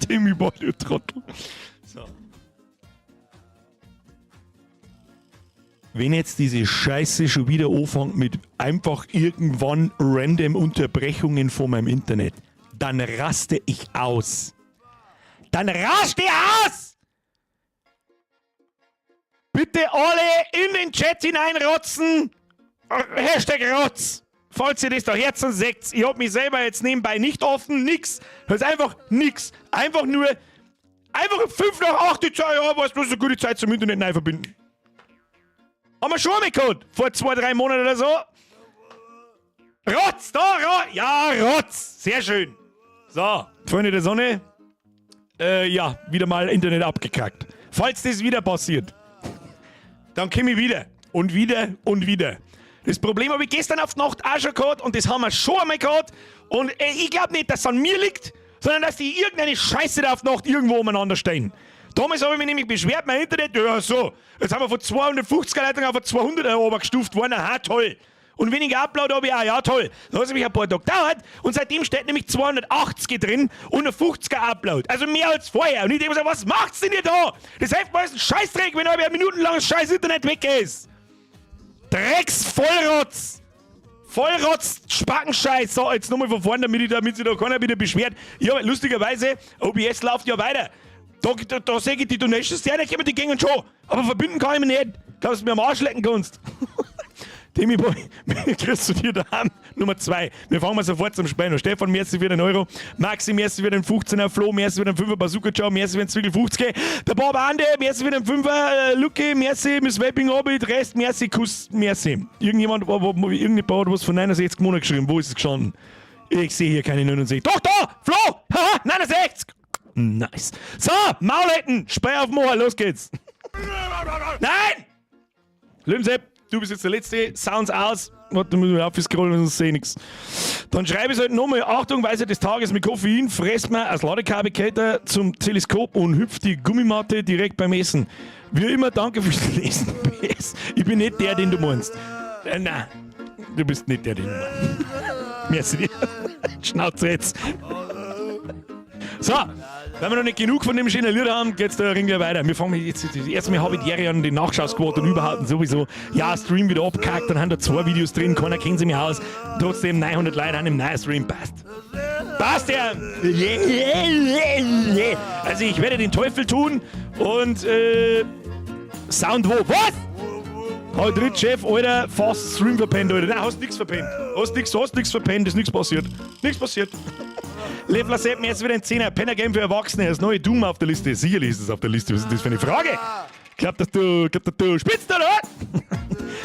Timmy Boy, du Trottel. So. Wenn jetzt diese Scheiße schon wieder anfängt mit einfach irgendwann random Unterbrechungen von meinem Internet, dann raste ich aus. Dann raste ich aus! Bitte alle in den Chat hineinrotzen. Hashtag Rotz. Falls ihr das da Herzen seht, ich hab mich selber jetzt nebenbei nicht offen, nix. Das ist einfach nix. Einfach nur, einfach 5 nach 8 die Zeit, ja, weißt du, das ist eine gute Zeit zum Internet neu verbinden. Haben wir schon mal gehabt, vor 2, 3 Monaten oder so. Rotz, da, Rotz, ja, Rotz, sehr schön. So, Freunde der Sonne, ja, wieder mal Internet abgekackt. Falls das wieder passiert, dann komme ich wieder und wieder und wieder. Das Problem habe ich gestern auf die Nacht auch schon gehabt und das haben wir schon einmal gehabt. Und ich glaube nicht, dass es an mir liegt, sondern dass die irgendeine Scheiße da auf die Nacht irgendwo umeinander stehen. Damals habe ich mich nämlich beschwert, mein Internet, ja so, jetzt haben wir von 250er Leitung auf 200er runtergestuft worden, aha, toll. Und weniger Upload habe ich auch, ja toll. Dann hat es mich ein paar Tage gedauert und seitdem steht nämlich 280 drin und ein 50er Upload. Also mehr als vorher. Und ich denke mir so, was macht's denn ihr da? Das hilft mir ein Scheißdreck, wenn ein minutenlanges scheiß Internet weg ist. Drecks Vollrotz! Vollrotz, Spackenscheiß. So, jetzt nochmal von vorne, damit sich da keiner wieder beschwert. Ja, lustigerweise, OBS läuft ja weiter. Da sehe ich die Donations, die kommen, die gingen schon. Aber verbinden kann ich mich nicht. Glaubst du, mir am Arsch lecken kannst? Timmy Boy, kriegst du dir daheim Nummer 2. Wir fangen mal sofort zum Spielen. Stefan, merci für den Euro. Maxi, merci für den 15er. Flo, merci für den 5er. Bazooka Joe, merci für den Zwickel 50. Der Bob Ande, merci für den 5er. Lucky, merci, Miss Vaping Orbit. Rest, merci, Kuss, merci. Irgendjemand, irgendjemand hat was von 69 Monaten geschrieben. Wo ist es gestanden? Ich sehe hier keine 69. Doch, da! Flo! Haha, 69! Nice. So, Mauleten, Speer auf Moor, los geht's. Nein! Löwensepp, du bist jetzt der Letzte. Sounds aus. Warte, müssen wir aufscrollen, sonst sehe ich nichts. Dann schreibe ich es halt nochmal. Achtung, Weisheit des Tages mit Koffein. Fresst man als Ladekabel zum Teleskop und hüpft die Gummimatte direkt beim Essen. Wie immer, danke fürs Lesen. PS. Ich bin nicht der, den du meinst. Nein, du bist nicht der, den du meinst. Merci dir. Schnauze jetzt. So, wenn wir noch nicht genug von dem schönen Lied haben, geht's der Ring gleich weiter. Wir fangen jetzt, erstmal habe ich die Ehre an den Nachschausquote und überhaupt und sowieso. Ja, Stream wieder abgehackt, dann haben da 2 Videos drin, keiner kennt sich mehr aus. Trotzdem 900 Leute haben im neuen Stream, passt. Passt ja! Also ich werde den Teufel tun und Sound wo? Was? Hau dritt, Chef, Alter, fast Stream verpennt, Alter. Nein, hast nix verpennt. Hast nix verpennt, ist nix passiert. Nix passiert. Leffler Sepp, mir jetzt wieder ein 10er. Penner Game für Erwachsene, das neue Doom auf der Liste. Sicherlich ist es auf der Liste. Was ist das für eine Frage? Glaubt, dass du, glaubt, dass du spitzt, oder?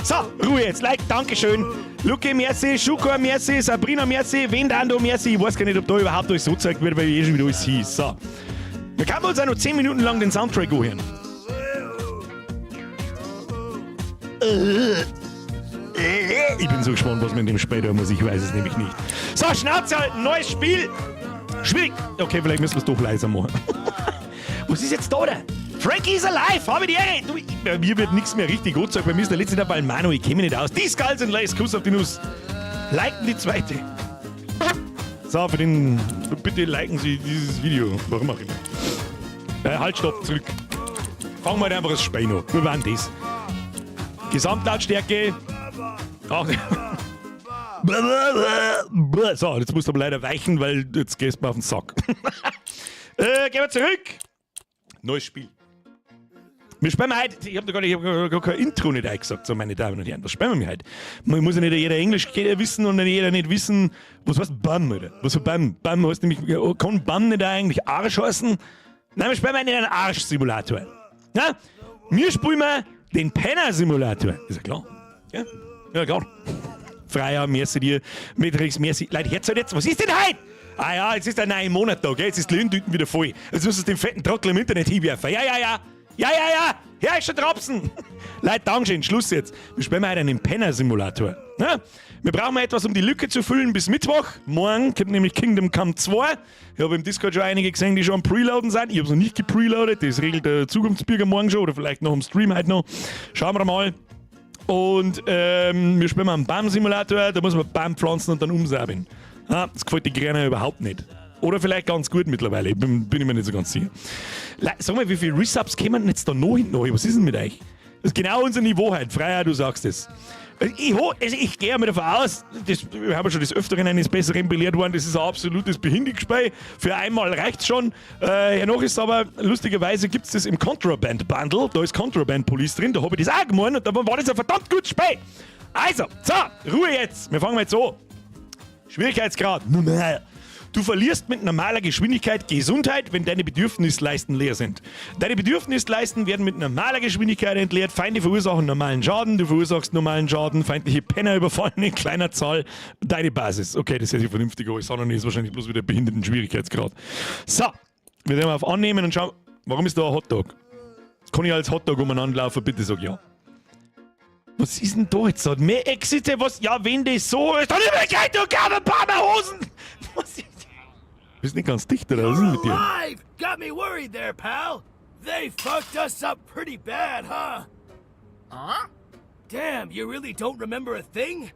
So, Ruhe jetzt. Like, Dankeschön. Luki, merci, Schuko, merci, Sabrina, merci, Vendando, merci. Ich weiß gar nicht, ob da überhaupt alles so gezeigt wird, weil ich eh schon wieder alles hieß. So. Wir können uns auch noch 10 Minuten lang den Soundtrack anhören. Ich bin so gespannt, was man in dem Spiel da muss. Ich weiß es nämlich nicht. So, Schnauze halten, neues Spiel. Schwierig. Okay, vielleicht müssen wir es doch leiser machen. Was ist jetzt da denn? Frankie is alive, habe ich die Ehre. Du, bei mir wird nichts mehr richtig gut gesagt. Bei mir ist der letzte dabei, Manu, ich kenne mich nicht aus. Die Skulls and Lace, Kuss auf die Nuss. Liken die zweite. So, für den. Bitte liken Sie dieses Video. Warum auch immer. Halt, stopp, zurück. Fangen wir halt einfach das Spiel an. Wir waren das. Gesamtlautstärke. Ach, so, jetzt musst du aber leider weichen, weil jetzt gehst du mir auf den Sack. Gehen wir zurück. Neues Spiel. Wir spielen heute, ich hab da gar nicht, ich hab gar kein Intro nicht eingesagt, so meine Damen und Herren. Was spielen wir heute? Man muss ja nicht jeder Englisch wissen und nicht jeder nicht wissen, was heißt Bam, oder? Was für Bam? Bam heißt nämlich, kann Bam nicht eigentlich Arsch heißen? Nein, wir spielen heute einen Arsch-Simulator. Ja? Wir spielen mal den Penner-Simulator. Ist ja klar. Ja? Ja, klar. Freier, merci dir. Matrix, merci. Leute, jetzt halt jetzt, was ist denn heute? Ah ja, jetzt ist der neue Monat da, gell? Jetzt ist die Löhntüten wieder voll. Jetzt musst du den fetten Trottel im Internet hinwerfen. Ja, ja, ja. Ja, ja, ja. Ja, ist schon Trapsen. Leute, Dankeschön, Schluss jetzt. Wir spielen heute einen Penner-Simulator. Ja? Wir brauchen mal etwas, um die Lücke zu füllen bis Mittwoch. Morgen kommt nämlich Kingdom Come 2. Ich habe im Discord schon einige gesehen, die schon am Preloaden sind. Ich habe es noch nicht gepreloadet. Das regelt der Zukunftsbürger morgen schon oder vielleicht noch im Stream heute noch. Schauen wir mal. Und wir spielen mal einen Baum-Simulator. Da muss man Baum pflanzen und dann umsäbeln. Ja, das gefällt die Gräner überhaupt nicht. Oder vielleicht ganz gut mittlerweile. Ich bin ich mir nicht so ganz sicher. Sag mal, wie viele Resubs kommen denn jetzt da noch hinten noch? Was ist denn mit euch? Das ist genau unser Niveau heute. Freier, du sagst es. Also ich gehe mal davon aus, das, wir haben ja schon des Öfteren eines Besseren belehrt worden, das ist ein absolutes Behindigspiel. Für einmal reicht's schon. Hernach ist aber, lustigerweise gibt's das im Contraband Bundle, da ist Contraband Police drin, da habe ich das auch gemacht und da war das ein verdammt gutes Spiel. Also, so, Ruhe jetzt, wir fangen jetzt an. Schwierigkeitsgrad, normal. Du verlierst mit normaler Geschwindigkeit Gesundheit, wenn deine Bedürfnisleisten leer sind. Deine Bedürfnisleisten werden mit normaler Geschwindigkeit entleert. Feinde verursachen normalen Schaden, du verursachst normalen Schaden. Feindliche Penner überfallen in kleiner Zahl deine Basis. Okay, das ist ja vernünftig, aber ich sage noch nicht, ist wahrscheinlich bloß wieder behinderten Schwierigkeitsgrad. So, wir werden auf Annehmen und schauen, warum ist da ein Hotdog? Kann ich als Hotdog umeinander laufen? Bitte sag ja. Was ist denn da jetzt? Mehr Exite, was? Ja, wenn das so ist, dann immer gleich, du ein paar mehr Hosen! Was ist? Bist nicht ganz dicht, oder? Was ist denn mit dir? Alive! Got me worried there, pal. They fucked us up pretty bad, huh? Huh? Damn, you really don't remember a thing?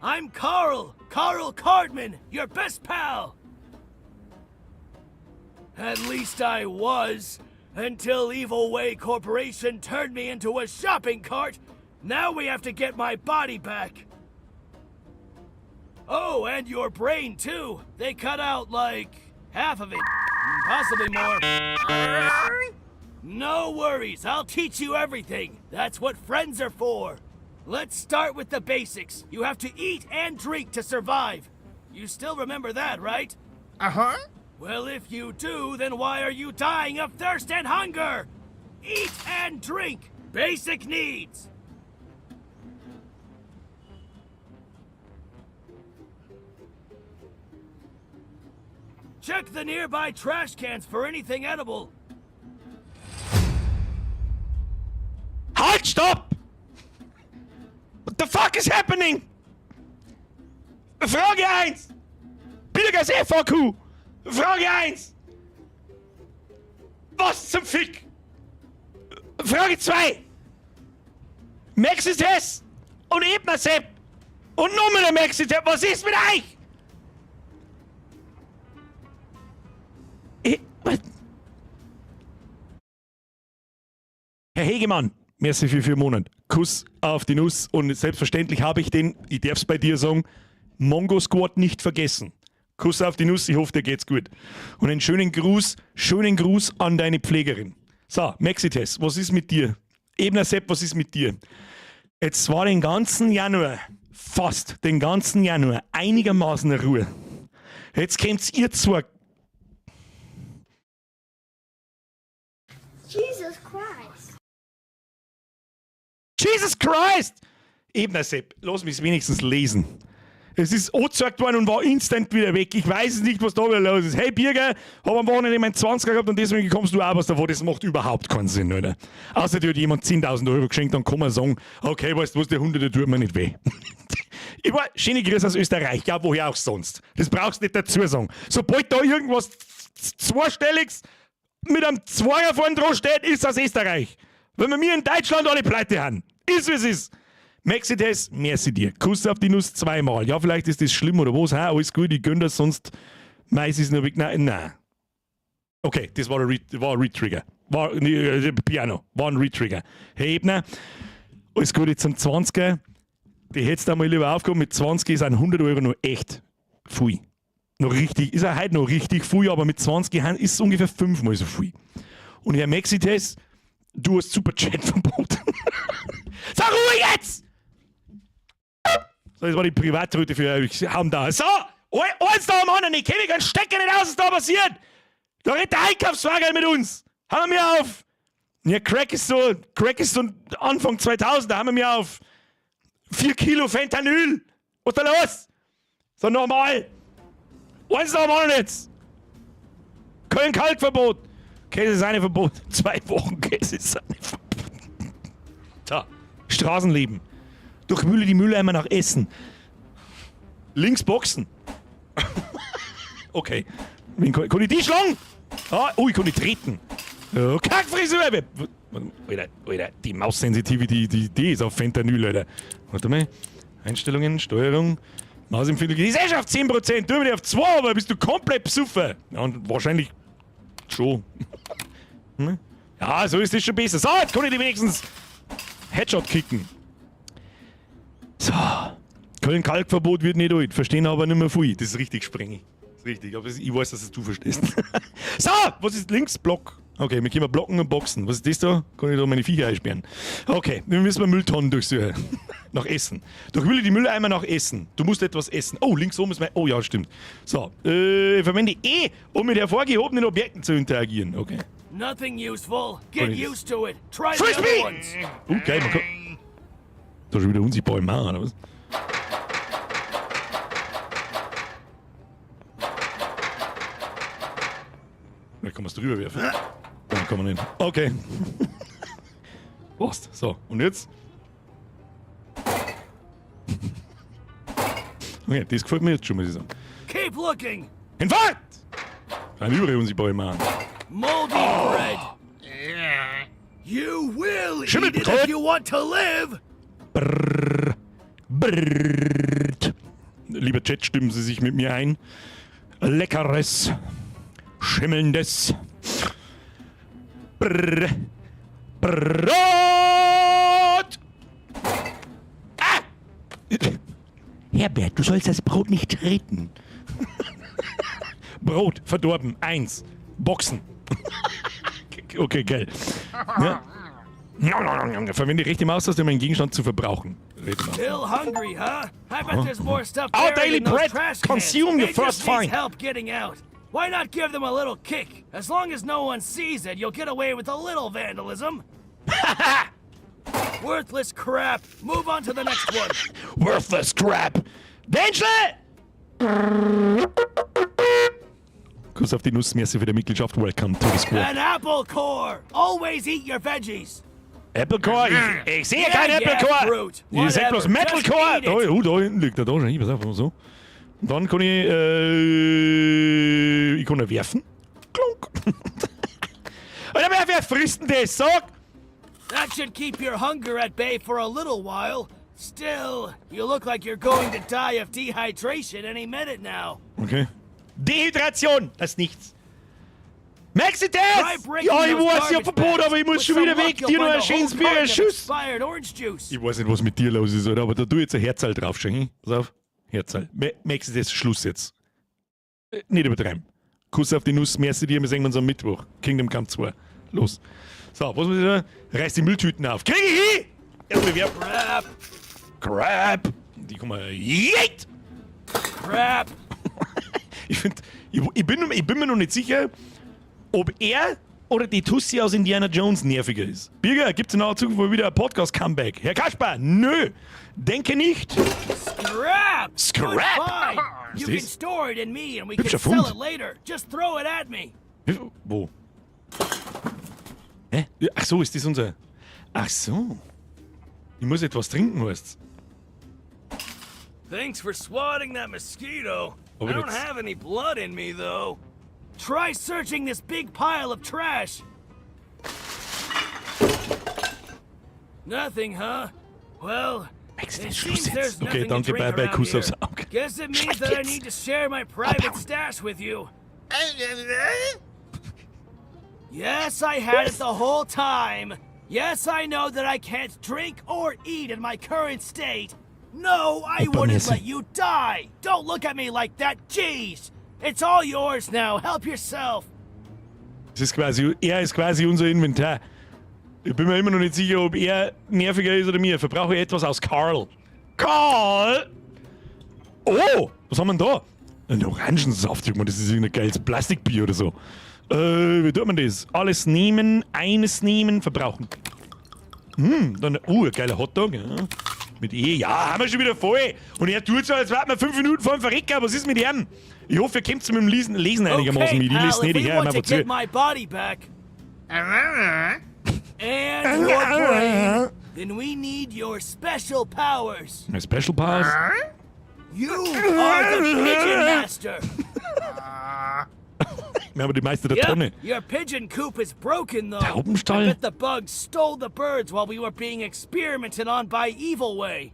I'm Carl, Carl Cardman, your best pal. At least I was, until Evil Way Corporation turned me into a shopping cart. Now we have to get my body back. Oh, and your brain too. They cut out like half of it, possibly more. No worries, I'll teach you everything. That's what friends are for. Let's start with the basics. You have to eat and drink to survive. You still remember that, right? Uh huh. Well, if you do, then why are you dying of thirst and hunger? Eat and drink! Basic needs! Check the nearby trash cans for anything edible. Halt, stopp! What the fuck is happening? Frage 1! Billiges FAQ! Frage 1! Was zum Fick? Frage 2! Maxitest und Ebner Sepp und nochmal der Maxitest, was ist mit euch? Was? Herr Hegemann, merci für 4 Monate. Kuss auf die Nuss und selbstverständlich habe ich den, ich darf's bei dir sagen, Mongo Squad nicht vergessen. Kuss auf die Nuss, ich hoffe, dir geht's gut. Und einen schönen Gruß an deine Pflegerin. So, Maxites, was ist mit dir? Ebner Sepp, was ist mit dir? Jetzt war den ganzen Januar, fast den ganzen Januar, einigermaßen Ruhe. Jetzt kommt ihr zwei. Jesus Christ. Jesus Christ! Ebner Sepp, lass mich wenigstens lesen. Es ist angezeigt worden und war instant wieder weg. Ich weiß es nicht, was da wieder los ist. Hey Birger, hab am Wochenende meinen 20er gehabt und deswegen kommst du auch was davon. Das macht überhaupt keinen Sinn, Alter. Außer dir hat jemand 10.000 Euro geschenkt, dann kann man sagen, okay, weißt du was, der Hunderte tut mir nicht weh. Ich war, schöne Grüße aus Österreich, ja, woher auch sonst. Das brauchst du nicht dazu sagen. Sobald da irgendwas Zweistelliges mit einem Zweier vorn dran steht, ist das Österreich. Wenn wir mir in Deutschland alle pleite haben. Ist, wie es ist. Maxites, merci dir. Kuss auf die Nuss zweimal. Ja, vielleicht ist das schlimm oder was. Ha, alles gut, ich gönn das, sonst meist ist nur weg. Nein, nein. Okay, das war ein Retrigger. War, nee, Piano, war ein Retrigger. Hey Ebner, alles Gute zum 20er. Die hättest du einmal lieber aufgehoben. Mit 20 ist ein 100 € noch echt viel. Noch richtig, ist er heute noch richtig viel, aber mit 20 ist es ungefähr fünfmal so viel. Und Herr Maxites, du hast Superchat-Verbot. Sag Ruhe jetzt! So, das war die Privatroute für euch. Haben da. So, eins da am anderen. Ich kenne keinen Stecker nicht aus, was da passiert. Da redet der Einkaufswagen mit uns. Haben wir auf. Ja, Crack ist so Anfang 2000, da haben wir mir auf. 4 Kilo Fentanyl. Was ist da los? So, nochmal. Eins nach dem anderen jetzt. Köln-Kalk-Verbot. Käse-Sahne-Verbot. 2 Wochen Käse-Sahne-Verbot. So, Straßenleben. Durchwühle die Mülleimer nach Essen. Links boxen. Okay. Wen kann ich die schlagen? Ah, oh, ich kann die treten. Oh, Kackfrisur! Alter, Alter, die Maus-Sensitivity, die ist auf Fentanyl, Alter. Warte mal. Einstellungen, Steuerung. Mausempfindlichkeit ist eh schon auf 10%, tu mir auf 2, aber bist du komplett besoffen. Ja, und wahrscheinlich schon. Hm? Ja, so ist das schon besser. So, jetzt kann ich die wenigstens Headshot kicken. So. Köln-Kalk-Verbot wird nicht alt, verstehen aber nicht mehr viel. Das ist richtig sprengig. Das ist richtig, aber ich weiß, dass es du verstehst. So, was ist links? Block. Okay, wir können blocken und boxen. Was ist das da? Kann ich da meine Viecher einsperren? Okay, wir müssen mal Mülltonnen durchsuchen. Nach Essen. Durchwühle die Mülleimer nach Essen. Du musst etwas essen. Oh, links oben ist mein. Oh ja, stimmt. So, verwende E, um mit hervorgehobenen Objekten zu interagieren. Okay. Nothing useful. Get Please. used to it. Try the Frisbee! other ones. Okay, man kann. Da schon wieder unsichtbare Mann, oder was? Da kann man es drüber werfen. Nein, kann man nicht. Okay. Prost. So, und jetzt? Okay, das gefällt mir jetzt schon, muss ich sagen. Keep looking. Hinfahrt! Ein überall unsichtbare Mann. Moldy bread. You will eat it Schimmelbrot. if you want to live. Brrr. Brrrt. Lieber Chat, stimmen Sie sich mit mir ein. Leckeres, schimmelndes Brrr. Brot! Ah! Herbert, du sollst das Brot nicht treten. Brot, verdorben, 1. Boxen. Okay, geil. Ja. Verwende rechte Maustaste, um einen Gegenstand zu verbrauchen. Rechte Maustaste. Still hungry, huh? I bet there's more stuff Our buried daily in those bread. trash cans. Consume your It first just needs find. help getting out. Why not give them a little kick? As long as no one sees it, you'll get away with a little vandalism. Worthless crap. Move on to the next one. Worthless crap. Danger! Kuss auf die Nuss, merci für die Mitgliedschaft. Welcome to the squad. An apple core. Always eat your veggies. Apple Core? Ich sehe Yeah, kein Apple yeah, Core! fruit. Ich sehe bloß Whatever. Metal Just Core! eat Da, it. oh, da hinten liegt er, da schon. Ich pass auf, so. Und dann kann ich, ich kann ihn werfen. Klunk. Alter, wer frisst denn das? Sag! That should keep your hunger at bay for a little while. Still, you look like you're going to die of dehydration any minute now. Okay. Dehydration! Das ist nichts. Merkst du das? Try breaking Ja, ich those weiß, ich hab garbage Verbot, bags. aber ich muss With schon some wieder luck, weg. you'll Dir noch find ein a schönes whole Bier, ein carton of Schuss. expired orange juice. Ich weiß nicht, was mit dir los ist, Alter, aber da tu jetzt ein Herzerl drauf, schenken. Pass auf. Herzerl. Merkst du das? Schluss jetzt. Nicht übertreiben. Kuss auf die Nuss, merci dir, wir sehen uns am Mittwoch. Kingdom Come 2. Los. So, was muss ich da? Reiß die Mülltüten auf. Krieg ich hin! Erstmal werfen. Crap, Crap! Die kommen. Yeet! crap. Ich find, ich bin mir noch nicht sicher, ob er oder die Tussi aus Indiana Jones nerviger ist. Birger, gibt's in naher Zukunft wohl wieder ein Podcast-Comeback? Herr Kasper, nö! Denke nicht! Scrap! Scrap! Good find. Was You can das? store it in me and we can Hübscher sell Fund. it later. Just throw it at me. Wo? Hä? Ja, ach so, ist das unser. Ach so. Ich muss etwas trinken, heißt's. Thanks for swatting that mosquito. Oh, I don't it's- have any blood in me, though. Try searching this big pile of trash. Nothing, huh? Well, Merkst du it das? seems Schluss there's jetzt. Okay, nothing to danke, drink bye bye, around Kuss here. aufs Auge. Guess it means that I Schleich need to share my private Abhauen. stash with you. Yes, I had it the whole time. Yes, I know that I can't drink or eat in my current state. No, I Opa, wouldn't merci. let you die. Don't look at me like that. Jeez. It's all yours now. Help yourself. Das ist quasi, er ist quasi unser Inventar. Ich bin mir immer noch nicht sicher, ob er nerviger ist oder mir. Verbrauche etwas aus Carl. Carl! Oh! Was haben wir denn da? Ein Orangensaft, Junge, das ist irgendein geiles Plastikbier oder so. Wie tut man das? Alles nehmen, eines nehmen, verbrauchen. Dann, ein geiler Hotdog. Ja. Mit E, ja, haben wir schon wieder voll. Und er tut so, als wären wir 5 Minuten vor dem Verrecker. Was ist mit ihm? Ich hoffe, ihr kommt mit dem Lesen einigermaßen Okay, mit. Ich pal, lese if nicht, ich we höre want einfach to get zu. my body back and your brain, then we need your special powers. My Special Powers? You are the pigeon master. Wir haben die Meister der Yep, Tonne. your pigeon coop is broken though. Taubenstall? I bet the bugs stole the birds while we were being experimented on by Evil Way.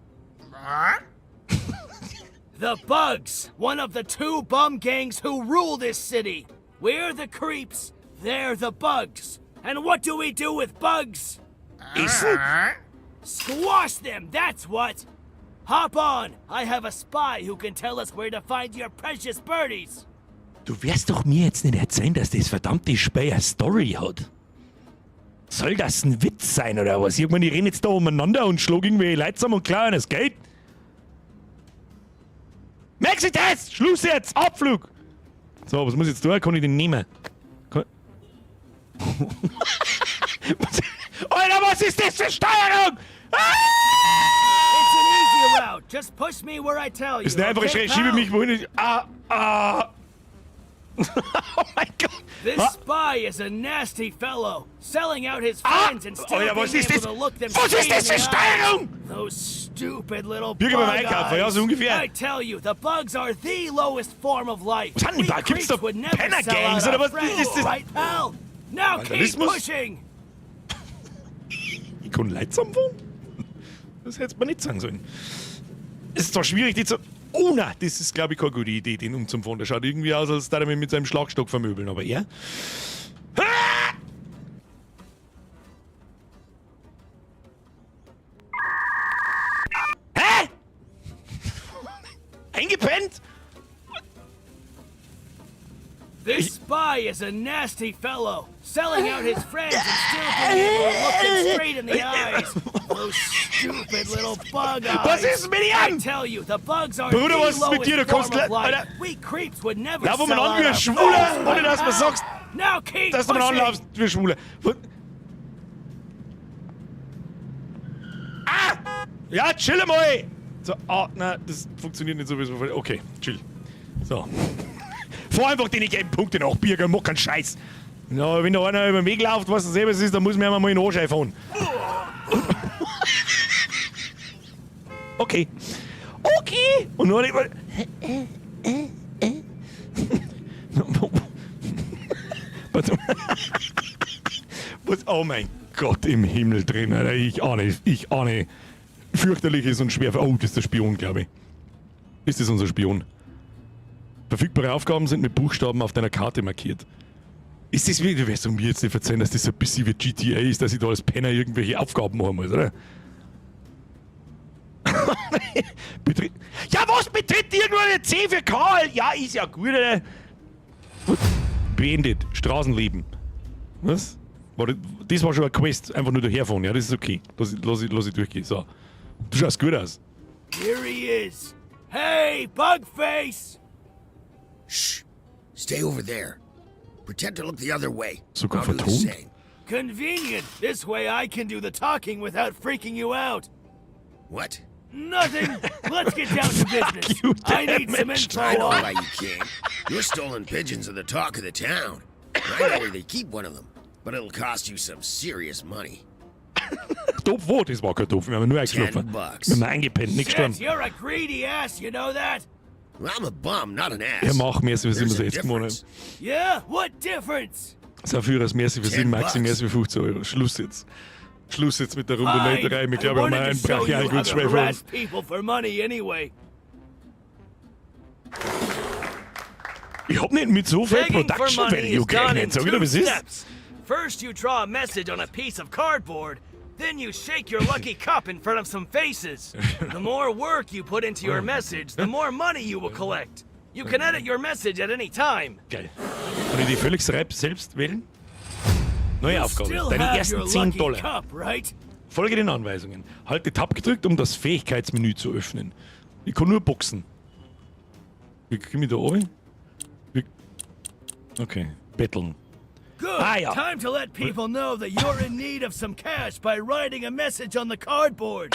The Bugs, one of the two bum gangs who rule this city. We're the creeps, they're the bugs. And what do we do with bugs? Essen? Squash them, that's what! Hop on! I have a spy who can tell us where to find your precious birdies! Du wirst doch mir jetzt nicht erzählen, dass das verdammte Spiel eine Story hat. Soll das ein Witz sein oder was? Irgendwann, die rennen jetzt da umeinander und schlagen irgendwelche Leute zusammen und klauen das Geld. Merkst du das? Schluss jetzt! Abflug! So, was muss ich jetzt tun? Kann ich den nehmen? Kann was? Alter, was ist das für Steuerung? Ah! It's an easy route. Just push me where I tell you. Ist eine einfache okay, Schräge. Schiebe pal? mich wohin ich. Ah, ah. Oh mein Gott. This Ah. spy is a nasty fellow, selling out his Ah! friends and still Alter, was being ist able das? to look them Was ist straight das in für the eyes. Steuerung? Those stupid little Bürger beim bug Einkaufen, ja, eyes. so ungefähr. I tell you, the bugs are the lowest form of life. Was haben die We da? Gibt's da creeps would never sell Penner-Gangs out oder our was friends, ist das? right, pal? Now keep Vandalismus? pushing. Ich kann Leute zusammenfahren? Das hätte man nicht sagen sollen. Es ist zwar schwierig, die zu. Oh nein, das ist, glaube ich, keine gute Idee, den umzufahren. Der schaut irgendwie aus, als würde er mich mit seinem Schlagstock vermöbeln, aber er. Ah! Hä? Eingepennt? This spy is a nasty fellow, selling out his friends and still being able to look them straight in the eyes. Those stupid little bug eyes. Was ist mit I ihm? tell you, the bugs are Bruder, the was ist mit dir? Du lowest kommst form of le- life. Alter. We creeps would never Lauf sell umeinander out wie ein our Schwuler, friends, ohne dass du mir sagst, Now keep dass du mir pushing. anlaufst wie ein Schwuler. Was? Ah! Ja, chill mal! So, ah, na, das funktioniert nicht so, wie es. Okay, chill. So. Fahr einfach den gelben Punkte nach, Birger, mach keinen Scheiß. Ja, wenn da einer über den Weg läuft, was das selber ist, dann muss man einmal in den Arsch fahren. Okay. Okay! Und nur nicht mal. Was? Was? Oh mein Gott, im Himmel drin, Alter. Ich ahne, ich ahne. Fürchterliches und schwer. Oh, das ist der Spion, glaube ich. Ist das unser Spion? Verfügbare Aufgaben sind mit Buchstaben auf deiner Karte markiert. Ist das wie, du wirst mir jetzt nicht verzeihen, dass das so ein bisschen wie GTA ist, dass ich da als Penner irgendwelche Aufgaben machen muss, oder? Betritt. Ja, was betritt irgendwo eine C für Karl? Ja, ist ja gut, oder? Beendet. Straßenleben. Was? Warte, das war schon eine Quest. Einfach nur daherfahren. Ja, das ist okay. Lass ich durchgehen. So. Du schaust gut aus. Here he is. Hey, Bugface! Shh. Stay over there. Pretend to look the other way. Sogar I'll do the vertont? same. Convenient. This way I can do the talking without freaking you out. What? Nothing. Let's get down to business. You I need some damage. info I know on why you came. Your stolen pigeons are the talk of the town. I know where they keep one of them, but it'll cost you some serious money. Doof wo? Das war kein Doof. Wir haben nur eingeschlafen. $10. Wir haben eingepennt, nicht Shit, gestorben. you're a greedy ass, you know that? Well, I'm a bum, not an ass. Ja, mach mehr, wie There's immer a so jetzt gewonnen. difference. Yeah, what difference? Saphira, merci für 7 10 Maxi, bucks. merci für 15 Euro. Schluss jetzt. Schluss jetzt mit der Fine. Rundenleiterei. Ich I glaube, wir haben wanted einen to show you brachialen how to Gutsschweif. harass people for money anyway. Ich hab nicht mit so viel Begging for Production money Value is done in gerechnet. Sag ich dir, two was ist? steps. First, you draw a message on a piece of cardboard. Then you shake your lucky cup in front of some faces. The more work you put into your message, the more money you will collect. You can edit your message at any time. Geil. Kann ich die völlig selbst wählen? Neue You Aufgabe. still Deine have ersten your 10 lucky Dollar. cup, right? Folge den Anweisungen. Halte Tab gedrückt, um das Fähigkeitsmenü zu öffnen. Ich kann nur boxen. Wie komme ich da oben? Wie. Okay, betteln. Good. Ah, ja. Time to let people know that you're in need of some cash by writing a message on the cardboard.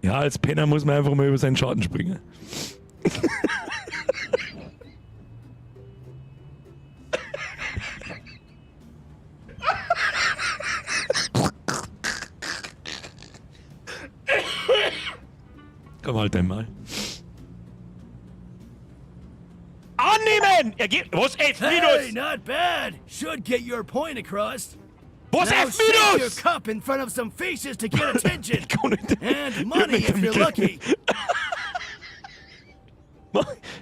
Ja, als Penner muss man einfach mal über seinen Schatten springen. Komm halt einmal. Annehmen! Er geht. Was? F Hey, minus? not bad. Should get your point across. Was Now F shake your minus? cup in front of some faces to get attention. Kann nicht. And money if you're lucky.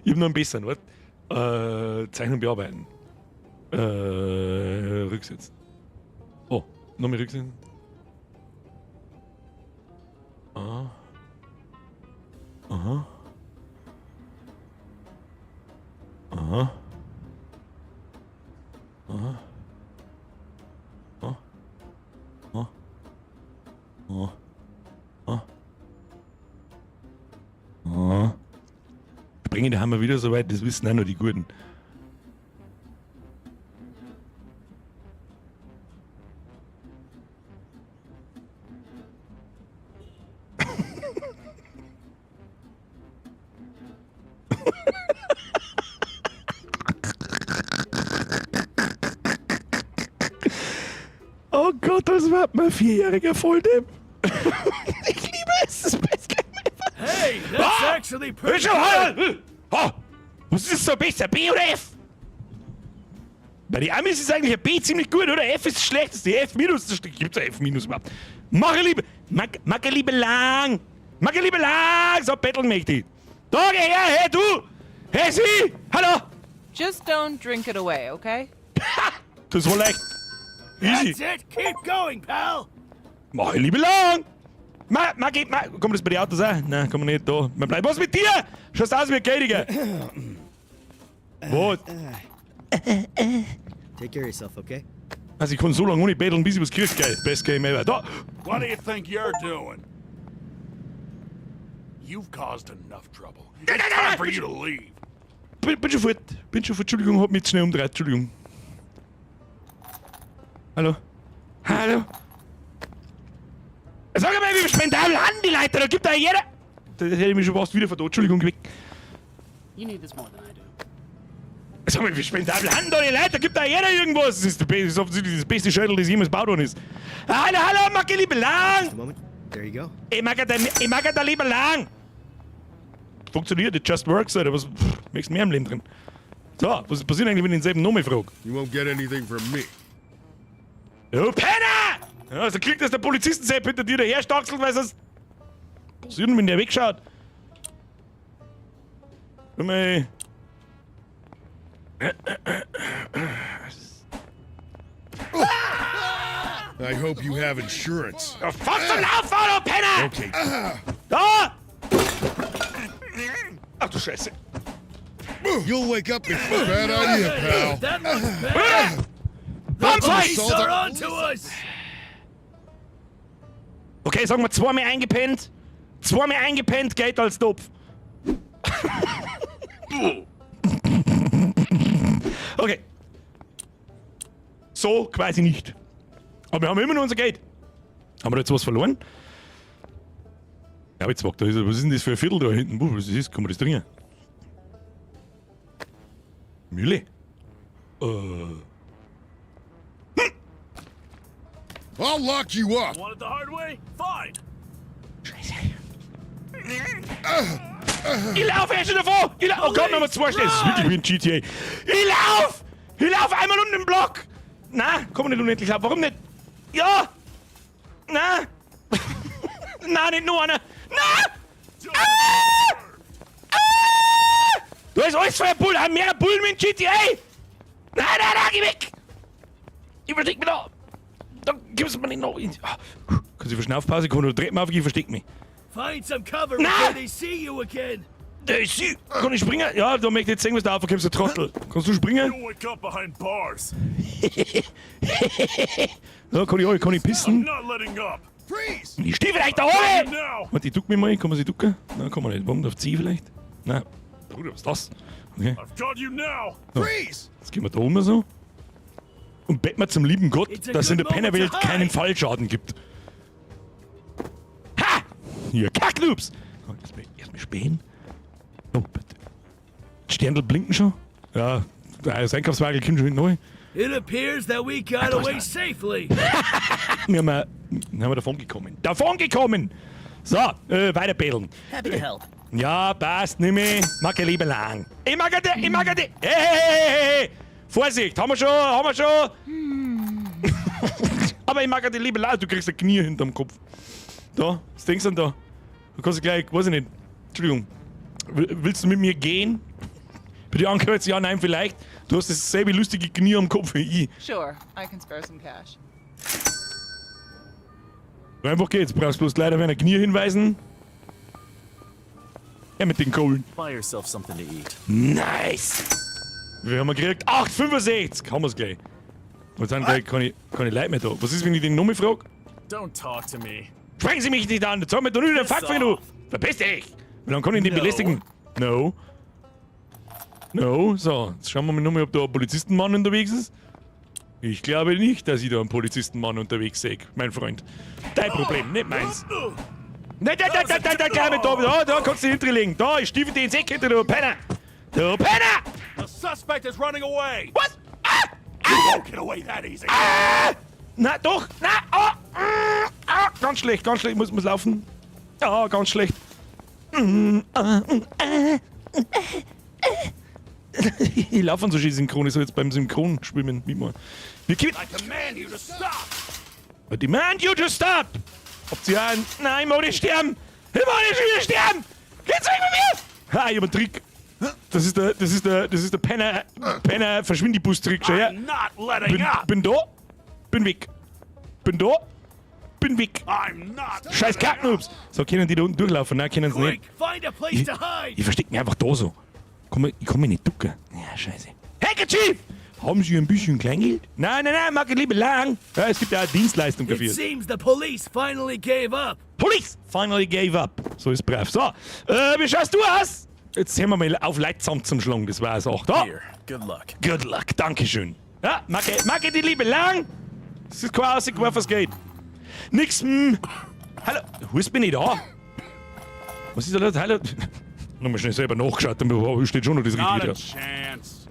Ich hab noch einen besseren, warte. Zeichnung bearbeiten. Rücksetzen. Oh, nochmal rücksetzen. Ah. Aha. Aha. Aha. Ah. Ah. Ah. Ah. Ah. Springen, da haben wir wieder so weit, das wissen auch nur die Guten. Oh Gott, das war mein vierjähriger Volldepp. Ich liebe es, das beste Game ever. Hey, that's Ah! actually pretty Hör schon, good. hör, oh, was ist so besser, B oder F? Bei den Amis ist eigentlich ein B ziemlich gut, oder? F ist das schlechteste, F minus, das gibt's ein F minus überhaupt. Mach liebe, mach, mach liebe lang, mach liebe lang, so betteln möchte ich. Da, geh her, hey du, hey sie, hallo. Just don't drink it away, okay? Das war leicht. Easy. That's it. Keep going, pal. Mach liebe lang. Ma, ma, geht, ma, kommt das bei den Autos auch? Nein, kann man nicht da. Man bleibt. Was mit dir? Schaust aus wie ein Geidiger. Was? Take care of yourself, okay? Also ich kann so lange ohne betteln, bis ich was krieg. Geil. Best Game ever. Da! What do you think you're doing? You've caused enough trouble. It's time for you to leave. Bin schon fort. Bin schon fort. Entschuldigung, hab mich zu schnell umgedreht. Entschuldigung. Hallo? Hallo? Sag mal, wie spendabel haben die Leute? Da gibt da jeder... Da hätte ich mich schon fast wieder verdammt. Entschuldigung, geh weg. You need this more than I do. Sag mal, wie spendabel haben da die Leute? Da gibt da jeder irgendwas. Das ist, das ist offensichtlich das beste Schädel, das jemals gebaut worden ist. Hallo, hallo, mag ich lieber lang! A moment. There you go. Ich mag da, ich mag da lieber lang! Funktioniert, it just works, Alter. Was möchtest du mehr im Leben drin? So, was passiert eigentlich, wenn ich denselben Namen frage? You won't get anything from me. Du Penner! Ja, also klingt, dass der Polizistensepp hinter dir daher stachselt, weil sonst. Was ist denn, wenn der wegschaut? Komm mal. I hope you have insurance. Ja, fahr zum Lauffahren, du Penner! Okay. Da! Ach du Scheiße. You'll wake up before. Bad idea, pal. That looks bad. Bam, Police fight! are onto us. Okay, sagen wir zweimal eingepennt. Zweimal eingepennt geht als Topf. Okay. So quasi nicht. Aber wir haben immer noch unser Geld. Haben wir da jetzt was verloren? Ja, jetzt da ist, was ist denn das für ein Viertel da hinten? Buh, was ist das? Kann man das trinken? Mühle? I'll lock you up. Want it the hard way? Fine. Scheiße. Ich lauf ja schon davor! Ich lau oh Gott, nochmal zwei Stellen. Das ist wirklich wie ein GTA. Ich lauf! Ich lauf einmal um den Block! Na, komm nicht unendlich laufen. Warum nicht? Ja! Na! Na, nicht nur einer! Na! Ah! Ah! Du hast alles voller Bullen, haben mehrere Bullen wie in GTA! Nein, nein, nein, geh weg! Ich versteck mich da! Da gibst du mir nicht noch. Ah, Kannst du Verschnaufpause kommen oder dreht mir auf, ich versteck mich. Find some cover Nah! before they see you again. Der ist sie. Kann ich springen? Ja, da möchte ich jetzt sehen, was da aufkommst, du Trottel. Kannst du springen? You'll wake up behind bars. Ja, kann ich auch, kann ich I'm pissen? not letting up. Freeze! Ich steh vielleicht da oben! Now. Warte, ich duck mich mal. Kann man sich ducken? Nein, kann man nicht. Warum auf C vielleicht? Nein. Bruder, was ist das? Okay, I've got you now. Freeze! jetzt gehen wir da um so. Und beten wir zum lieben Gott, It's a dass es in der good moment Pennerwelt to hide. keinen Fallschaden gibt. Ha! Hier, Kacknoobs! So, erstmal spähen. Oh, bitte. Die Sterndl blinken schon. Ja, das Einkaufswagen kommt schon hinten neu. It appears that we got away safely. Wir haben, haben wir davon gekommen. Davon gekommen! So, weiter betteln. Happy to help. Ja, passt, nimm ich. Mag ich lieber lang. Ich mag dich, ich mag dich. Hey, hey, hey, hey, hey. Vorsicht, haben wir schon, haben wir schon. Aber ich mag dich lieber lang. Du kriegst ein Knie hinterm Kopf. Da, was denkst du denn da? Du kannst gleich, weiß ich nicht. Entschuldigung. Willst du mit mir gehen? Bei dir angehört, ja, nein, vielleicht. Du hast dasselbe lustige Knie am Kopf wie ich. Sure, I can spare some cash. So einfach geht's. Brauchst bloß leider auf ein Knie hinweisen. Ja, mit den Kohlen. Buy yourself something to eat. Nice! Wie haben wir gekriegt? 8,65! Haben wir's gleich. Und dann gleich keine Leute mehr da. Was ist, wenn ich den nochmal frag? Don't talk to me. Sprechen Sie mich nicht an! Jetzt sag mir doch nur den Fuck, du! Verpiss dich! Und dann kann ich den No. belästigen. No. No. So, jetzt schauen wir mal nochmal, ob da ein Polizistenmann unterwegs ist. Ich glaube nicht, dass ich da einen Polizistenmann unterwegs sehe, mein Freund. Dein Problem, nicht meins. Nein, nein, nein, nein, nein, nein, nein, da, da, da kannst du dich hinterlegen. Da, ich stiefel dir ins Eck hinter, du Penner. Du Penner! The suspect is running away. Was? Ah! You won't get away that easy. Ah! Na, doch! Na, oh! Ah, ganz schlecht, ganz schlecht. Muss laufen. Ah, ganz schlecht. Ah, ah, ah. Ich laufe so schön synchron. Ich soll jetzt beim Synchronschwimmen mitmachen. Wir kommen. I command you to stop. I demand you to stop! Habt ihr einen? Nein, ich mag nicht sterben! Ich mag nicht wieder sterben! Geht's weg mit mir! Ha, ich hab einen Trick. Das ist der Penner Verschwindibus-Trick. Schau her. I'm not letting Bin, up. bin da, bin weg. Bin da, bin weg. I'm not. Scheiß Kacknoobs! So, können die da unten durchlaufen? Nein, können sie nicht. Quick, find a place to hide. Ich versteck mich einfach da so. Komm, ich kann mich nicht ducken. Ja, scheiße. Handkerchief! Haben Sie ein bisschen Kleingeld? Nein, nein, nein, mag ich lieber lang. Ja, es gibt ja auch Dienstleistung It dafür. seems the police finally gave up. Police finally gave up. So ist brav. So, wie schaust du aus? Jetzt hören wir mal auf, Leute zusammen zum Schlagen. Das war's auch. Da. Here, good luck. Good luck. Dankeschön. Ja, mag ich die Liebe lang? Das ist keine Aussicht, was geht. Nix, Hallo, hust bin ich da? Was ist da los? Hallo? Nochmal schnell selber nachgeschaut, damit steht schon noch das Not Richtige a da. chance.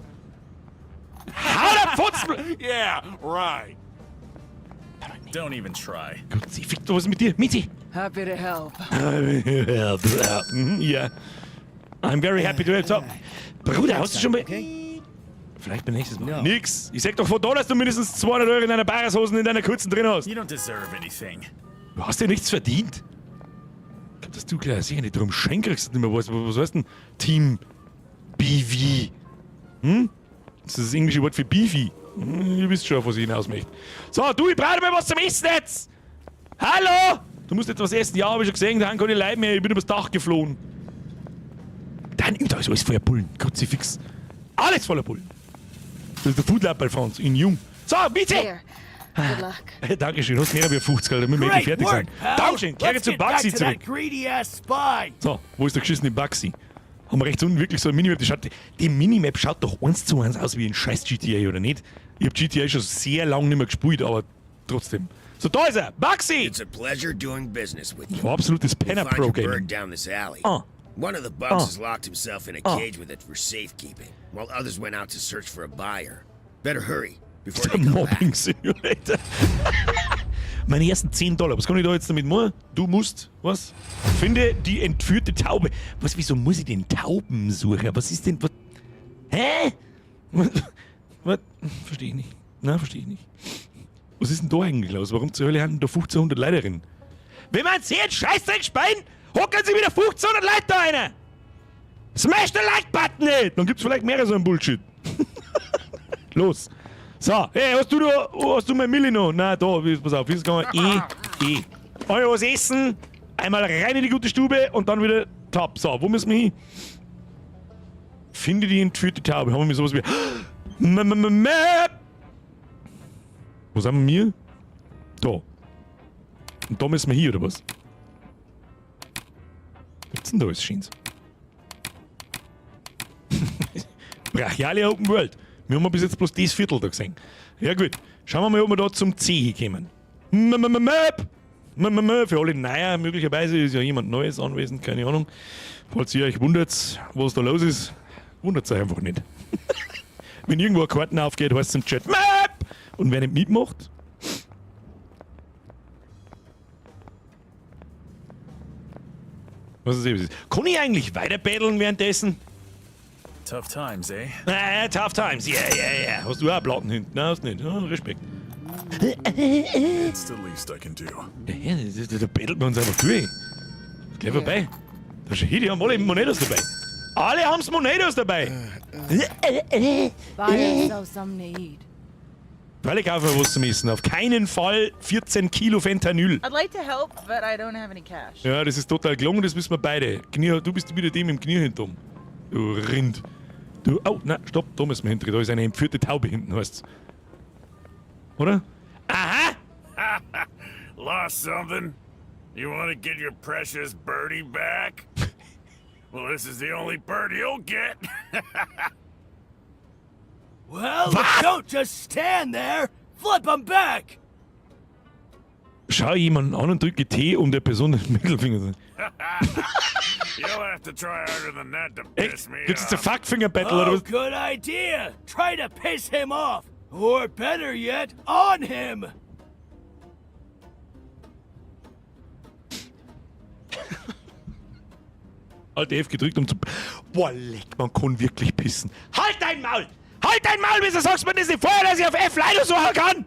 Hau der Pfotzen! Yeah, right. Don't even try. Gott, sie fickt, was ist mit dir? Mitzi! Happy to help. Ja. I'm very happy to help. So. Bruder, hast du schon mal... Okay? Vielleicht beim nächsten Mal. No. Nix. Ich sag doch von da, dass du mindestens 200 Euro in deiner Bareshosen in deiner kurzen drin hast. You don't deserve anything. Du hast ja nichts verdient. Ich glaub, dass du gleich sicher nicht drum Schenk kriegst, nicht mehr weißt. Was heißt denn Team BV? Hm? Das ist das englische Wort für Beefy. Ihr wisst schon, auf was ich hinaus möchte. So, du, ich brauche mal was zum Essen jetzt! Hallo! Du musst jetzt was essen. Ja, hab ich schon gesehen, da haben keine Leute mehr. Ich bin übers Dach geflohen. Dann, da ist alles voller Bullen. Kruzifix. Alles voller Bullen. Das ist der Foodlab bei Franz in Jung. So, bitte! Here. Good luck. Dankeschön, hast mehr wie 50, Alter. Wir müssen Great fertig work, sein. pal. Dankeschön, kehre Let's zum get back Baxi to that zurück. greedy ass spy. So, wo ist der geschissene Baxi? Haben wir rechts unten wirklich so eine Minimap? Die Minimap schaut doch eins zu eins aus wie ein scheiß GTA, oder nicht? Ich hab GTA schon sehr lange nicht mehr gespielt, aber trotzdem. So, da ist er! Baxi! It's a pleasure doing business with you. War absolutes You'll Penner find Pro your Gaming. bird down this alley. Ah. One of the bugs Ah. has locked himself in a Ah. cage with it for safekeeping, while others went out to search for a buyer. Better hurry before Der they come back. Mobbing Simulator. Meine ersten 10 Dollar. Was kann ich da jetzt damit machen? Du musst, was? Finde die entführte Taube. Was, wieso muss ich denn Tauben suchen? Was ist denn, was? Hä? Was? Was? Verstehe ich nicht. Nein, verstehe ich nicht. Was ist denn da eigentlich los? Warum zur Hölle haben da 1500 Leute drin? Wenn man sieht, Scheißdreck speien, hocken sie wieder 1500 Leute da rein! Smash the Like-Button nicht! Dann gibt's vielleicht mehrere so einen Bullshit. Los. So, hey, hast du mein Milli noch? Nein, da, pass auf, jetzt gegangen. E, E. Einmal was essen, einmal rein in die gute Stube und dann wieder top. So, wo müssen wir hin? Finde die entführte Taube. Haben wir sowas wie Map! Wo sind wir? Da. Und da müssen wir hier, oder was? Was gibt's denn da alles Schönes? Brachiale Open World. Wir haben bis jetzt bloß das Viertel da gesehen. Ja gut, schauen wir mal, ob wir da zum C hinkommen. Map! Für alle Neuer, möglicherweise ist ja jemand Neues anwesend, keine Ahnung. Falls ihr euch wundert, was da los ist, wundert euch einfach nicht. Wenn irgendwo eine Karten aufgeht, heißt es im Chat Map! Und wer nicht mitmacht, was ist das? Kann ich eigentlich weiter battlen währenddessen? Tough times, eh? Ah, tough times, yeah. Hast du auch Platten hinten? Nein, hast nicht. Ja, Respekt. It's the least I can do. Ja, da battelt man uns einfach durch. Ist gleich vorbei. Da schau her, die haben alle Monetos dabei. Alle haben's Monetos dabei. Buy yourself something to eat. Freilich kaufen wir was zum Essen. Auf keinen Fall 14 Kilo Fentanyl. I'd like to help, but I don't have any cash. Ja, das ist total gelungen, das wissen wir beide. Knie, du bist wieder dem im Knie hinten. Du Rind. Du, oh, nein, stopp, da müssen wir hinten. Da ist eine entführte Taube hinten, heißt's. Oder? Aha! Lost something? You want to get your precious birdie back? Well, this is the only bird you'll get. Well, don't just stand there. Flip 'em back. Schau jemanden an und drücke T, um der Person den Mittelfinger zu. You'll have to try harder than that to piss Echt? me Gibt's jetzt ein off. Fuckfinger-Battle oder Oh, was? good idea. Try to piss him off. Or better yet, on him. Alt F gedrückt, um zu. Boah, leck, man kann wirklich pissen. Halt dein Maul! Halt dein Maul, wieso sagst du mir das nicht vorher, dass ich auf F leider suchen kann?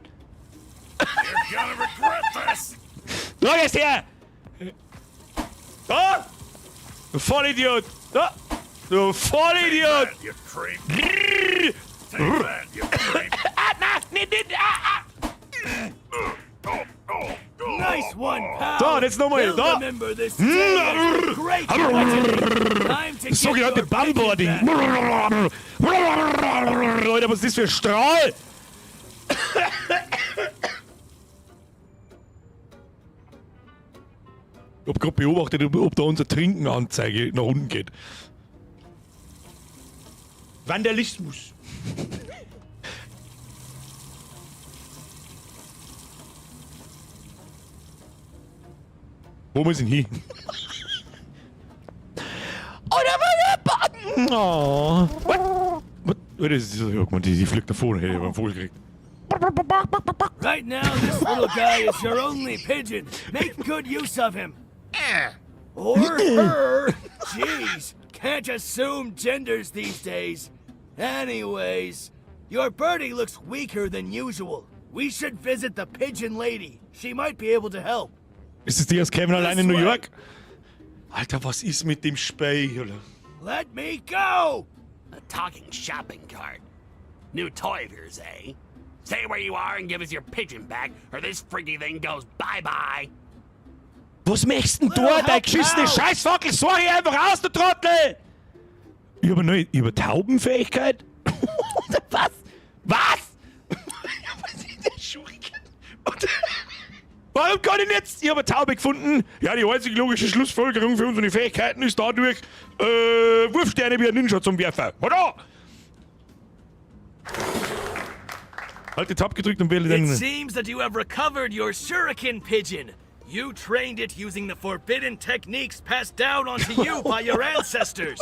You're gonna regret this. Da gehst her! Da! Du Vollidiot! Da! Du Vollidiot! That, you creep. Take that, you creep. Ah, na, nicht, nicht, ah, ah! Oh, oh. Nice one, pal. So, und jetzt nochmal, He'll da. remember this day as the great reckoning. Time to get Sogenannte your pigeon Bumboarding. back. Leute, was ist das für ein Strahl? Ich hab grad beobachtet, ob da unser Trinken-Anzeige nach unten geht. Vandalismus. Wo muss ich hin? Oder Oh. What? What? What is this? Oh, guck mal, die fliegt davon. Hey, ich hab einen Vogel gekriegt. Right now, this little guy is your only pigeon. Make good use of him. Or her. Jeez, can't assume genders these days. Anyways, your birdie looks weaker than usual. We should visit the pigeon lady. She might be able to help. Ist das die aus Kevin allein in New This way. York? Alter, was ist mit dem Spiel? Alter? Let me go! A talking shopping cart. New toy of yours, eh? Stay where you are and give us your pigeon back, or this freaky thing goes bye-bye. Was möchtest denn du, dein geschissene Scheißfackel? Sorry, einfach aus, du Trottel! Ich habe eine ich hab eine Taubenfähigkeit? Oder was? Was? Was ist der Schuriken? Warum kann ich jetzt? Ich habe eine Taube gefunden. Ja, die einzige logische Schlussfolgerung für unsere Fähigkeiten ist dadurch, Wurfsterne wie ein Ninja zum Werfer. Oder? Halt die Tab gedrückt und wähle It den. seems that you have recovered your shuriken pigeon. You trained it using the forbidden techniques passed down onto you by your ancestors.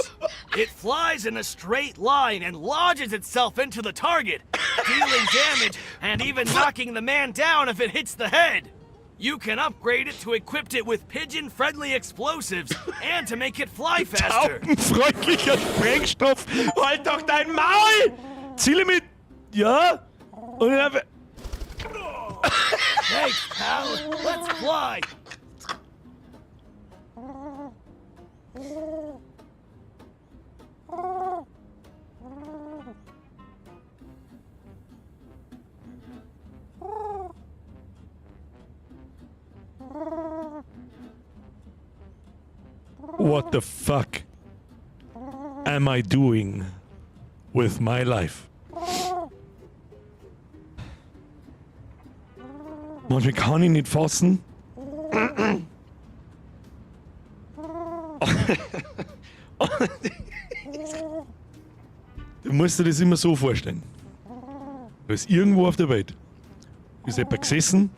It flies in a straight line and lodges itself into the target, dealing damage and even knocking the man down if it hits the head. You can upgrade it to equip it with pigeon-friendly explosives and to make it fly faster. Taubenfreundlicher Sprengstoff. Halt doch dein Maul! Ziele mit. Ja? Und dann. Thanks, pal. Let's fly. What the fuck? am I doing with my life? Manchmal kann ich nicht fassen. Du musst dir das immer so vorstellen. Da ist irgendwo auf der Welt ist jemand gesessen.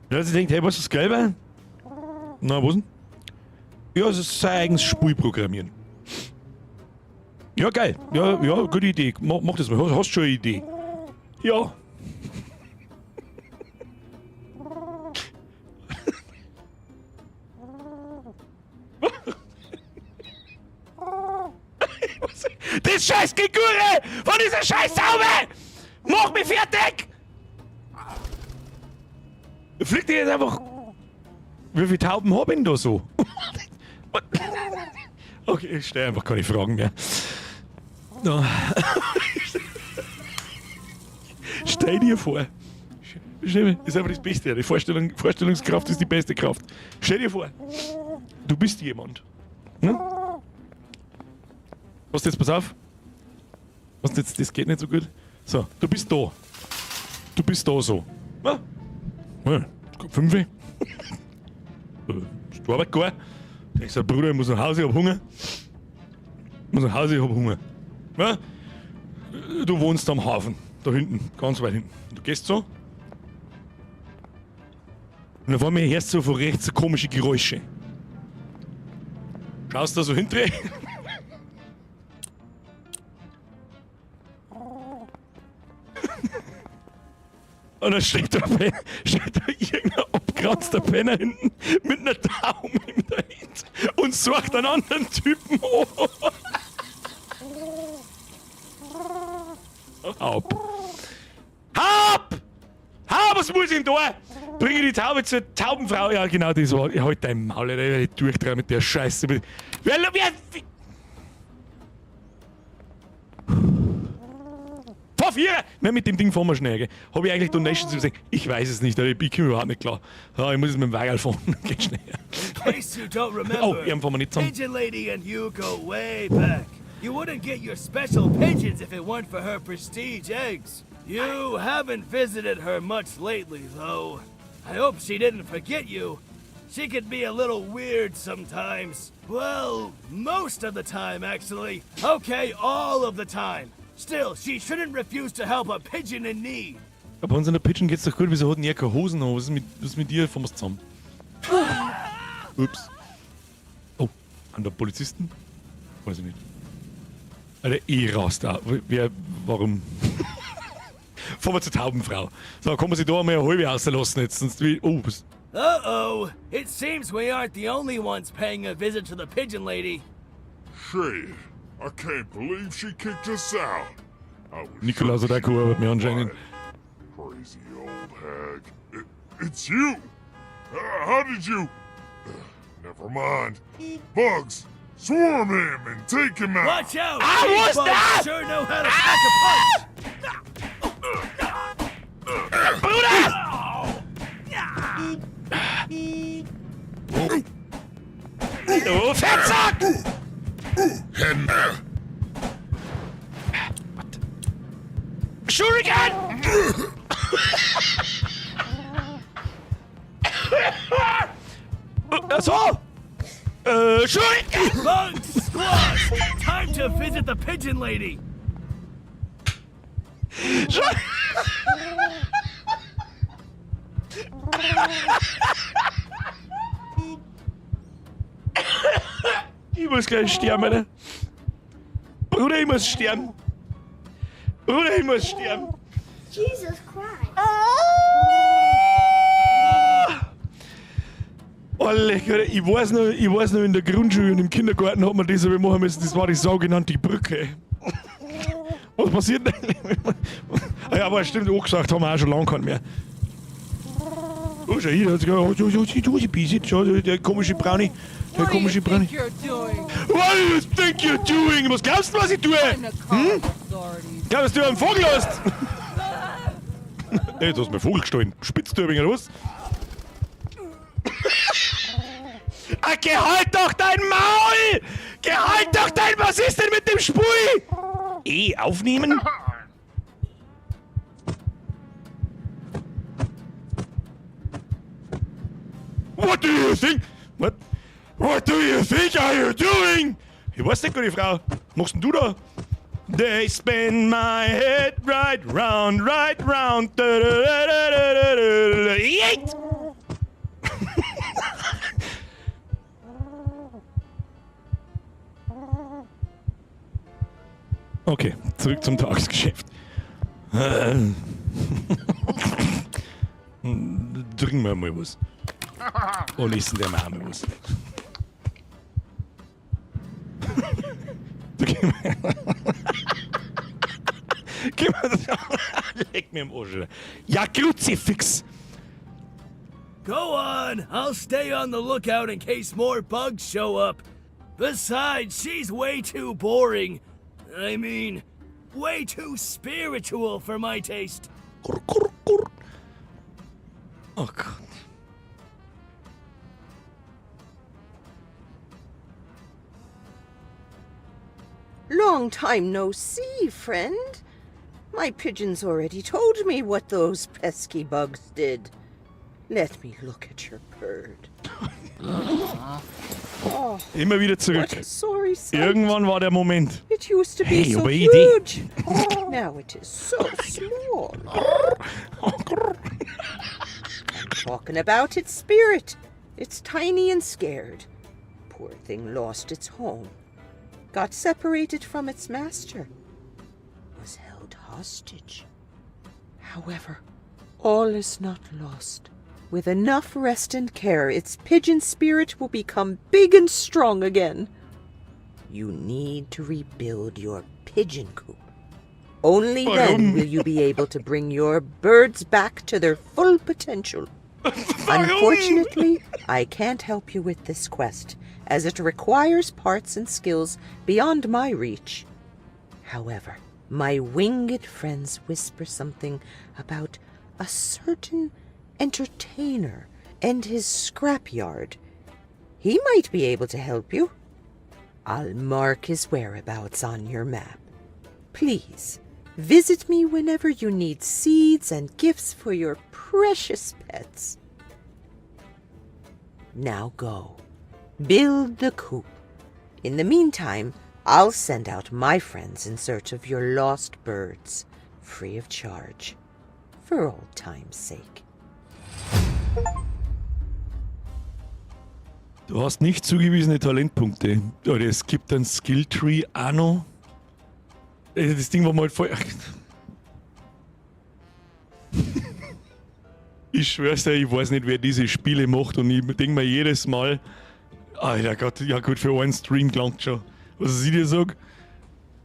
Und hat sich gedacht, hey, was ist das Gelbe? Na, was denn? Ja, es ist sein eigenes Spiel programmieren. Ja, geil. Ja, ja, gute Idee. Mach das mal. Hast schon eine Idee? Ja. Das scheiß Gegurre von dieser scheiß Taube! Mach mich fertig! Fliegt die jetzt einfach. Wie viele Tauben hab ich denn da so? Okay, ich stelle einfach keine Fragen mehr. No. Stell dir vor. Stell, ist einfach das Beste. Die Vorstellungskraft ist die beste Kraft. Stell dir vor, du bist jemand. Ne? Was jetzt, pass auf. Was jetzt, das geht nicht so gut. So, du bist da. Du bist da so. Na? Ja, 5. Ist die Arbeit gar. Ich sag, Bruder, ich muss nach Hause, ich hab Hunger. Ich muss nach Hause, ich hab Hunger. Ja? Du wohnst am Hafen, da hinten, ganz weit hinten. Du gehst so. Und auf einmal hörst du so von rechts so komische Geräusche. Schaust da so hinter. Und dann steht da irgendein abgeranzter Penner hinten mit einer Taube in der Hand und sucht einen anderen Typen an. Ab. Hab! Hab, was muss ich denn da? Bringe die Taube zur Taubenfrau. Ja, genau, das war. Ich halt dein Maul, Alter, ich werde durchdrehen mit der Scheiße. Wer, wer, Fahr vier! Nein, mit dem Ding fahren wir schnell, gell? Hab ich eigentlich Donations gesehen? Ich weiß es nicht, aber ich komme überhaupt nicht klar. Ja, ich muss jetzt mit dem Wagen fahren. Geht schneller. In case you don't remember, Oh, fahren wir nicht zusammen. Pigeon Lady and you go way back. You wouldn't get your special pigeons if it weren't for her prestige eggs. You haven't visited her much lately, though. I hope she didn't forget you. She could be a little weird sometimes. Well, most of the time, actually. Okay, all of the time. Still, she shouldn't refuse to help a pigeon in need. Aber uns in der Pigeon geht's doch gut, wieso hat denn er keine Hosen an? Was ist mit dir? Fahren wir's zusammen. Ups. Oh, an der Polizisten? Weiß ich nicht. Alter, eh raus da. Wer, warum? Fahren wir zur Taubenfrau. So, kann man sich da einmal eine halbe rauslassen jetzt, sonst wie. Oh, was? Uh-oh! It seems we aren't the only ones paying a visit to the pigeon lady. Shit, I can't believe she kicked us out. I was Nikolaus hat auch keine Arbeit mehr anscheinend. Crazy old hag. It's you! How did you... Never mind. Bugs, swarm him and take him out! Watch out! Ah, These what's bugs that? sure know how to pack a punch! Bruder! Du Fettsack! Shuriken! So! Shuriken! Bugs, squash! Time to visit the pigeon lady! Ich muss gleich sterben, Alter. Bruder, ich muss sterben. Bruder, ich muss sterben. Jesus Christ. Oh, lecker. Ich weiß noch, in der Grundschule und im Kindergarten hat man das aber machen müssen. Das war die sogenannte Brücke. Was passiert denn? Ah ja, aber stimmt, angesagt haben wir auch schon lange keinen mehr. Oh, schau hier, der komische Brownie. Der komische Brownie. What do you think you're doing? Was glaubst du, was ich tue? Hm? Glaubst du, du einen Vogel hast? Ey, du hast mir Vogel gestohlen. Spitzt du ein wenig, oder was? Ah, geh halt doch dein Maul! Geh halt doch dein... Was ist denn mit dem Spiel? E, aufnehmen? What do you think? What? What do you think are you doing? Ich weiß nicht, gute Frau. Was machst denn du da? They spin my head right round, right round. Da, da, da, da, da, da, da. Yeet! Okay, zurück zum Tagesgeschäft. Trinken wir mal was. Und essen der mal was. Geh mal. Leck mir am Arsch. Alter. Ja, Kruzifix! Go on, I'll stay on the lookout in case more bugs show up. Besides, she's way too boring. I mean, way too spiritual for my taste. Kurr, kurr, kurr. Oh Gott. Long time no see, friend. My pigeons already told me what those pesky bugs did. Let me look at your bird. Oh, Immer wieder zurück. what a sorry sight. Irgendwann war der Moment. It used to be Hey, so aber Idee. huge. Now it is so small. I'm talking about its spirit. It's tiny and scared. Poor thing lost its home. Got separated from its master. Was held hostage. However, all is not lost. With enough rest and care, its pigeon spirit will become big and strong again. You need to rebuild your pigeon coop. Only then Warum? will you be able to bring your birds back to their full potential. Unfortunately, I can't help you with this quest, as it requires parts and skills beyond my reach. However, my winged friends whisper something about a certain entertainer and his scrapyard. He might be able to help you. I'll mark his whereabouts on your map. Please, visit me whenever you need seeds and gifts for your precious pets. Now go. Build the coop. In the meantime, I'll send out my friends in search of your lost birds, free of charge, for old time's sake. Du hast nicht zugewiesene Talentpunkte. Oder es gibt einen Skilltree auch noch. Das Ding war mal voll. Ich schwör's dir, ich weiß nicht, wer diese Spiele macht und ich denk mir jedes Mal, Alter Gott, ja gut, für einen Stream gelangt schon. Was ich dir sag,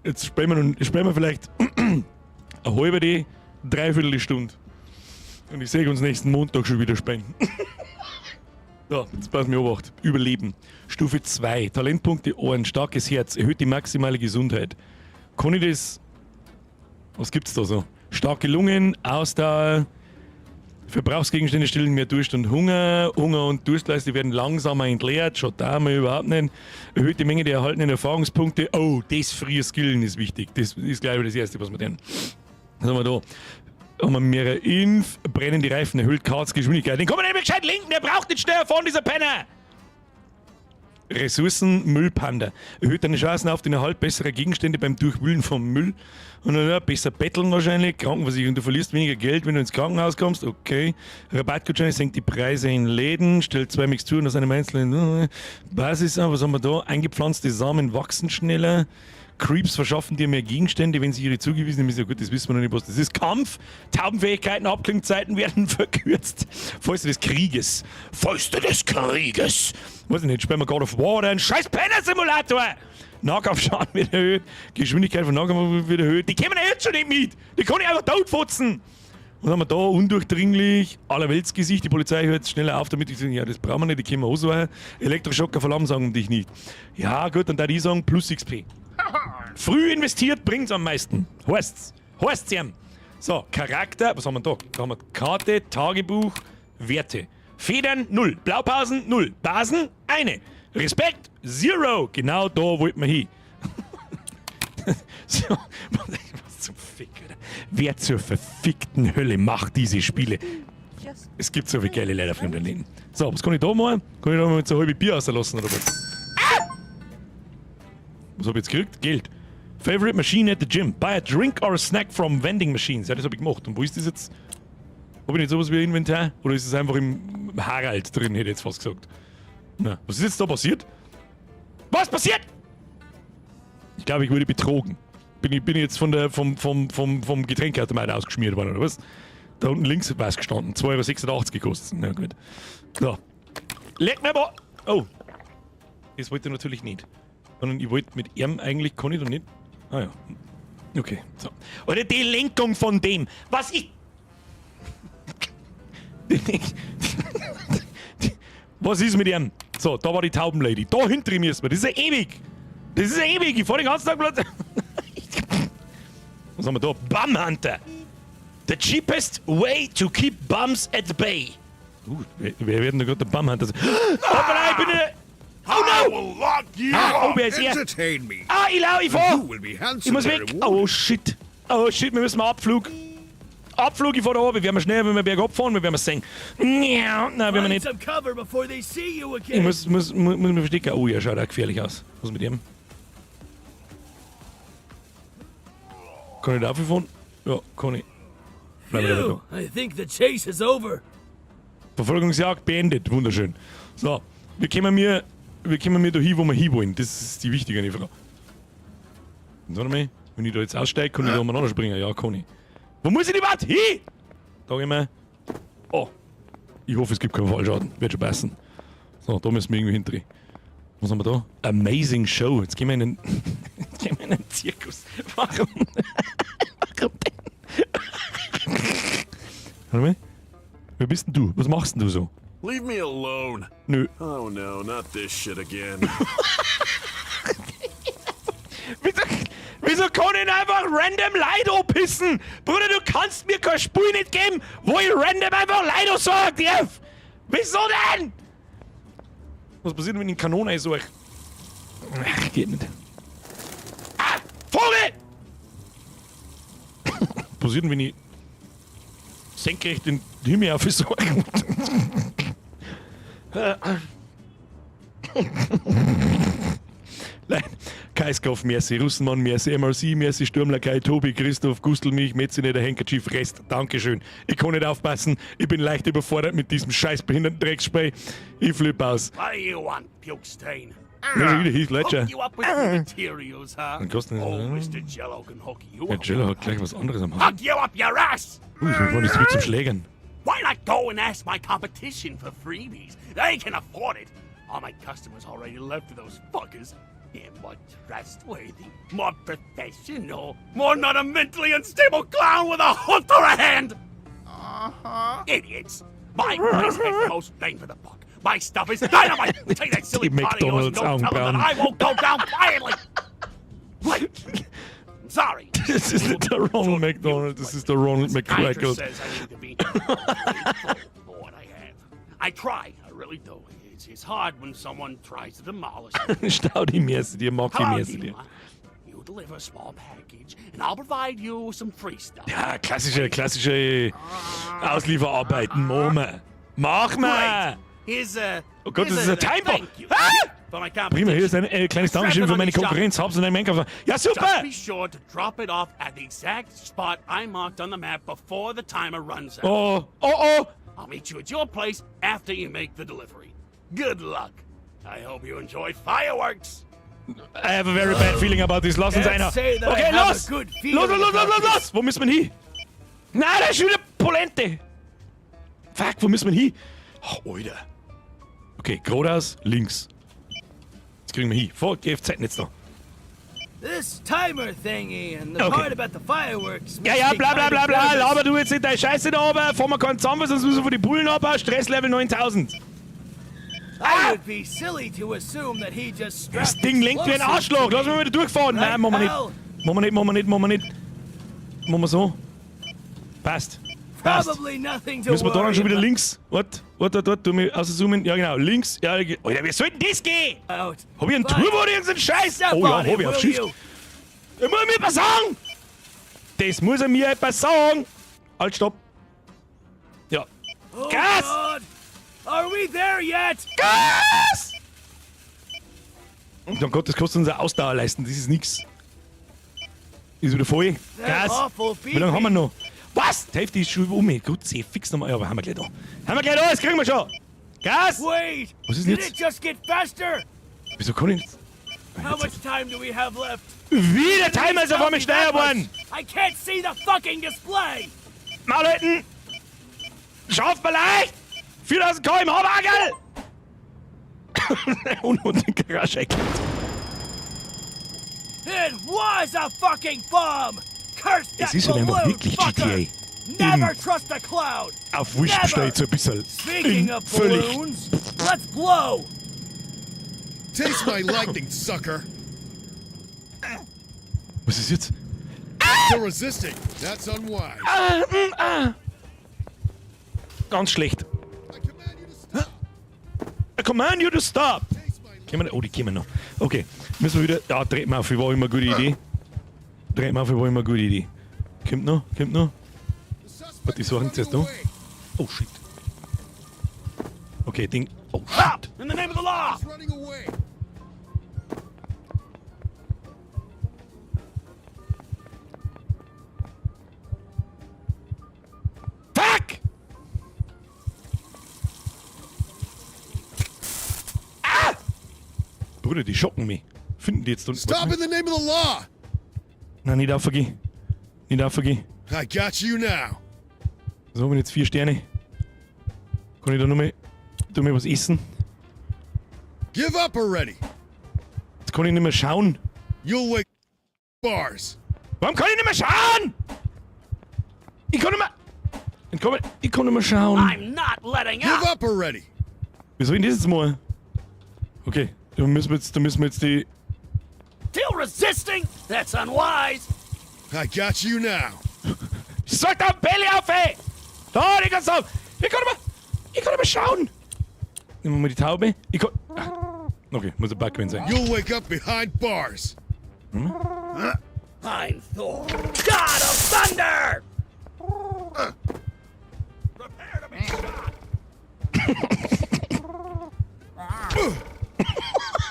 jetzt spielen wir, noch, spielen wir vielleicht eine halbe, dreiviertel Stunde. Und ich sehe uns nächsten Montag schon wieder spielen. So, jetzt pass mir Obacht. Überleben. Stufe 2. Talentpunkte 1. Starkes Herz. Erhöht die maximale Gesundheit. Kann ich das. Was gibt's da so? Starke Lungen, Ausdauer. Verbrauchsgegenstände stillen mehr Durst und Hunger. Hunger und Durstleiste werden langsamer entleert. Schaut da mal überhaupt nicht. Erhöht die Menge der erhaltenen Erfahrungspunkte. Oh, das frühe Skillen ist wichtig. Das ist gleich das Erste, was wir tun. Was haben wir da? Haben wir mehrere Inf, brennen die Reifen, erhöht Karts Geschwindigkeit. Den kann man nämlich gescheit lenken, der braucht nicht schneller fahren, dieser Penner! Ressourcen, Müllpanda. Erhöht deine Chancen auf den Erhalt besserer Gegenstände beim Durchwühlen vom Müll. Und dann, ja, besser betteln wahrscheinlich. Krankenversicherung, du verlierst weniger Geld, wenn du ins Krankenhaus kommst. Okay. Rabattgutscheine senkt die Preise in Läden, stellt zwei Mixturen aus einem einzelnen Basis an. Was haben wir da? Eingepflanzte Samen wachsen schneller. Creeps verschaffen dir mehr Gegenstände, wenn sie ihre zugewiesen sind. Ja gut, das wissen wir noch nicht, was das ist. Kampf, Taubenfähigkeiten, Abklingzeiten werden verkürzt. Fäuste des Krieges. Fäuste des Krieges. Weiß ich nicht, spielen wir God of War oder einen scheiß Penner-Simulator. Nahkampfschaden wird erhöht, Geschwindigkeit von Nahkampf wird erhöht. Die kämen ja jetzt schon nicht mit. Die kann ich einfach totfotzen. Was haben wir da? Undurchdringlich, allerweltsgesicht. Die Polizei hört schneller auf damit. Ich sage, ja, das brauchen wir nicht, die können wir auch so. Elektroschocker verlangsamen dich nicht. Ja, gut, dann darf ich sagen, plus XP. Früh investiert bringt's am meisten. Heißt's. Heißt's ihm. So, Charakter, was haben wir da? Da haben wir Karte, Tagebuch, Werte. Federn 0. Blaupausen 0. Basen 1. Respekt 0. Genau da wollten wir hin. So, was zum Fick, Alter. Wer zur verfickten Hölle macht diese Spiele? Es gibt so viele geile Leute auf dem Planeten. So, was kann ich da machen? Kann ich da mal mit so halbe Bier rauslassen oder was? Ah! Was hab ich jetzt gekriegt? Geld. Favorite machine at the gym. Buy a drink or a snack from vending machines. Ja, das hab ich gemacht. Und wo ist das jetzt? Hab ich nicht sowas wie ein Inventar? Oder ist es einfach im Harald drin, hätte ich jetzt fast gesagt. Na, was ist jetzt da passiert? Was passiert? Ich glaube, ich wurde betrogen. Bin ich jetzt von der, vom, vom, vom, vom Getränkeautomat ausgeschmiert worden, oder was? Da unten links war es gestanden. 2,86 Euro gekostet. Na gut. So. Leck mir mal. Oh. Das wollte ich natürlich nicht. Sondern ich wollte mit ihm eigentlich, kann ich da nicht. Ah ja. Okay, so. Oder die Lenkung von dem. Was ich. Was ist mit ihm? So, da war die Taubenlady. Da hinter mir ist mir. Das ist ja ewig. Das ist ja ewig. Ich fahr den ganzen Tag bloß. Was haben wir da? Bum Hunter. The cheapest way to keep bums at bay. Wer wird denn da gerade der Bum Hunter sein? Hoppala, ich bin in der. Oh no! I will lock you Ah, oh, up. wer ist er? Entertain me. Ah, ich lau, ich fahr! You will be Ich muss weg! Oh shit! Oh shit, wir müssen mal Abflug. Abflug, ich fahr da runter. Wir werden schnell, wenn wir bergab fahren, wir werden sehen. Nein, werden wir Find nicht. some cover before they see you Ich again. muss mich verstecken. Oh ja, schaut auch gefährlich aus. Was ist mit dem? Kann ich da rauffahren? Ja, kann ich. Bleib wieder da. Phew, I think the chase is over. Verfolgungsjagd beendet. Wunderschön. So, wir kommen mir da hin, wo wir hinwollen. Das ist die wichtige Frage. Und warte mal, wenn ich da jetzt aussteige, kann ich da umeinander springen. Ja, kann ich. Wo muss ich denn überhaupt hin? Da gehen wir. Oh. Ich hoffe, es gibt keinen Fallschaden. Wird schon passen. So, da müssen wir irgendwie hindrehen. Was haben wir da? Amazing Show. Jetzt gehen wir in den, jetzt gehen wir in den Zirkus. Warum? Warum denn? Warte mal. Wer bist denn du? Was machst denn du so? Leave me alone. Nö. Oh no, not this shit again. Wieso kann ich einfach random Leido pissen? Bruder, du kannst mir kein Spiel nicht geben, wo ich random einfach Leido sagen darf. Wieso denn? Was passiert, wenn ich eine Kanone einsuche? Ach, geht nicht. Ah, Vogel! Was passiert denn, wenn ich senkrecht den Himmel aufsuche? Nein, Kaiskopf, merci, Russenmann, merci, MRC, merci, Sturmlakai, Tobi, Christoph, Gustelmilch, Metzineter, Handkerchief, Rest, Dankeschön. Ich kann nicht aufpassen, ich bin leicht überfordert mit diesem scheiß behinderten Drecksspray. Ich flippe aus. What do you want, Pukestain? Ja, schon wieder Heath Ledger. Hook you up with the materials, huh? Dann kostet Oh, das- Mr. Jello can hook you Der up. Jello hat gleich was anderes am Hals. Hook you up your ass! Ui, ich war nicht zurück zum Schlägern. Why not go and ask my competition for freebies? They can afford it. All my customers already left to those fuckers. They're more trustworthy, more professional, more not a mentally unstable clown with a hook for a hand. Idiots! My place has the most bang for the buck. My stuff is dynamite. Take that silly Die pot of yours and McDonald's go tell them that Augenbrauen. I won't go down quietly. Wait. I'm sorry. Das ist nicht der Ronald McDonald, das ist der Ronald Psychiatrist McCrackle. says I need to be grateful for what I have. I try, I really do. It's hard when someone tries to demolish me. Staudi, merci dir, Maki, Hello, merci dir. Dima. You deliver a small package, and I'll provide you with some free stuff. Ja, klassische Auslieferarbeiten. Machen wir. Mach wir! Great. Here's a, Oh Gott, here's das ist ein Timebomb. thank you Ah! for my competition. Prima, hier ist ein kleines Dankeschön für meine Konkurrenz. Hab's in deinem Einkauf. Ja, super! Just be sure to drop it off at the exact spot I marked on the map before the timer runs out. Oh. I'll meet you at your place after you make the delivery. Good luck. I hope you enjoy fireworks. I have a very bad feeling about this. Lass uns Can't einer. say that I Okay, have a los! good feeling Los, los, los, los, about los, los! Wo müssen wir hin? Nein, da ist schon wieder Polente! Fuck, wo müssen wir hin? Oh, Alter. Okay, geradeaus, links. Das kriegen wir hin. Vor GFZ-Netz da. This timer thingy and the Okay. part about the fireworks. Ja, makes ja, me bla bla kinda bla bla. nervous. Laber du jetzt nicht deine Scheiße da oben. Fahren wir keinen zusammen, sonst müssen wir von die Bullen abhauen. Stresslevel 9000. I would be silly to assume that he just strapped Das Ding lenkt wie ein explosives Arschloch. to Lass me. mich mal wieder durchfahren. Right, Nein, machen wir pal? nicht. Machen wir nicht, machen wir nicht, machen wir nicht. Machen wir so. Passt. Passt. Probably nothing to Müssen wir da dann worry schon wieder links? Warte, warte, warte, warte, tu mich auszoomen. Ja, genau, links. Ja, Alter, wie soll denn das gehen? about. Hab ich einen Turbo oder irgendeinen Scheiß? Step Oh ja, on it, hab ich auf will Shift. you? Der muss mir etwas sagen! Das muss er mir etwas sagen! Halt, stopp! Ja. Oh, Gas! God. Are we there yet? Gas! Oh Gott, das kostet uns eine Ausdauer leisten, das ist nix. Ist wieder voll. That Gas! awful Wie lange haben wir beeping. noch? Was? Die Hälfte ist schon um. Gut, seh fix nochmal. Ja, aber haben wir gleich da. Haben wir gleich da, das kriegen wir schon! Gas! Wait! Was ist denn Did jetzt? it just get faster? Wieso kann ich nicht? How much time do we have left? Wie der Timer ist auf einmal That schneller much. geworden! I can't see the fucking display! Maul halten! Schafft mal leicht! 4000 km Hagel! Und den Garage erkannt. It was a fucking bomb! Curse that Es ist halt einfach balloon wirklich fucker! GTA. Never trust a cloud! Auf Wish Never. bestelle ich so ein bisschen. Speaking In of völlig. balloons, let's blow! Taste my lightning, sucker. Was ist jetzt? Still resisting. That's unwise. Ah, ah. Ganz schlecht. I command you to stop. Können wir, oh, die kommen noch. Okay, müssen wir wieder. Ja, dreht mal auf, war immer eine gute Idee. Dreht mal auf, war immer eine gute Idee. Kommt noch, kommt noch. Warte, die suchen zuerst noch. Oh shit. Okay, Ding. Oh shit. In the name of the law! Running away. Fuck! Ah! Bruder, die schocken mich. Finden die jetzt unten. Stop in the name of the law. Nein, nicht aufgehen. Nicht aufgehen. I got you now. So, haben wir jetzt 4 Sterne. Kann ich da noch mal, da mal was essen? Give up already. Jetzt kann ich nicht mehr schauen. You'll wake bars. Warum kann ich nicht mehr schauen? Ich kann nicht mehr. Ich kann nicht mehr schauen. I'm not letting Give up! up already. Wie soll ich denn das jetzt mal? Okay, da müssen wir jetzt die. Still resisting? That's unwise! I got you now. Sag da Belly auf, ey! Da, die ganze auf! Ich kann nicht mehr. Ich kann nicht mehr schauen! Nehmen wir mal die Taube. Ich kann. Ach, okay, muss ein Bug gewesen sein. You'll wake up behind bars. I'm Thor, God of Thunder! Prepare to be shot!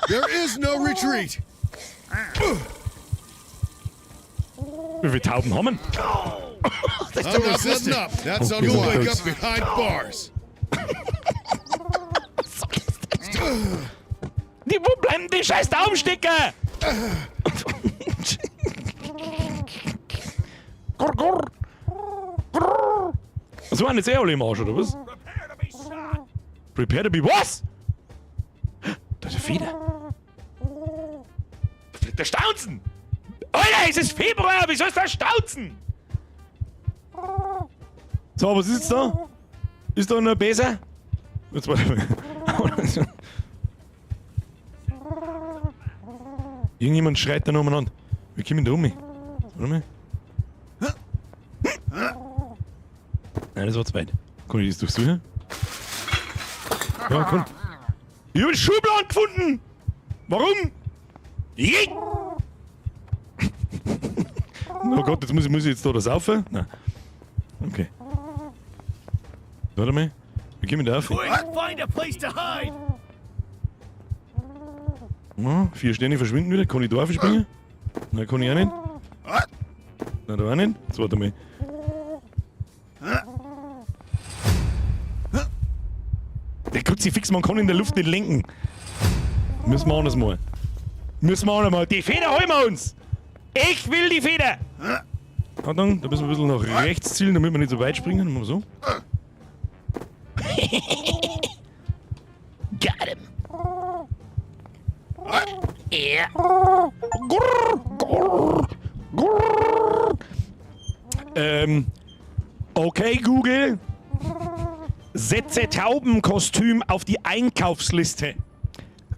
There is no retreat. Wie viele Tauben haben wir? I'm not letting up. That's Oh, unwise. You'll wake folks. up behind bars. Die, wo bleiben die scheiß Tauben stecken? Grr, grr. Grr. So waren jetzt eh alle im Arsch, oder was? Prepare to be shot! Prepare to be was? Da ist eine Feder. Da fliegt der Staunzen! Alter, es ist Februar, wieso ist da Staunzen? So, was ist jetzt da? Ist da noch besser? Jetzt warte mal. Irgendjemand schreit da noch umeinander. Wir kommen da um. Warte mal. Nein, das war zu weit. Kann ich das durchsuchen? Ja, komm. Ich hab einen Schubladen gefunden! Warum? Je oh Gott, jetzt muss ich jetzt da das saufen? Nein. Okay. Warte mal. Wir kommen da auf. Quick, find a place to hide! Ja, 4 Sterne verschwinden wieder. Kann ich da aufspringen? Nein, kann ich auch nicht. Nein, da auch nicht. Jetzt warte mal. Der Kruzifix, man kann in der Luft nicht lenken. Müssen wir anders mal. Müssen wir auch noch mal. Die Feder holen wir uns! Ich will die Feder! Achtung, da müssen wir ein bisschen nach rechts zielen, damit wir nicht so weit springen. Machen wir so. Got him! Yeah. Grrr, grrr, grrr. Okay, Google. Setze Taubenkostüm auf die Einkaufsliste.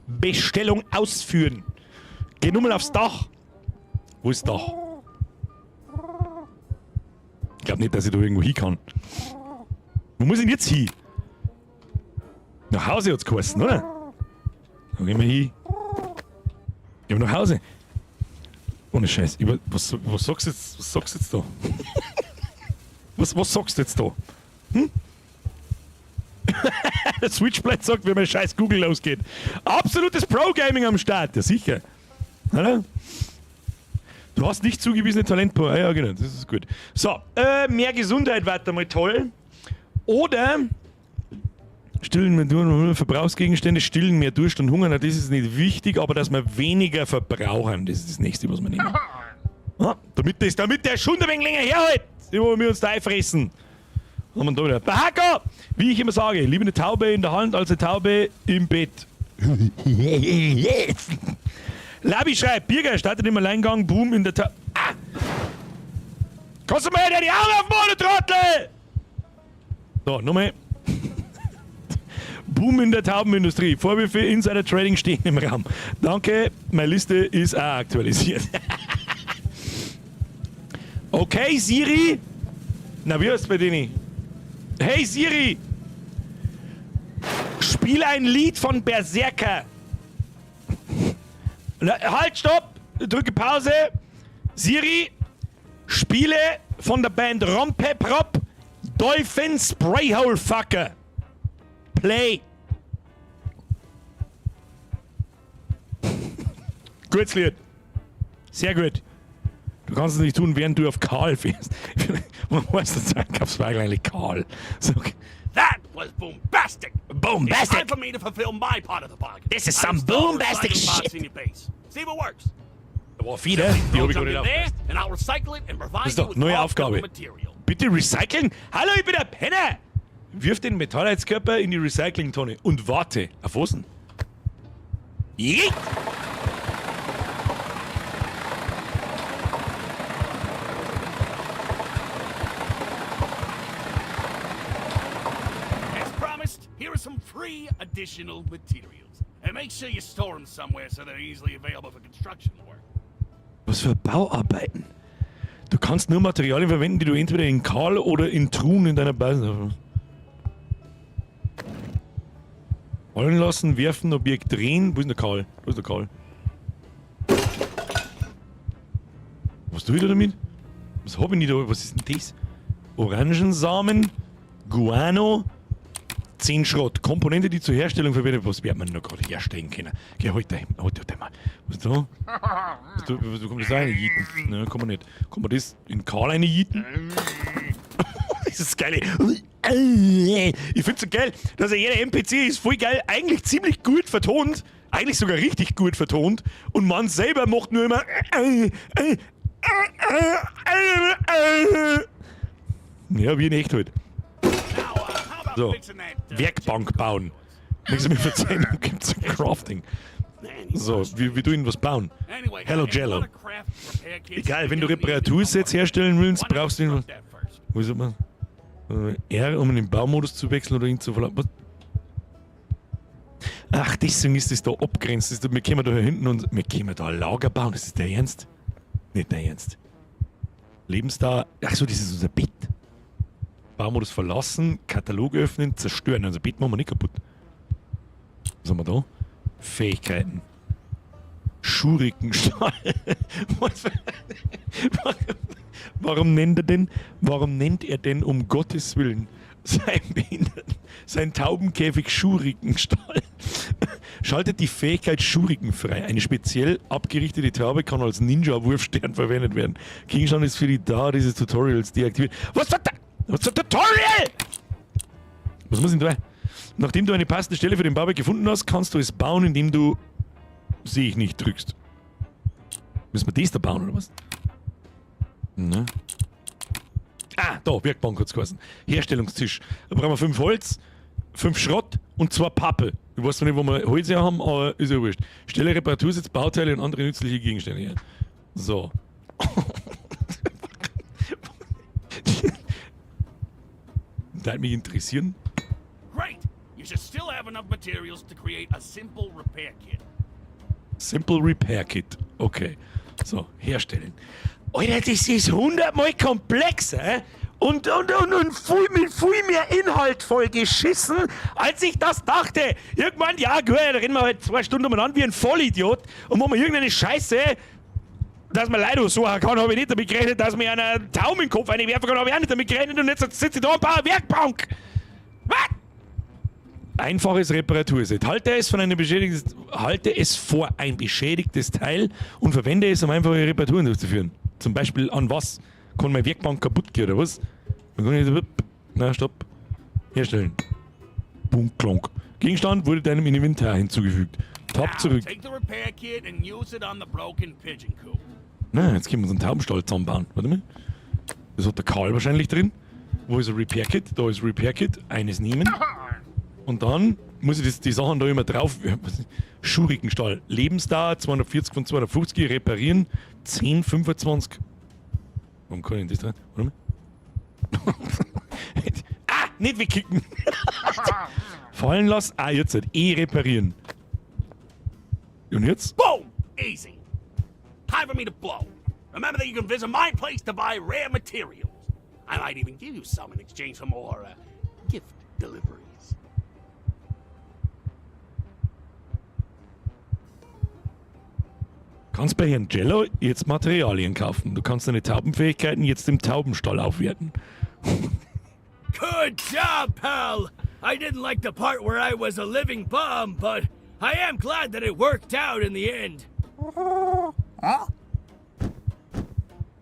Bestellung ausführen. Geh nur mal aufs Dach. Wo ist Dach? Ich glaub Nicht, dass ich da irgendwo hin kann. Wo muss ich denn jetzt hin? Nach Hause hat's geheißen, oder? Da gehen wir hin. Gehen wir nach Hause. Ohne Scheiß. Ich, was sagst du jetzt, was sagst du jetzt da? Was sagst du jetzt da? Hm? Der Switchblade sagt, wie mein scheiß Google losgeht. Absolutes Pro-Gaming am Start, ja sicher. Oder? Du hast nicht zugewiesene Talentpunkte. Ah, ja, genau, das ist gut. So, mehr Gesundheit weiter mal toll. Oder stillen mehr Durst, Verbrauchsgegenstände, stillen mehr Durst und Hunger. Na, das ist nicht wichtig, aber dass wir weniger verbrauchen, das ist das nächste, was wir nehmen. Ja, damit der Schund ein wenig länger herhält, wo wir uns da einfressen. Haben wir da wieder. Bahako! Wie ich immer sage, lieber eine Taube in der Hand als eine Taube im Bett. Labi schreibt, Birger startet im Alleingang, Boom in der Taube. Ah! Kannst du mal die Augen aufmachen, du Trottel! So, nochmal. Boom in der Taubenindustrie. Vorwürfe Insider Trading stehen im Raum. Danke, meine Liste ist auch aktualisiert. Okay, Siri. Na, wie heißt bei denen? Hey Siri! Spiel ein Lied von Berserker. Na, halt, stopp! Drücke Pause. Siri, spiele von der Band Rompeprop Dolphin Sprayhole Fucker. Play. Gutes Lied. Sehr gut. Du kannst es nicht tun, während du auf Karl fährst. Man weiß, das Einkaufswagen eigentlich Karl. So, okay. That was boombastic. Boombastic. It's time for me to fulfill my part of the bargain. This is I've some installed boombastic recycling box shit. in your base. See if it works. Da war viele, die Throw hab ich junk gar nicht in there, aufgepasst. and I'll recycle it and provide Das ist you doch with neue all Aufgabe. material. Bitte recyceln? Hallo, ich bin der Penner! Wirf den Metallheizkörper in die Recyclingtonne und warte. Auf was denn? Yeet! As promised, here are some free additional materials. And make sure you store them somewhere so they're easily available for construction work. Was für Bauarbeiten? Du kannst nur Materialien verwenden, die du entweder in Karl oder in Truhen in deiner Basis hast. Rollen lassen, werfen, Objekt drehen. Wo ist denn der Karl? Wo ist der Karl? Was tue ich da damit? Was hab ich denn da? Was ist denn das? Orangensamen, Guano, 10 Schrott. Komponente, die zur Herstellung verwendet. Was wird man noch gerade herstellen können? Geh, halt halt mal. Was ist da? Was du, was, kommt das da rein? Jieten? Ne, kann man nicht. Kann man das in Karl eine jieten? Das ist geil. Ich find's so geil, dass er jeder NPC ist voll geil, eigentlich ziemlich gut vertont, eigentlich sogar richtig gut vertont und man selber macht nur immer. Ja, wie in echt halt. So, Werkbank bauen. Nichts mehr verzeihen, dann gibt's ein Crafting. So, wie du ihn was bauen? Hello Jello. Egal, wenn du Reparatursets herstellen willst, brauchst du ihn. Wo ist man? R, um in den Baumodus zu wechseln oder ihn zu verlassen. Was? Ach, deswegen ist das da abgrenzt. Das ist, wir können da hinten und wir können da ein Lager bauen. Das ist der Ernst? Nicht der Ernst. Lebensdauer. Ach so, das ist unser Bett. Baumodus verlassen, Katalog öffnen, zerstören. Unser Bett machen wir nicht kaputt. Was haben wir da? Fähigkeiten. Schurikenstahl. Was warum nennt er denn, warum nennt er denn um Gottes Willen sein Behinderten, sein Taubenkäfig Schurikenstahl? Schaltet die Fähigkeit Schuriken frei. Eine speziell abgerichtete Taube kann als Ninja-Wurfstern verwendet werden. Gegenstand ist für die Dauer dieses Tutorials deaktiviert. Was für, was für Tutorial? Was muss ich denn da? Nachdem du eine passende Stelle für den Bauwerk gefunden hast, kannst du es bauen, indem du sehe ich nicht drückst. Müssen wir das da bauen, oder was? Ne? Ah, da, Werkbank hat's geheißen. Herstellungstisch. Da brauchen wir 5 Holz, 5 Schrott und 2 Pappe. Ich weiß zwar nicht, wo wir Holz her haben, aber ist ja wurscht. Stelle Reparatursitz, Bauteile und andere nützliche Gegenstände her. So. Das würde mich interessieren. Great! You should still have enough materials to create a simple repair kit. Simple Repair Kit. Okay. So, herstellen. Alter, das ist 100-mal komplexer Und viel, mit viel mehr Inhalt voll geschissen, als ich das dachte. Irgendwann, ja, gut, da reden wir halt 2 Stunden umeinander wie ein Vollidiot und machen wir irgendeine Scheiße, dass man Leute suchen kann, habe ich nicht damit gerechnet, dass mir einer Taum in den Kopf einwerfen kann, habe ich auch nicht damit gerechnet und jetzt sitze ich da und baue eine Werkbank. Was? Einfaches Reparaturset. Halte es vor ein beschädigtes Teil und verwende es, um einfache Reparaturen durchzuführen. Zum Beispiel an was? Kann meine Werkbank kaputt gehen oder was? Dann kann ich, na, stopp. Herstellen. Bunk, klonk. Gegenstand wurde deinem Inventar hinzugefügt. Tab Now, zurück. take the repair kit and use it on the broken pigeon coop. Na, jetzt können wir uns einen Taubenstall zusammenbauen. Warte mal. Das hat der Karl wahrscheinlich drin. Wo ist ein Repair Kit? Da ist Repair Kit. Eines nehmen. Und dann muss ich die Sachen da immer drauf. Schurikenstall. Lebensdauer 240 von 250. Reparieren 10, 25. Warum kann ich denn das dran? Warte mal. Ah, nicht wegkicken. Fallen lassen. Ah, jetzt halt. E reparieren. Und jetzt? Boom! Easy. Time for me to blow. Remember that you can visit my place to buy rare materials. I might even give you some in exchange for more gift deliveries. Kannst bei Herrn Jello jetzt Materialien kaufen. Du kannst deine Taubenfähigkeiten jetzt im Taubenstall aufwerten. Good job, pal! I didn't like the part where I was a living bomb, but I am glad that it worked out in the end. The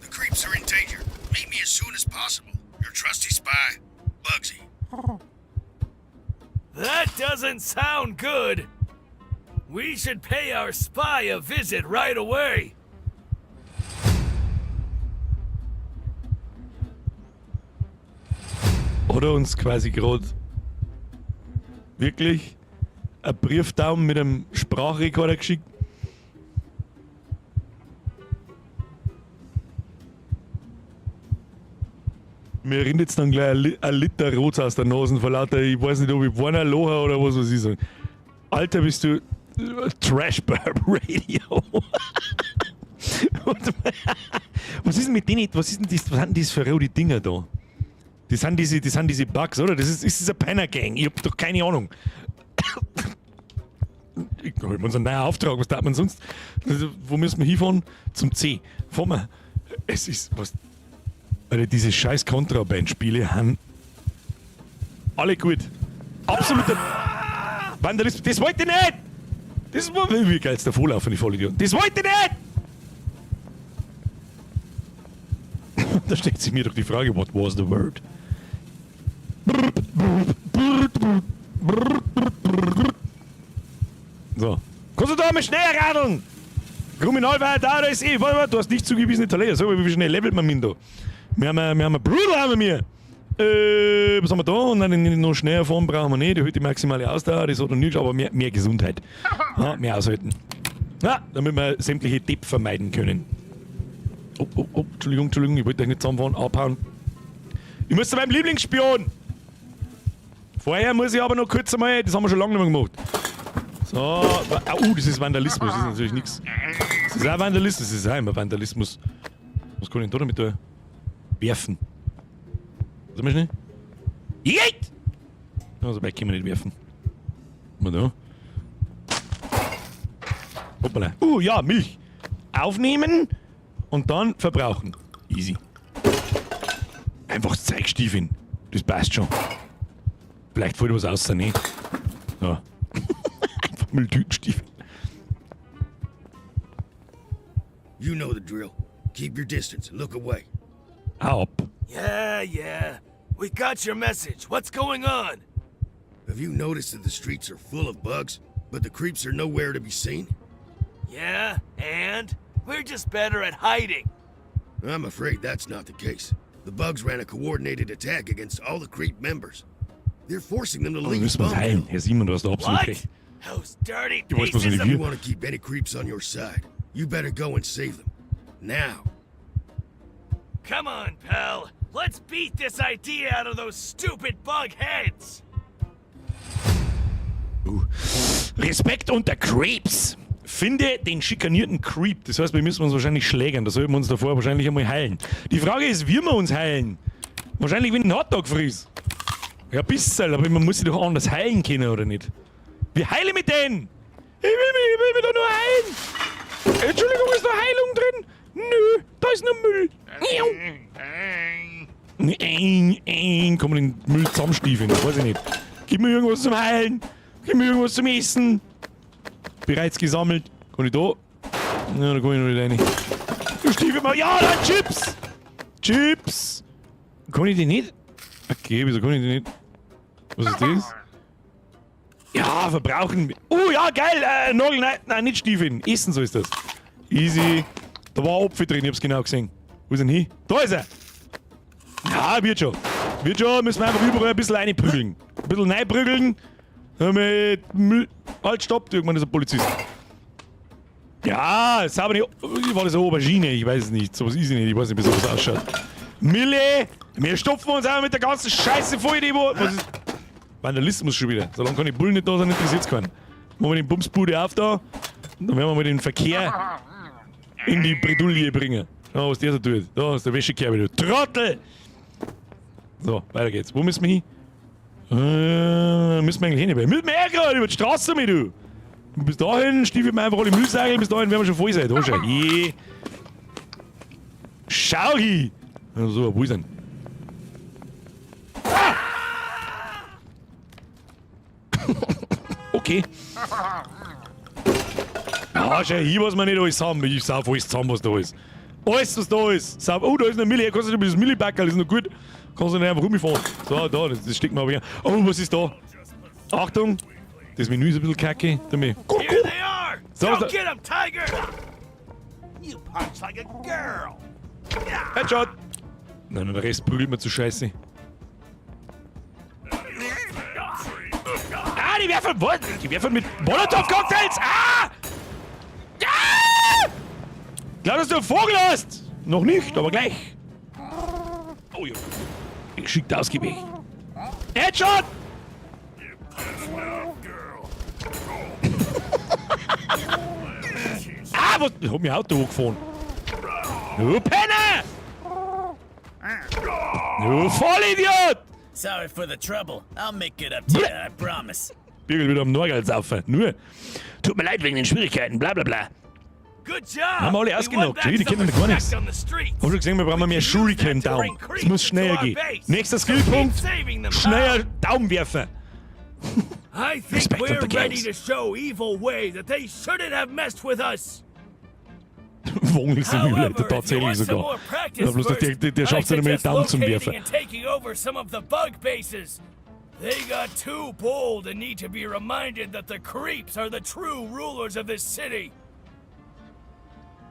creeps are in danger. Meet me as soon as possible. Your trusty spy, Bugsy. That doesn't sound good. We should pay our spy a visit right away. Hat er uns quasi gerade wirklich ein Brieftauben mit einem Sprachrekorder geschickt? Mir rinnt jetzt dann gleich ein Liter Rotz aus der Nase vor lauter, ich weiß nicht, ob ich weine, lache oder was weiß ich sagen. Alter, bist du Trash Burp Radio. Was ist denn mit denen, was ist denn das, was sind denn das für rote Dinger da? Das sind diese Bugs, oder? Ist das eine Penner Gang? Ich hab doch keine Ahnung. Ich hol mir uns einen neuen Auftrag, was darf man sonst? Also, wo müssen wir hinfahren? Zum C. Fahren wir. Es ist was. Alter, diese scheiß Contraband-Spiele haben alle gut. Absoluter Vandalismus. Das wollte ich nicht! Das war wie geil ist der Vorlauf, die Vollidioten. Das wollte ich nicht! Da stellt sich mir doch die Frage, what was the word? So. Kannst du da mal schneller radeln? Kriminalwahrheit da ist eh. Warte, warte, du hast nicht zugewiesene Talente. So, wie schnell levelt man mich da? Wir haben ein Bruder haben wir. Was haben wir da? Und dann noch schneller fahren brauchen wir nicht. Erhöht die maximale Ausdauer, das hat noch nichts, aber mehr Gesundheit. Ja, mehr aushalten. Ja, damit wir sämtliche Depp vermeiden können. Oh, Entschuldigung, Entschuldigung, ich wollte euch nicht zusammenfahren, abhauen. Ich muss zu meinem Lieblingsspion! Vorher muss ich aber noch kurz einmal, das haben wir schon lange nicht mehr gemacht. So, oh, das ist Vandalismus, das ist natürlich nichts. Das ist auch Vandalismus, das ist auch immer Vandalismus. Was kann ich denn da damit tun? Werfen. Warte mal schnell. Yeet! Also, weit können wir nicht werfen. Mal da. Hoppala. Ja, Milch. Aufnehmen und dann verbrauchen. Easy. Einfach Zeigstiefeln. Das passt schon. Vielleicht fällt was aus, ne? Ja. Einfach Mülltütenstiefel. You know the drill. Keep your distance and look away. Hau ab. Yeah. We got your message. What's going on? Have you noticed that the streets are full of bugs, but the creeps are nowhere to be seen? Yeah, and? We're just better at hiding. I'm afraid that's not the case. The bugs ran a coordinated attack against all the creep members. They're forcing them to Oh, wir leave müssen uns heilen. Bumville. Herr Simon, du hast da absolut What? recht. Those dirty Du weißt, was pieces ich of... If you want to keep any creeps on your side, you better go and save them. Now. Come on, pal. Let's beat this idea out of those stupid bug heads. Respekt unter Creeps. Finde den schikanierten Creep. Das heißt, wir müssen uns wahrscheinlich schlägern. Da sollten wir uns davor wahrscheinlich einmal heilen. Die Frage ist, wie wir uns heilen. Wahrscheinlich, wenn ich einen Hotdog friss. Ja, bisschen, aber man muss sich doch anders heilen können, oder nicht? Wie heile mich denn? Ich will mich doch nur heilen. Entschuldigung, ist da Heilung drin? Nö, da ist nur Müll. Kann man den Müll zusammenstiefeln? Weiß ich nicht. Gib mir irgendwas zum Heilen. Gib mir irgendwas zum Essen. Bereits gesammelt. Kann ich da? Ja, da kann ich noch nicht rein. Du stiefel mal. Ja, da Chips! Chips! Kann ich die nicht? Okay, wieso kann ich die nicht? Was ist das? Ja, verbrauchen. Oh ja, geil! Nagel, nein, nein, nicht stiefeln. Essen, so ist das. Easy. Da war ein Apfel drin, ich hab's genau gesehen. Wo ist denn hin? Da ist er! Ja, wird schon. Wird schon, müssen wir einfach überall ein bisschen reinprügeln. Ein bisschen reinprügeln. Mit Müll. Halt, stopp, irgendwann ist ein Polizist. Ja, sauber nicht. War das eine Aubergine? Ich weiß es nicht. Sowas ist es nicht. Ich weiß nicht, wie sowas ausschaut. Mille! Wir stopfen uns einfach mit der ganzen Scheiße voll, die wo. Was ist. Vandalismus schon wieder. Solange keine Bullen nicht da sind, interessiert's keinen. Machen wir den Bumsbude auf da. Dann werden wir mal den Verkehr in die Bredouille bringen. Schau mal, was der so tut. Da ist der Wäschekerbe, du Trottel! So, weiter geht's. Wo müssen wir hin? Müssen wir eigentlich hin? Müssen wir eh gerade über die Straße mit, du! Und bis dahin stiefeln wir einfach alle Müllsäcke, bis dahin werden wir schon voll sein. Da schau. Je. Schau hin! So, wo ist denn? Ah! Okay. Ja, schau hier, was wir nicht alles haben. Ich sauf alles zusammen, was da ist. Alles, was da ist. Sauf. Oh, da ist eine Mille. Kannst du das Millibackerl, ist noch gut. Kannst du nicht einfach rumfahren. So, da, das steckt mir aber her. Oh, was ist da? Achtung! Das Menü ist ein bisschen kacke. Damit. Guck, Here they are! So, Go so. get 'em, Tiger! You punch like a girl. Headshot! Nein, nein, der Rest prügelt mir zu scheiße. Ah, die werfen, was? Die werfen mit Molotow-Cocktails! Ah! Ah! Glaub, dass du einen Vogel hast! Noch nicht, aber gleich. Oh ja. Geschickt ausgewichen. Headshot! Ah, was? Ich hab mein Auto hochgefahren. Du Penner! Du Vollidiot! Sorry for the trouble. I'll make it up to you, I promise. Birgel wieder am Norgel saufen. Nur. Tut mir leid wegen den Schwierigkeiten, bla bla bla. Good job! Haben wir alle ausgenockt. Die kennen gar nichts. Hab schon gesehen, wir brauchen mehr Shuriken-Daumen. Es muss schneller gehen. Nächster Skillpunkt. Schneller Daumen werfen. I think Respect of we're the ready gangs. to show Evil Way that they shouldn't have messed with us. Wongel Simulator, However, if you tatsächlich want some sogar. more practice Ja, bloß first, der I schafft es nicht mehr, suggest Daumen zum locating Werfen. and taking over some of the bug bases. They got too bold and need to be reminded that the creeps are the true rulers of this city.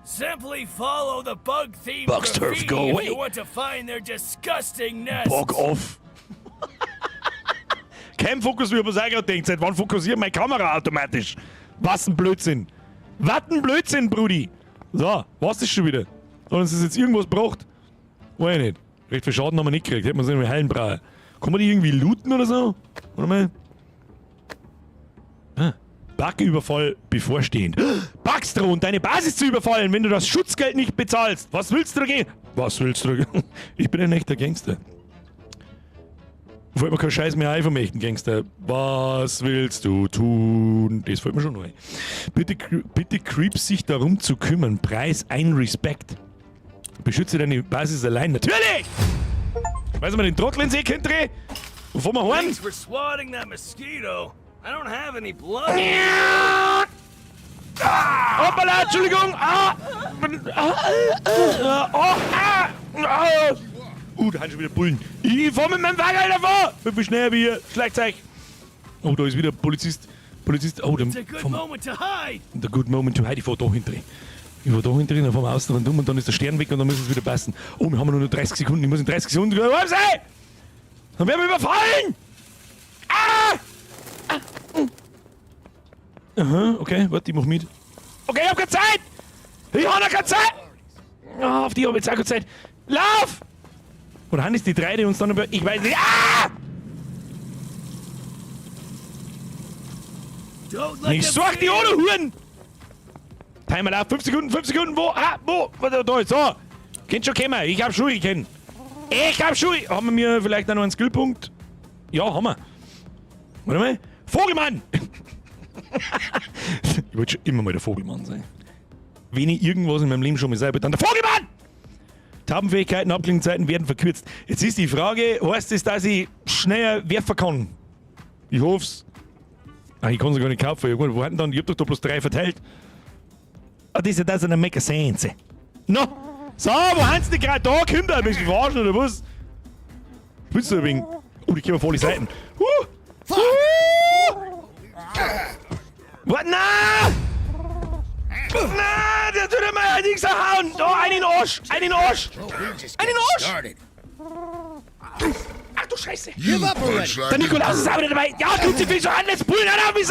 Simply follow the bug-themed Bugs turf, graffiti go if away. you want to find their disgusting nests. Bock off. Kein Fokus, wie ich mir auch gerade denkt. Seit wann fokussiert meine Kamera automatisch? Was ein Blödsinn. Was ein Blödsinn, Brudi. So, was ist schon wieder? Hat uns das jetzt irgendwas gebracht? Weiß ich nicht. Recht viel Schaden haben wir nicht gekriegt. Hätten wir uns irgendwie heilen brauchen. Kann man die irgendwie looten oder so? Warte mal. Ah. Bugüberfall bevorstehend. Bugs drohen, deine Basis zu überfallen, wenn du das Schutzgeld nicht bezahlst. Was willst du dagegen? Was willst du dagegen? Ich bin ein echter Gangster. Fällt mir kein Scheiß mehr ein vom echten Gangster. Was willst du tun? Das fällt mir schon ein. Bitte, bitte Creeps sich darum zu kümmern. Preis ein Respekt. Beschütze deine Basis allein. Natürlich! Weiß man den Trottel in den See drehen? Und fahren wir heim? Thanks for swatting that mosquito. I don't have any blood. Hoppala, Entschuldigung! Ah! Ah! Ah! Oh, ah! Ah! Da haben schon wieder Bullen. Ich fahr mit meinem Wagen davor! Bin viel schneller wie ihr. Schlagzeug! Oh, da ist wieder Polizist. Polizist. Oh, It's a good moment to hide. The good moment to hide. Ich fahr da hinten. Ich fahr da hinten, dann fahren wir außen rundum und dann ist der Stern weg und dann müssen es wieder passen. Oh, wir haben nur noch 30 Sekunden. Ich muss in 30 Sekunden sein! Dann werden wir überfallen! Ah! Ah! Aha, okay, warte, ich mach mit. Okay, ich hab keine Zeit! Ich hab noch keine Zeit! Oh, auf die hab ich jetzt auch keine Zeit. Lauf! Oder haben es die drei, die uns dann über. Ich weiß nicht. Ah! Ich such die ohne Huren! Timer lauf, 5 Sekunden, 5 Sekunden, wo? Ah, wo? Da, da, so! Könnt schon kommen, ich hab Shuriken. Ich hab schon. Haben wir vielleicht auch noch einen Skillpunkt? Ja, haben wir. Warte mal. Vogelmann! Ich wollte schon immer mal der Vogelmann sein. Wenn ich irgendwas in meinem Leben schon mal sein will, dann der Vogelmann! Taubenfähigkeiten, Abklingzeiten werden verkürzt. Jetzt ist die Frage, heißt das, dass ich schneller werfen kann? Ich hoff's. Ach, ich kann sie gar nicht kaufen. Ja gut, wo hatten dann? Ich hab doch da bloß 3 verteilt. Ah, das doesn't make a sense. No! So, wo haben sie denn gerade da, Kinder? Bist du verarschen oder was? Spielst du ein wenig? Oh, die kommen voll die Seiten. Was? Na! Na, der tut immer nichts hauen. Oh, einen in den Arsch! Einen in den Arsch! Einen in den Arsch! Ach du Scheiße! Der Nikolaus ist auch wieder dabei! Ja, Kruzifix, so an, jetzt Bullen an, wie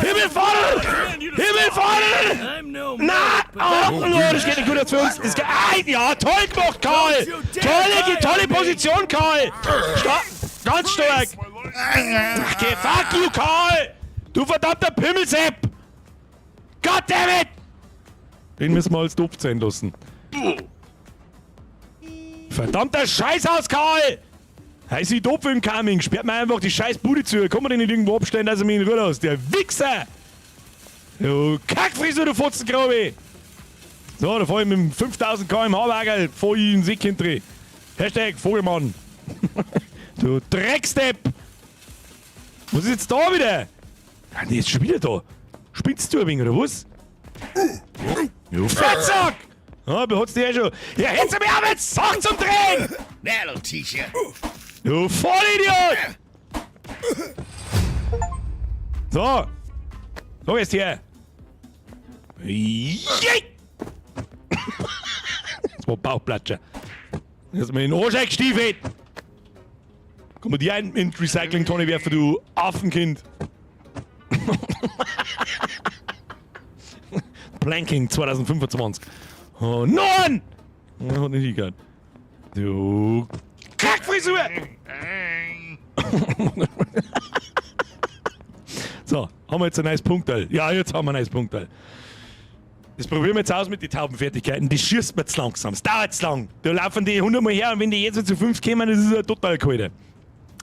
Himmelfahren! Himmelfahren! Na! Oh, oh, das geht nicht gut für uns! Das geht, ah, ja, toll gemacht, Karl! Tolle, tolle Position, Karl! Stark, ganz stark! Okay, fuck you, Karl! Du verdammter Pimmelsepp! Goddammit! Den müssen wir als doof sein lassen. Verdammter Scheißhaus, Karl! Heiß ich doof im Coming, sperrt mir einfach die scheiß Bude zu. Kann man den nicht irgendwo abstellen, dass er mich in Ruhe lässt? Der Wichser! Du Kackfrisur, du Fotzengrabe! So, da fahr ich mit dem 5000 km/h Wagen vor ich in den Seekind dreh. Hashtag Vogelmann. Du Dreckstepp! Was ist jetzt da wieder? Ah, der ist schon wieder da. Spinnst du ein wenig, oder was? Du Fettsack! Ja, behat's dich eh schon. Ja, hättest du mir aber jetzt Sack zum Drehen! That'll teach you. Du Vollidiot! So. So, jetzt hier. Yay! Das war Bauchplatscher. Jetzt mal in den Arsch eingestiefelt. Komm mal die ein in die Recycling-Tonne werfen, du Affenkind. Planking 2025. Oh, nein! Hat nicht hingehört. Du Kackfrisur! So, haben wir jetzt ein neues Punkteil. Ja, jetzt haben wir ein neues Punkteil. Das probieren wir jetzt aus mit den Taubenfertigkeiten. Das schießt mir zu langsam. Es dauert zu lang. Da laufen die 100 Mal her und wenn die jetzt zu 5 kommen, das ist ja total kalt.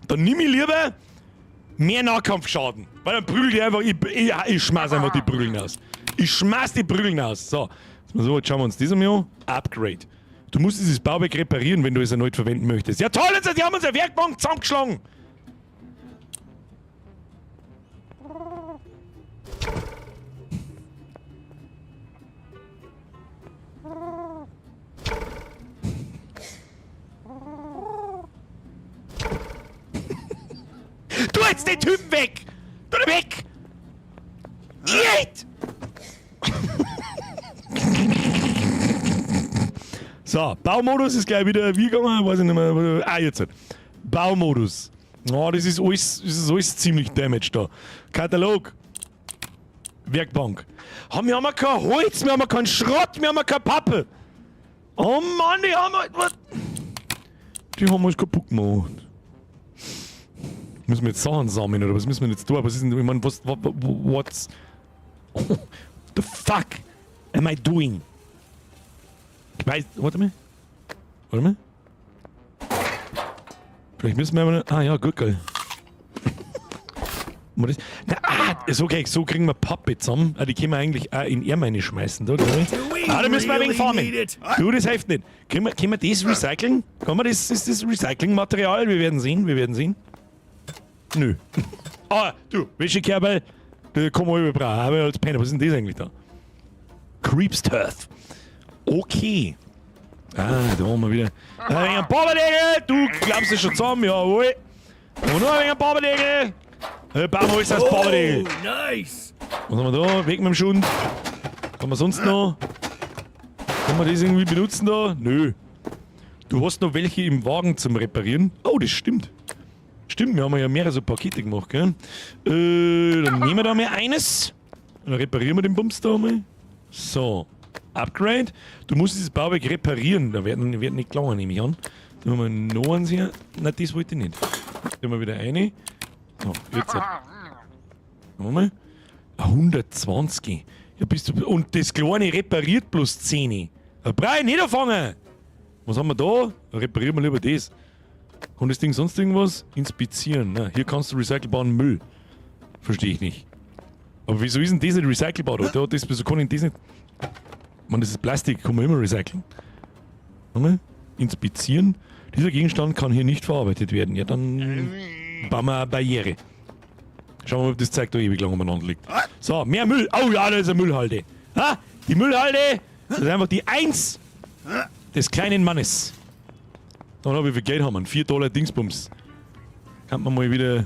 Dann nimm ich lieber mehr Nahkampfschaden. Weil dann prügel ich einfach, ich schmeiß einfach die Prügeln aus. Ich schmeiß die Prügeln aus. So, so, jetzt schauen wir uns das einmal an. Upgrade. Du musst dieses Bauwerk reparieren, wenn du es erneut verwenden möchtest. Ja toll, jetzt, die haben uns eine Werkbank zusammengeschlagen. Du jetzt den Typen weg! Du weg! Geht! So, Baumodus ist gleich wieder wie gegangen, weiß ich nicht mehr. Ah, jetzt. Baumodus. Oh, das ist alles ziemlich damaged da. Katalog. Werkbank. Oh, wir haben kein Holz, wir haben keinen Schrott, wir haben keine Pappe. Oh Mann, die haben wir. Die haben uns kaputt gemacht. Müssen wir jetzt Sachen sammeln oder was müssen wir jetzt tun? Was ist denn, ich meine, was, what's, what the fuck am I doing? Ich weiß, warte mal. Warte mal. Vielleicht müssen wir mal, ah ja, gut, geil. Na, ah, ist okay, so kriegen wir Pappe zusammen. Ah, die können wir eigentlich auch in Ärmel schmeißen, da, glaube ich. Ah, da müssen wir ein wenig farmen. Du, das hilft nicht. Können wir das recyceln? Kann man das, ist das Recyclingmaterial? Wir werden sehen, wir werden sehen. Nö. Ah, du, Wäschekerberl, da kann man überbrauchen. Aber als Penner, was ist denn das eigentlich da? Creeps Turf. Okay. Ah, da haben wir wieder. Ein Babadegel! Du glaubst es schon zusammen, jawohl. Und noch ein wenig Babadegel! Bauen wir alles als Babadegel. Oh, nice. Was haben wir da? Weg mit dem Schund. Was haben wir sonst noch? Kann man das irgendwie benutzen da? Nö. Du hast noch welche im Wagen zum Reparieren. Oh, das stimmt. Stimmt, wir haben ja mehrere so Pakete gemacht, gell? Dann nehmen wir da mal eines. Dann reparieren wir den Bums da mal. So. Upgrade. Du musst dieses Bauwerk reparieren. Da wird nicht gelangen, nehme ich an. Dann haben wir noch eins hier. Nein, das wollte ich nicht. Da haben wir wieder eine. So, jetzt. Nochmal. 120. Ja, bist du. Und das kleine repariert bloß 10. Da brauche ich nicht anfangen. Was haben wir da? Reparieren wir lieber das. Kann das Ding sonst irgendwas? Inspizieren. Na, hier kannst du recycelbaren Müll. Verstehe ich nicht. Aber wieso ist denn das nicht recycelbar? Da, das, wieso kann ich das nicht... Man, das ist Plastik, kann man immer recyceln. Warte mal. Inspizieren. Dieser Gegenstand kann hier nicht verarbeitet werden. Ja, dann bauen wir eine Barriere. Schauen wir mal, ob das Zeug da ewig lang umeinander liegt. So, mehr Müll. Oh ja, da ist eine Müllhalde. Ha? Die Müllhalde, das ist einfach die 1 des kleinen Mannes. Da, wie viel Geld haben wir? 4 Dollar Dingsbums. Kann man mal wieder...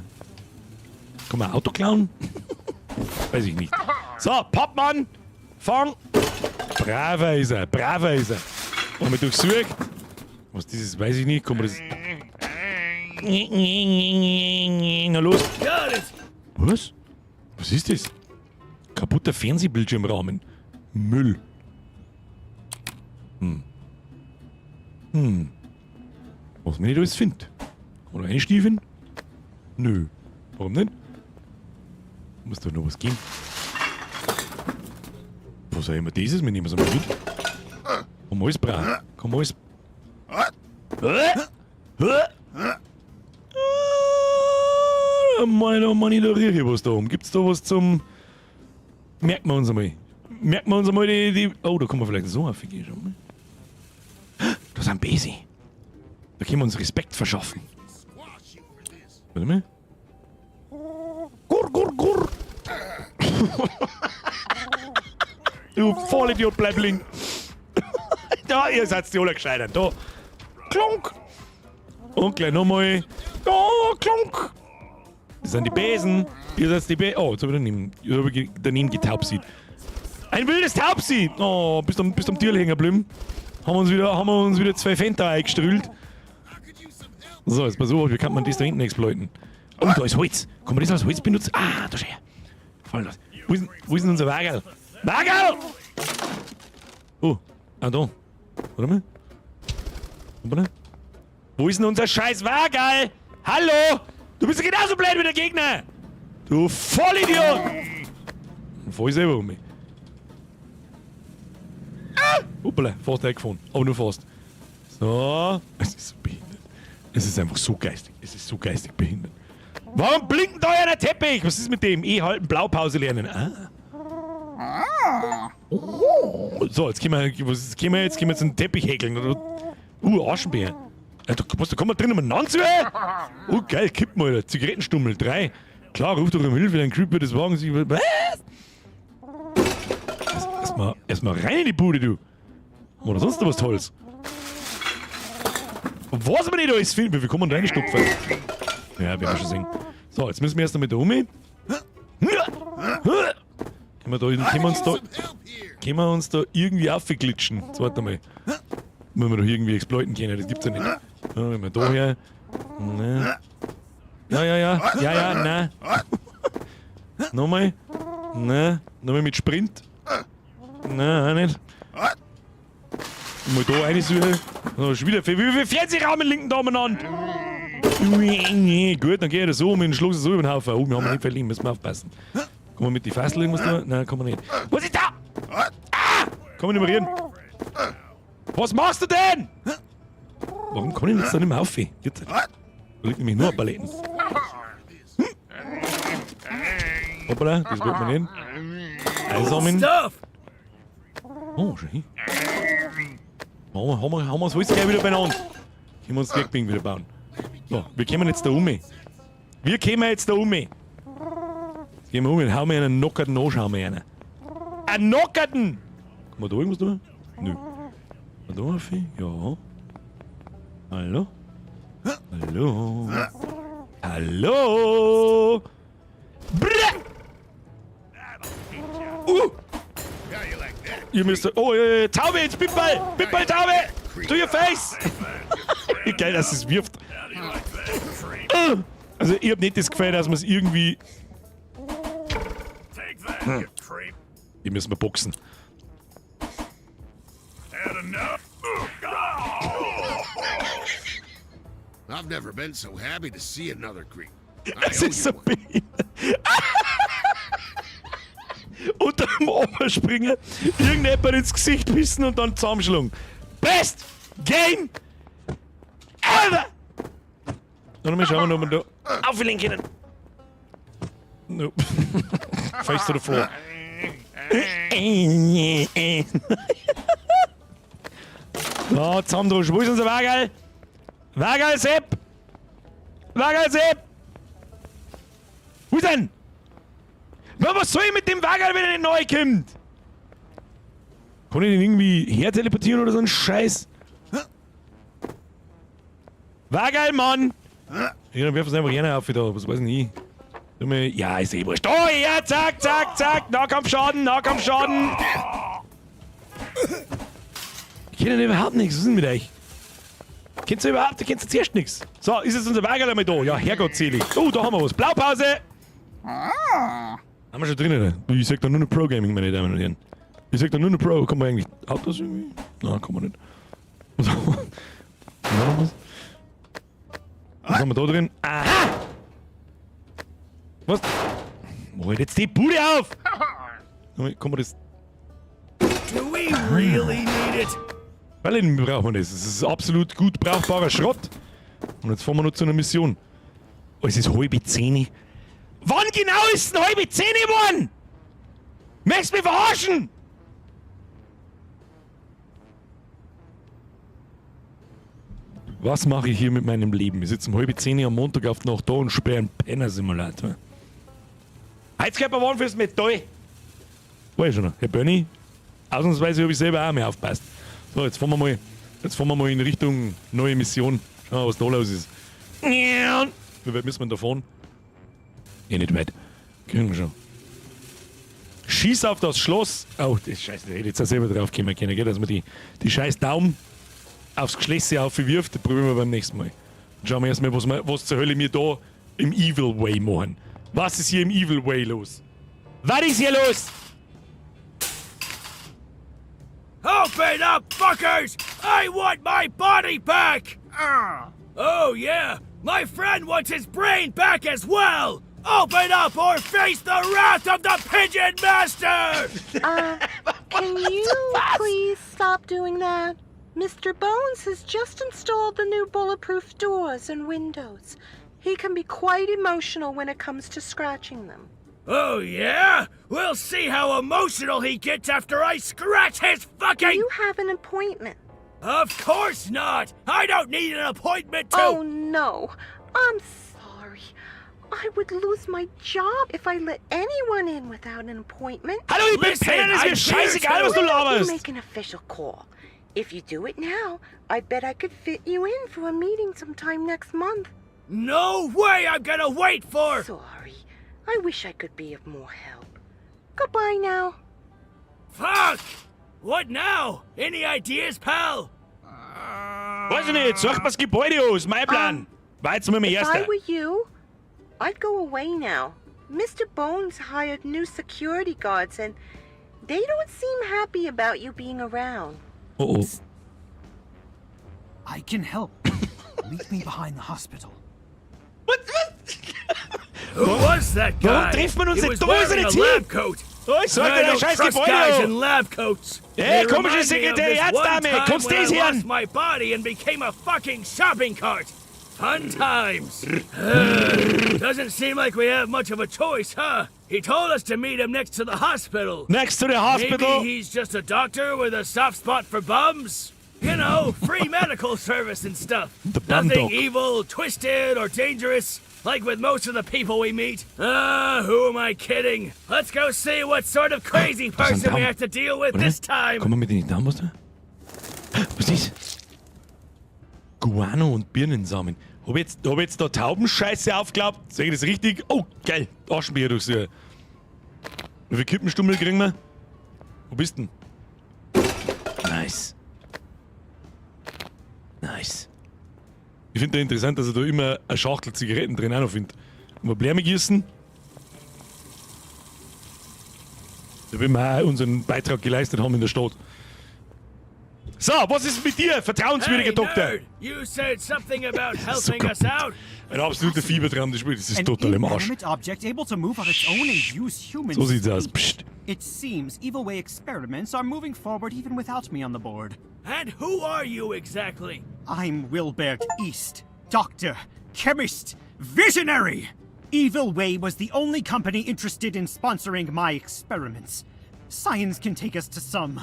Kann man ein Auto klauen? Weiß ich nicht. So, Pappmann! Fang! Braver ist er, braver ist er. Haben wir durchsucht. Was das ist, weiß ich nicht. Kann man das... Na los. Was? Was ist das? Kaputter Fernsehbildschirmrahmen. Müll. Hm. Hm. Was man nicht alles findet. Kann man da einstiefeln? Nö. Warum nicht? Muss doch noch was geben. Was auch immer das ist, wir nehmen es einmal mit. Kann man alles brauchen. Kann man alles... Meine, oh Mann, da rieche ich was da oben. Gibt's da was zum... Merken wir uns einmal. Merken wir uns einmal die... Oh, da kann man vielleicht so aufgehen. Schau mal. Da ist ein Besi. Da können wir uns Respekt verschaffen. Warte mal. Gur, gur, gur. Du Vollidiot, bleib liegen. Da, ihr seid die alle gescheitert. Da. Klonk. Und gleich nochmal. Oh, klonk. Das sind die Besen. Ihr seid die Besen. Oh, jetzt hab ich daneben, getaubsied. Ein wildes Taubsi. Oh, bist am Tür hängen geblieben. Haben wir uns wieder 2 Fanta eingestrühlt. So, jetzt pass auf, wie kann man das da hinten exploiten? Oh, da ist Holz. Kann man das als Holz benutzen? Ah, da schau her. Voll los. Wo ist denn unser Wagerl? Wagerl! Oh, ah, da. Warte mal. Warte mal. Wo ist denn unser scheiß Wagerl? Hallo! Du bist ja genauso blöd wie der Gegner! Du Vollidiot! Dann fahr ich selber um mich. Ah! Hoppala, fast eingefahren. Aber nur fast. So. Es ist so behindert. Es ist einfach so geistig. Es ist so geistig behindert. Warum blinkt da einer Teppich? Was ist mit dem? Eh halten, Blaupause lernen. Ah. Oh. So, jetzt können wir, was, können wir jetzt, können wir jetzt einen Teppich häkeln. Aschenbeer. Ja, da, was, da kann man drin umeinander zu? Oh, geil, kipp mal, Alter. Zigarettenstummel, 3. Klar, ruf doch um Hilfe, dein Creeper des Wagens. Was? Erstmal rein in die Bude, du. Oder sonst noch was Tolles. Was wir nicht alles finden, wie kommen wir da reinstopfen? Ja, werden wir schon sehen. So, jetzt müssen wir erst einmal da um. Können wir uns da irgendwie aufglitschen? Jetzt warte mal. Müssen wir doch irgendwie exploiten können, das gibt's ja nicht. Ja, wenn wir da her. Ne. Ja, ja, ja. Ja, ja, nein. Nochmal. Nein. Nochmal mit Sprint. Nein, auch nicht. Mal da reinsuchen. So, schon wieder. Wie viele Fernsehrahmen linken da umeinander? Nee, gut, dann geh ich da so um und schlag so über den Haufen. Oh, wir haben nicht verliehen, müssen wir aufpassen. Kann man mit die Fassel irgendwas da? Nein, kann man nicht. Was ist da? Ah! Kann man nicht mehr reden. Was machst du denn? Warum kann ich jetzt da nicht mehr auf? Jetzt. Da liegt nämlich nur ein Paletten. Hm? Hoppala, das wird man nicht. Einsammeln. Oh, schön. Haben wir das Holz gleich wieder beieinander. Können wir uns das Werkbank wieder bauen. So, wir kommen jetzt da um. Wir kommen jetzt da um. Jetzt gehen wir um und hauen wir einen knockerten an, schauen wir einen. Einen knockerten! Kann man da irgendwas tun? Nö. Kann man da rauf? Ja. Hallo? Hallo? Hallo? Brrr! Ihr müsst... Oh, Taube, jetzt Pitball! Pitball, Taube! To your face! Wie geil, dass es wirft. Also, ich hab nicht das Gefühl, dass man es irgendwie... Die müssen wir boxen. I've never been so happy to see another creep. Es ist so behindert. Unter dem Oberspringen, irgendjemand ins Gesicht pissen und dann zusammenschlagen. Best! Game ever! Warte mal, schauen wir, ob wir da auflegen können. Nope. Face to the floor. So, Zandrusch, wo ist unser Wagerl? Wagerl, Sepp! Wagerl, Sepp! Wo ist denn? Was soll ich mit dem Wagerl, wenn er nicht neu kommt? Kann ich den irgendwie herteleportieren oder so ein Scheiß? Wagerl, Mann! Ja, dann werfen sie einfach gerne auf da, was weiß ich nicht. Ja, ist eh wurscht. Oh, ja, zack, zack, zack! Nahkampfschaden, Nahkampfschaden! Ich kenne überhaupt nichts. Was ist denn mit euch? Kennst du überhaupt? Du kennst zuerst nichts. So, ist jetzt unser Wagerl einmal da? Ja, Herrgottselig. Oh, da haben wir was. Blaupause! Haben wir schon drin, oder? Ich sag da nur noch Pro Gaming, meine Damen und Herren. Ich sag da nur noch Pro. Kann man eigentlich Autos irgendwie? Nein, kann man nicht. Was haben wir noch was? Was haben wir da drin? Aha! Was? Mach halt jetzt die Bude auf! Kann man das. Do we really need it? Weil brauchen wir das. Das ist absolut gut brauchbarer Schrott. Und jetzt fahren wir noch zu einer Mission. Oh, es ist 9:30. Wann genau ist denn 9:30 geworden? Möchtest du mich verarschen? Was mache ich hier mit meinem Leben? Ich sitze um 9:30 am Montag auf die Nacht da und sperre einen Penner-Simulator. Heizkörper waren fürs Metall. War ich schon noch. Herr Bernie, ausnahmsweise habe ich selber auch mehr aufgepasst. So, jetzt fahren wir mal in Richtung neue Mission. Schauen wir, was da los ist. Wie weit müssen wir denn da fahren? Eh, nicht weit. Kriegen wir schon. Schieß auf das Schloss. Oh, das Scheiße, da hätte ich jetzt auch selber drauf kommen können, gell? Dass man die scheiß Daumen aufs Geschlösschen aufwirft. Das probieren wir beim nächsten Mal. Dann schauen wir erstmal, was zur Hölle wir da im Evil Way machen. Was ist hier im Evil Way los? Was ist hier los? Open up, fuckers! I want my body back! Oh yeah, my friend wants his brain back as well! Open up or face the wrath of the Pigeon Master! Can you please stop doing that? Mr. Bones has just installed the new bulletproof doors and windows. He can be quite emotional when it comes to scratching them. Oh yeah? We'll see how emotional he gets after I scratch his fucking... Do you have an appointment? Of course not! I don't need an appointment to... Oh no, I'm sorry. I would lose my job if I let anyone in without an appointment. Hallo, ich bin Penner, das ist mir scheißegal, was du laberst. Make an official call. If you do it now, I bet I could fit you in for a meeting sometime next month. No way I'm gonna wait for... Sorry. I wish I could be of more help. Goodbye now. Fuck! What now? Any ideas, pal? Weiß ich nicht, such mir das Gebäude aus, mein Plan. War jetzt mal mein If I erster. were you, I'd go away now. Mr. Bones hired new security guards and they don't seem happy about you being around. Oh oh. I can help. Meet me behind the hospital. What? Who was that guy? Warum trifft man uns He nicht? was Da ist er wearing nicht a lab hin. coat. Oh, ich sag I dir, der don't scheiß trust Gebäude. guys in lab coats. Hey, They komische remind me of this Sekretariatsdame, one time kommst when das I hören? lost my body and became a fucking shopping cart. Fun times. Doesn't seem like we have much of a choice, huh? He told us to meet him next to the hospital. Next to the hospital. Maybe he's just a doctor with a soft spot for bums. You know, free medical service and stuff. The bum Nothing dog. evil, twisted, or dangerous, like with most of the people we meet. Who am I kidding? Let's go see what sort of crazy Das ist ein person we Daumen. have to deal with Oder? this time. Kommen wir mit in die Daumen, was da? Was ist? Guano und Birnensamen. Hab ich jetzt da Taubenscheiße aufgeklappt? Sehe ich das richtig? Oh, geil. Aschenbecher durchs Wie viel Kippenstummel kriegen wir? Wo bist denn? Nice. Nice. Ich finde ja interessant, dass er da immer eine Schachtel Zigaretten drin auch noch findet. Und wir Bläme gießen. Da will wir auch unseren Beitrag geleistet haben in der Stadt. So, was ist mit dir, vertrauenswürdiger Hey, Doktor? nerd, you said something about So helping us kaputt. out. Ein absoluter Fiebertraum, das Spiel. Das ist An total im Arsch. inanimate object able to move on its own and use human So sieht's aus. speech. Psst. It seems Evil Way experiments are moving forward even without me on the board. And who are you exactly? I'm Wilbert East, doctor, chemist, visionary! Evil Way was the only company interested in sponsoring my experiments. Science can take us to some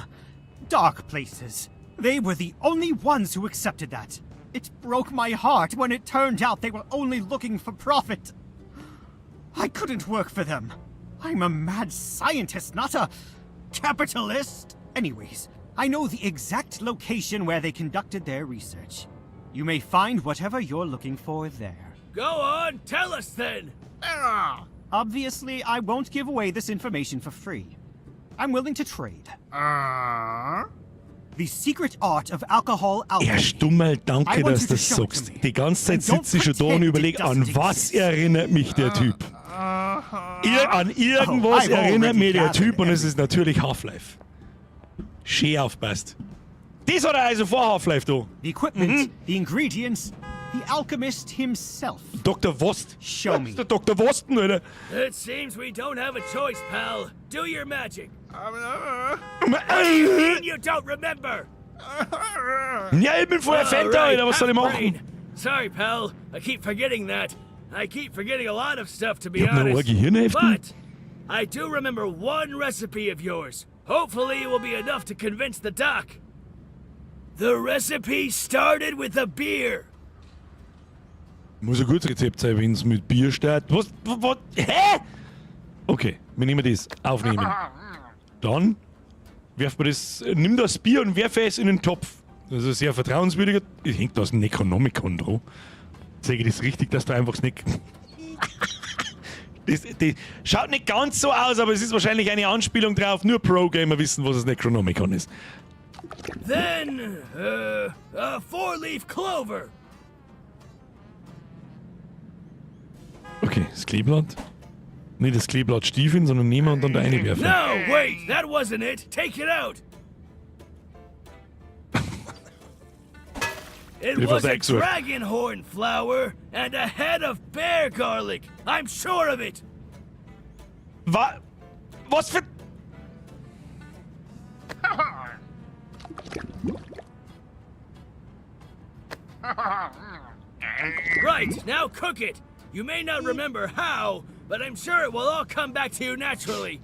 dark places. They were the only ones who accepted that. It broke my heart when it turned out they were only looking for profit. I couldn't work for them. I'm a mad scientist, not a capitalist. Anyways, I know the exact location where they conducted their research. You may find whatever you're looking for there. Go on, tell us then. Obviously, I won't give away this information for free. I'm willing to trade. The secret art of alcohol alchemy. Erst du mal danke, I want dass you du to das show it to sagst. me. Die ganze Zeit And don't sitze ich schon da und pretend it überlege, an doesn't was exist. erinnert mich der Typ? An irgendwas Oh, I've erinnert already mich der gathered Typ und es ist natürlich Half-Life. Schön aufpasst. Das hat er also vor Half-Life da. The equipment, the ingredients, the alchemist himself. Dr. Wost. Show me. Das ist der Dr. Wosten, Alter. It seems we don't have a choice, pal. Do your magic. What do you mean you don't remember? Ja, ich bin vorher Fanta, Alright, Alter. Was soll ich machen? half-brain. Sorry, pal. I keep forgetting that. I keep forgetting a lot of stuff, to be Ich hab noch honest. eine Gehirnhälfte. But I do remember one recipe of yours. Hopefully, it will be enough to convince the doc. The recipe started with a beer. Muss ein gutes Rezept sein, wenn es mit Bier startet. Was? Was? Was? Hä? Okay, wir nehmen das. Aufnehmen. Dann werft man das. Nimm das Bier und werfe es in den Topf. Das ist ein sehr vertrauenswürdiger. Hängt da das Necronomicon dran. Sage ich das richtig, dass da einfach das Nec. Das schaut nicht ganz so aus, aber es ist wahrscheinlich eine Anspielung drauf. Nur Pro-Gamer wissen, was das Necronomicon ist. Then, a four-leaf clover. Okay, das Kleeblatt. Nicht das Kleeblatt stiefeln, sondern nehmen und dann da reinwerfen. No, wait, that wasn't it. Take it out. It Ich was was a extra. dragon horn flower and a head of bear garlic. I'm sure of it. Was für. Right, now cook it. You may not remember how, but I'm sure it will all come back to you naturally.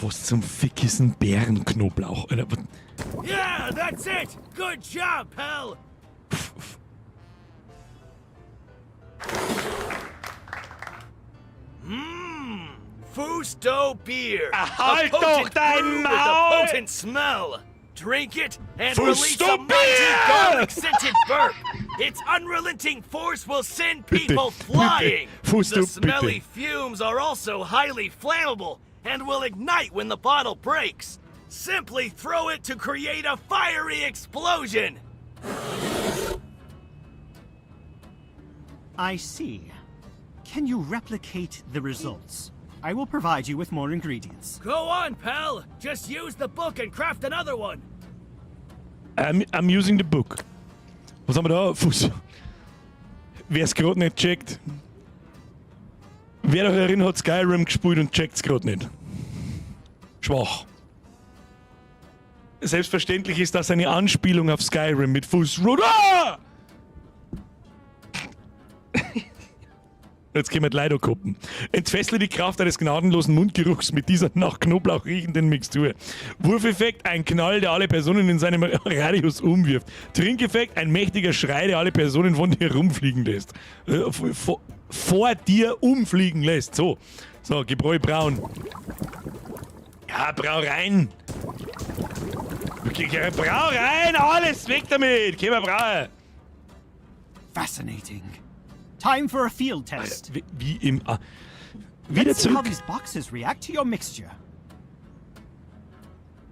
Was zum Fick ist ein Bärenknoblauch? Alter, Yeah, that's it. Good job, pal. Fusto beer. Halt A doch potent dein brew with a Maul! potent smell. Drink it and release Fusto a mighty beer! garlic-scented burp. Its unrelenting force will send people Bitte, flying. bitte. Fusto, The smelly bitte. fumes are also highly flammable and will ignite when the bottle breaks. Simply throw it to create a fiery explosion. I see. Can you replicate the results? I will provide you with more ingredients. Go on, pal. Just use the book and craft another one. I'm using the book. Was haben wir da? Fuß. Wer es gerade nicht checkt. Wer da herin hat Skyrim gespielt und checkt's gerade nicht. Schwach. Selbstverständlich ist das eine Anspielung auf Skyrim mit Fus Ro Dah! Jetzt können wir die Leute gucken. Entfessle die Kraft eines gnadenlosen Mundgeruchs mit dieser nach Knoblauch riechenden Mixtur. Wurfeffekt, ein Knall, der alle Personen in seinem Radius umwirft. Trinkeffekt, ein mächtiger Schrei, der alle Personen von dir rumfliegen lässt. Vor dir umfliegen lässt. So, so, Gebräu brauen. Ja, brau rein. Okay, brau rein, alles weg damit. Geh mal brauen. Fascinating. Time for a field test. Alter, wie im. Ah, wieder Let's see how zurück. these boxes react to your mixture.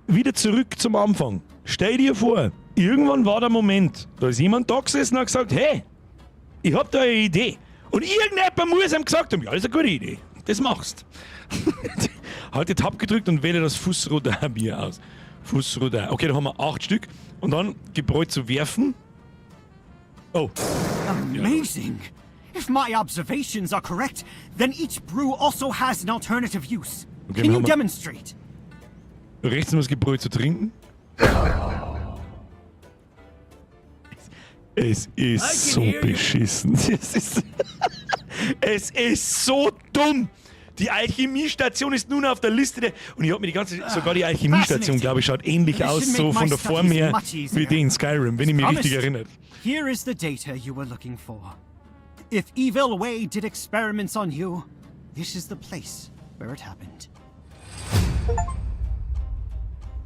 Wieder zurück zum Anfang. Stell dir vor, irgendwann war der Moment, da ist jemand da gesessen und hat gesagt, hey, ich hab da eine Idee. Und irgendjemand muss ihm gesagt haben, ja, das ist eine gute Idee. Das machst. Halt die Tab gedrückt und wähle das Fus Ro Dah Bier aus. Fus Ro Dah. Okay, da haben wir 8 Stück. Und dann Gebräu zu werfen. Oh. Amazing! If my observations are correct, then each brew also has an alternative use. Okay, Can wir you haben demonstrate? rechts noch das Gebräu zu trinken. Es ist so beschissen. Es ist so dumm. Die Alchemiestation ist nun auf der Liste der. Und ich habe mir die ganze. Sogar die Alchemiestation, glaube ich, schaut ähnlich aus, so von der Form her, wie die in Skyrim, wenn ich mich richtig erinnere. Here is the data you were looking for. If Evil Way did experiments on you, this is the place where it happened.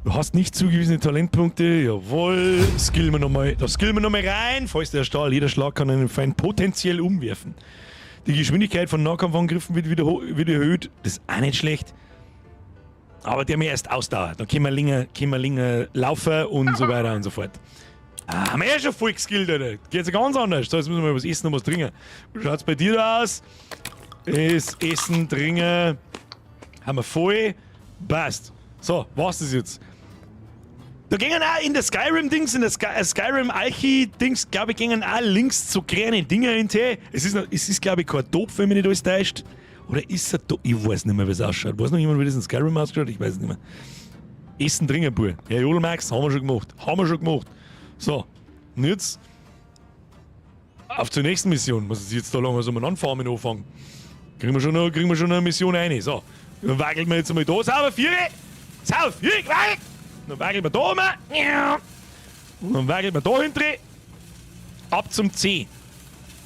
Du hast nicht zugewiesene Talentpunkte, jawohl. Skillen wir nochmal. Da skillen wir nochmal rein. Falls der Stahl, jeder Schlag kann einen Feind potenziell umwerfen. Die Geschwindigkeit von Nahkampfangriffen wird wieder, wird erhöht. Das ist auch nicht schlecht. Aber der mir erst Ausdauer. Dann können wir länger laufen und so weiter und so fort. Ah, haben wir ja schon voll geskillt, Alter. Geht's ja ganz anders. So, jetzt müssen wir mal was essen und was trinken. Wie schaut's bei dir da aus? Ist Essen, Trinken. Haben wir voll. Passt. So, was ist jetzt? Da gingen auch in der Skyrim-Dings, in der Skyrim-Archi-Dings, glaube ich, gingen auch links so kleine Dinger in die. Es ist glaube ich, kein Topf, wenn mich nicht alles täuscht. Oder ist es ein Topf? Ich weiß nicht mehr, wie es ausschaut. Weiß noch jemand, wie das in Skyrim ausschaut? Ich weiß es nicht mehr. Essen, trinken, Bub. Ja, Jodelmax, haben wir schon gemacht. Haben wir schon gemacht. So, und jetzt auf zur nächsten Mission. Muss ich jetzt da langsam umeinander farmen anfangen? Kriegen wir schon noch, kriegen wir schon noch eine Mission rein. So, dann wackelt wir jetzt einmal da. Sauber, vier! Sauber, vier, wackelt! Dann wackelt wir da um. Und dann wackelt wir da hinten. Ab zum C.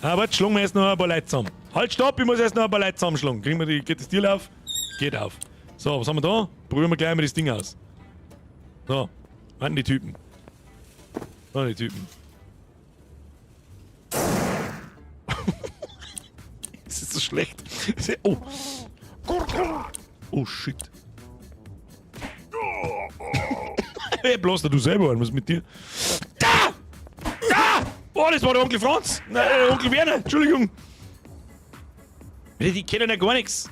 Ah, warte, schlagen wir erst noch ein paar Leute zusammen. Halt, stopp, ich muss erst noch ein paar Leute zusammenschlagen. Kriegen wir die, geht das Tier auf? Geht auf. So, was haben wir da? Probieren wir gleich mal das Ding aus. So, warten die Typen. Da die Typen. Es ist so schlecht. Oh. Oh shit. Hey, bloß du selber an, was ist mit dir? Da! Da! Oh, das war der Onkel Franz! Nein, Onkel Werner, Entschuldigung. Die kennen ja gar nichts.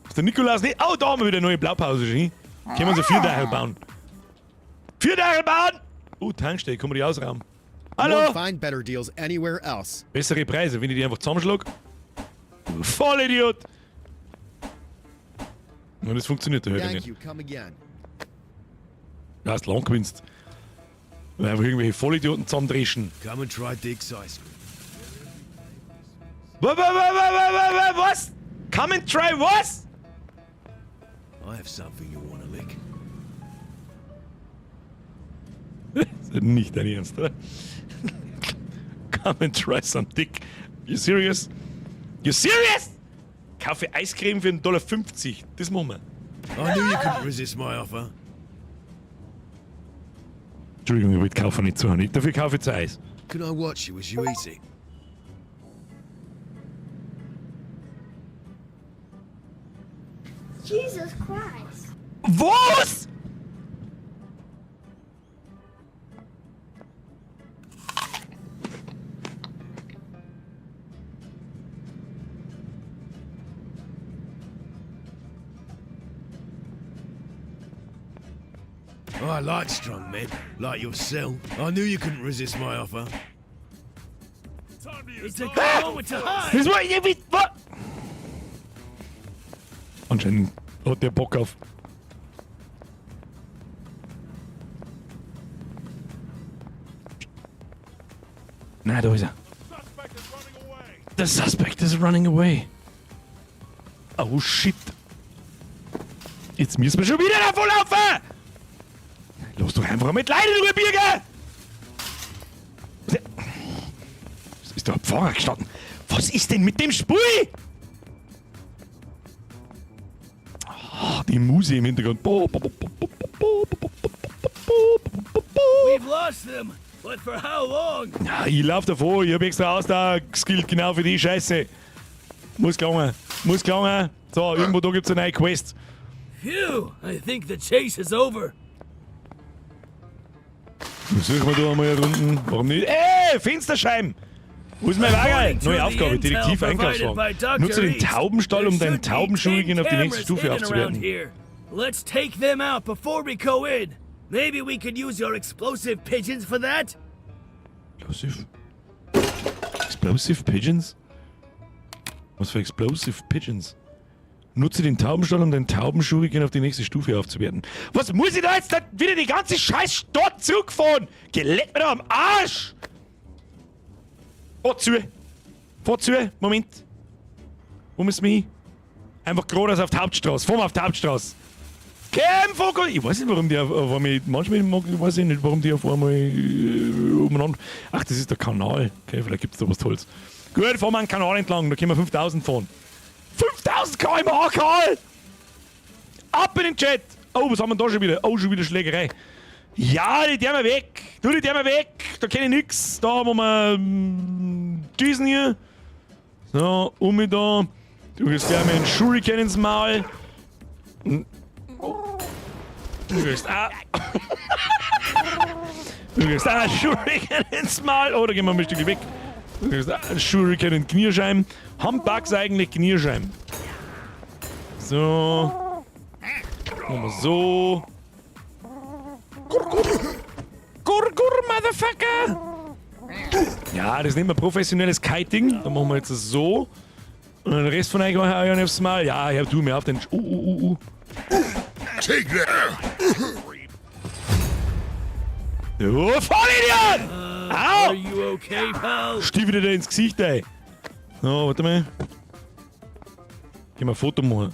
Ist der Nikolaus nicht? Oh, da haben wir wieder eine neue Blaupause schon. Können wir uns ein Vierteil bauen. Vierteil bauen! Oh, Tankstelle, kann man die ausrauben. Hallo! Find better deals anywhere else. Bessere Preise, wenn ich die einfach zusammenschlag. Vollidiot! Und das funktioniert der Thank nicht. you. Come again. Du hast lang gewinnst. Weil einfach irgendwelche Vollidioten zusammendreschen. Come and try Dick's ice cream. Was? Come and try was? I have something you want to lick. Das ist nicht dein Ernst, oder? Come and try some dick. You serious? You serious? Kaufe Eiscreme für 1,50 $. Das machen wir. I knew you couldn't resist my offer. Entschuldigung, ich wollte kaufen nicht zuhören. Dafür kaufe ich zu Eis. Can I watch you as you eat it? Jesus Christ. Was? I like strong men, like yourself. I knew you couldn't resist my offer. It's a good moment to hide. Das war irgendwie. Was? Anscheinend hat der Bock auf. Na, da ist er. The suspect is running away. Oh shit. Jetzt müssen wir schon wieder davon laufen! Lass doch einfach mit Leiden, du Birger! Was ist der Pfarrer gestanden? Was ist denn mit dem Spiel? Oh, die Muse im Hintergrund. We've lost them, but for how long? Ja, ich lauf davor, ich hab extra Ausdauer geskillt, genau für die Scheiße. Muss gelangen, muss gelangen. So, irgendwo da gibt's eine neue Quest. Phew, I think the chase is over. Suchen wir da einmal eine Runden. Warum nicht? Ey, Fensterscheiben! Wo ist mein Wagen? Neue Aufgabe, Detektiv Einkaufswagen. Nutze den Taubenstall, um deinen Taubenschuldigen auf die nächste Stufe aufzuwerten. Let's take them out before we go in. Maybe we could use your explosive pigeons for that? Explosive? Explosive Pigeons? Was für Explosive Pigeons? Nutze den Taubenstall, um den Taubenschuriken auf die nächste Stufe aufzuwerten. Was muss ich da jetzt da wieder die ganze scheiß Stadt zurückfahren? Geleck mir doch am Arsch! Fahr zu! Fahr zu! Moment! Wo müssen wir hin? Einfach geradeaus auf die Hauptstraße. Fahren wir auf die Hauptstraße. Komm, Vogel! Ich weiß nicht, warum die auf einmal. Manchmal mag, weiß ich nicht, warum die auf einmal umeinander. Ach, das ist der Kanal. Okay, vielleicht gibt es da was Tolles. Gut, fahren wir einen Kanal entlang, da können wir 5000 fahren. 5000 km/h, Karl! Ab in den Chat! Oh, was haben wir da schon wieder? Oh, schon wieder Schlägerei. Ja, die tun wir weg. Du, die tun wir weg. Da kenne ich nix. Da haben wir diesen hier. So, um mich da. Du kriegst gleich mal einen Shuriken ins Maul. Du kriegst auch. Du kriegst auch einen Shuriken ins Maul. Oh, da gehen wir mal ein Stück weg. Du kriegst auch einen Shuriken in den Kniescheiben. Haben Bugs eigentlich Kniescheiben? So. Machen wir so. Gur, gur. Gur, gur, Motherfucker! Ja, das nennt man professionelles Kiting. Da machen wir jetzt so. Und den Rest von euch hau ich aufs Maul. Ja, hör du mir auf den. Take that! Du Vollidiot! Au! Are you okay, pal? Stief wieder da ins Gesicht, ey. So, warte mal. Geh mal ein Foto machen.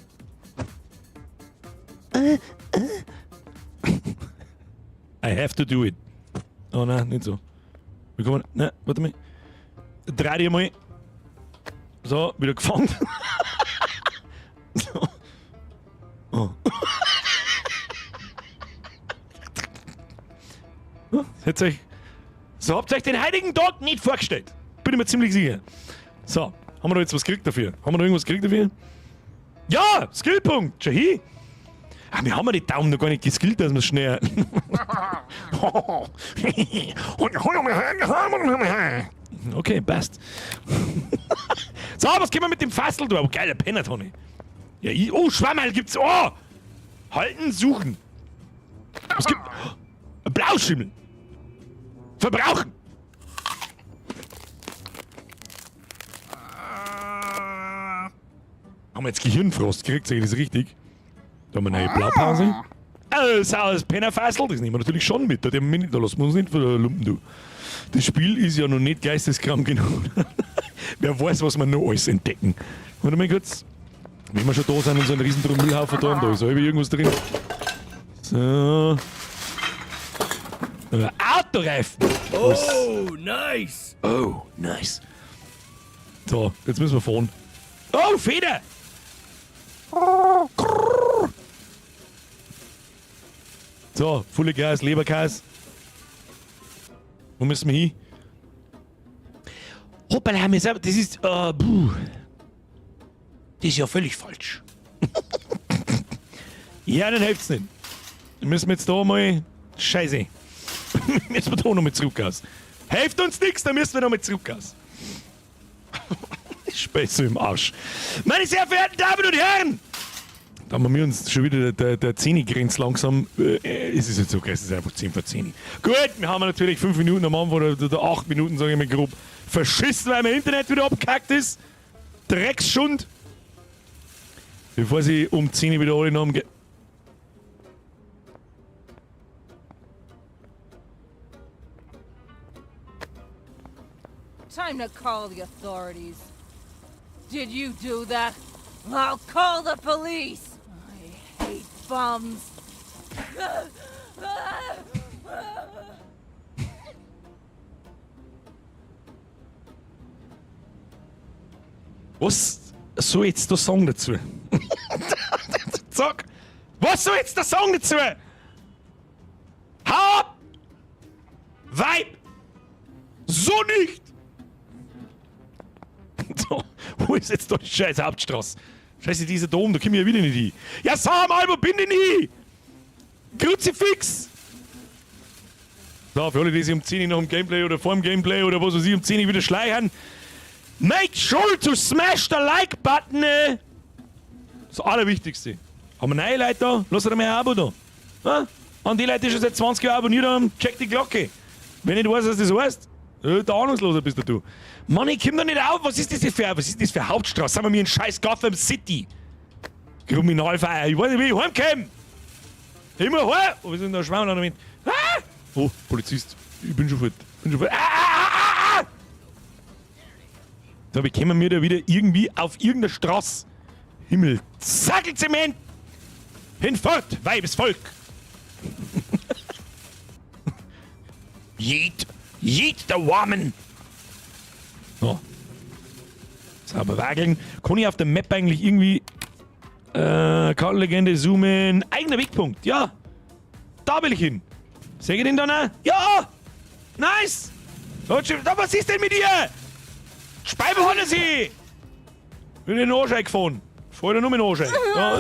I have to do it. Oh nein, nicht so. Wie kommen wir? Nein, warte mal. Dreh dich mal. So, wieder gefangen. So. Oh. Hätt's euch, so habt ihr euch den heutigen Tag nicht vorgestellt. Bin ich mir ziemlich sicher. So, haben wir da jetzt was gekriegt dafür? Haben wir da irgendwas gekriegt dafür? Ja, Skillpunkt. Schau hin. Ach, wir haben ja die Daumen noch gar nicht geskillt, dass wir schnell. Okay, passt. So, was können wir mit dem Fassel tun? Oh, geiler Penner, Toni. Ja, ich, oh, Schwammerl gibt's. Oh! Halten, suchen. Was gibt. Oh, Blauschimmel. Verbrauchen. Haben wir jetzt Gehirnfrost gekriegt, sag ich das richtig? Da haben wir eine neue Blaupause. Saures Pennerfassel, das nehmen wir natürlich schon mit. Da, da lassen wir uns nicht verlumpen, du. Das Spiel ist ja noch nicht geisteskrank genug. Wer weiß, was wir noch alles entdecken. Warte mal kurz. Wenn wir schon da sind und so einen riesen Müllhaufen da haben, da ist auch irgendwas drin. So. Autoreifen! Oh, nice! Oh, nice. So, jetzt müssen wir fahren. Oh, Feder! So, volle Gas, Leberkäse. Wo müssen wir hin? Hoppala, wir sind, das ist, puh. Das ist ja völlig falsch. Ja, dann hilft's nicht. Dann müssen wir jetzt da mal... Scheiße. Müssen wir da nochmal zurück aus. Hilft uns nix, dann müssen wir nochmal zurück aus. Späße im Arsch. Meine sehr verehrten Damen und Herren! Da haben wir uns schon wieder der 10 grenzt langsam. Es ist jetzt okay, es ist einfach 10 vor 10. Gut, wir haben natürlich 5 Minuten am Anfang oder 8 Minuten, sage ich mal grob, verschissen, weil mein Internet wieder abgekackt ist. Drecksschund. Bevor sie um 10 wieder alle noch umge- Time to call the authorities. Did you do that? I'll call the police. I hate bums. Was soll jetzt der Song dazu? Sag! Was soll jetzt der Song dazu? Hau ab! Weib! So nicht! So, wo ist jetzt da die scheiß Hauptstraße? Scheiße, dieser Dom, da komm ich ja wieder nicht hin. Ja, sag mal, wo bin ich denn hin? Kruzifix! So, für alle, die sich um 10 Uhr noch im Gameplay oder vor dem Gameplay oder was weiß ich, um 10 Uhr wieder schleichen. Make sure to smash the like button! Das Allerwichtigste. Haben wir neue Leute da? Lass doch mal ein Abo da. Ha? An die Leute, die schon seit 20 Jahren abonniert haben, check die Glocke. Wenn nicht weißt, was das heißt, der Ahnungsloser bist du. Mann, ich komm da nicht auf. Was ist das für, was ist das für Hauptstraße? Sind wir mir in scheiß Gotham City? Kriminalfeier. Ich weiß nicht, wie ich heimkomme. Immer heim. Wo ist denn der Schwamm damit? Ah! Oh, Polizist. Ich bin schon fort. Bin schon fort. Ah, ah, ah, ah! Da bekommen wir da wieder irgendwie auf irgendeiner Straße. Himmel, Sackelzement! Hinfort, Weibesvolk! Yeet! Yeet the woman! So. Sauber wageln. Kann ich auf der Map eigentlich irgendwie. Kartenlegende zoomen. Eigener Wegpunkt, ja! Da will ich hin! Sehe ich den da noch? Ja! Nice! Da, was ist denn mit ihr? Speibe hat er sie! Bin in den Arsch eingefahren. Fahr da nur mit den Arsch ein. Ja.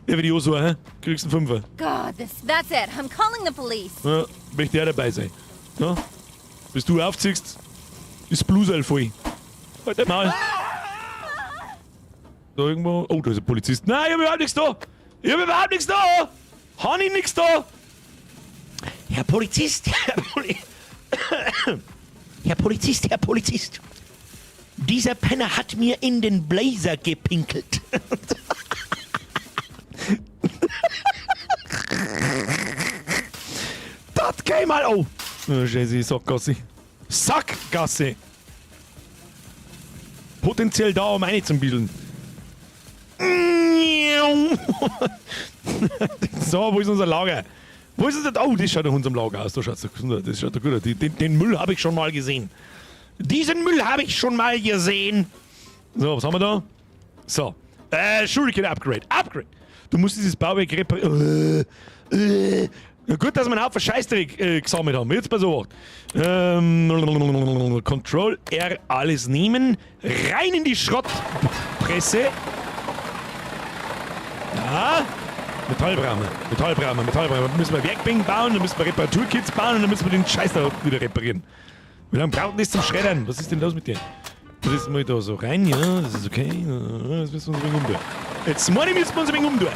Ja, wie die auch so, hä? Kriegst einen Fünfer. God, that's it. I'm calling the police. Ja, möchte ich auch dabei sein. Ja? Bis du aufziehst, ist Bluesel voll. Halt dein Maul. Da irgendwo. Oh, da ist ein Polizist. Nein, ich hab überhaupt nichts da. Ich hab überhaupt nichts da. Han ich nichts da. Herr Polizist, Herr Poli Herr Polizist, Herr Polizist. Dieser Penner hat mir in den Blazer gepinkelt. Das geht mal. Oh. Oh, Scheiße, Sackgasse. Sackgasse. Potenziell da, um eine zu bilden. So, wo ist unser Lager? Wo ist unser. Oh, das schaut nach unserem Lager aus. Das schaut, das schaut gut aus. Den Müll habe ich schon mal gesehen. Diesen Müll habe ich schon mal gesehen. So, was haben wir da? So. Shuriken Upgrade. Upgrade! Du musst dieses Bauwerk reparieren. Ja, gut, dass wir einen Haufen Scheißdreck gesammelt haben. Jetzt pass auf. Control R, alles nehmen. Rein in die Schrottpresse. Ja. Metall brauchen wir. Metall brauchen wir. Metall brauchen wir. Dann müssen wir Werkbänke bauen, dann müssen wir Reparaturkits bauen und dann müssen wir den Scheiß da wieder reparieren. Wie lange braucht denn das zum Schreddern? Was ist denn los mit dir? Das ist mal da so rein, ja, das ist okay. Das müssen wir uns ein wenig umtun. Jetzt meine ich, müssen wir uns ein wenig umtun.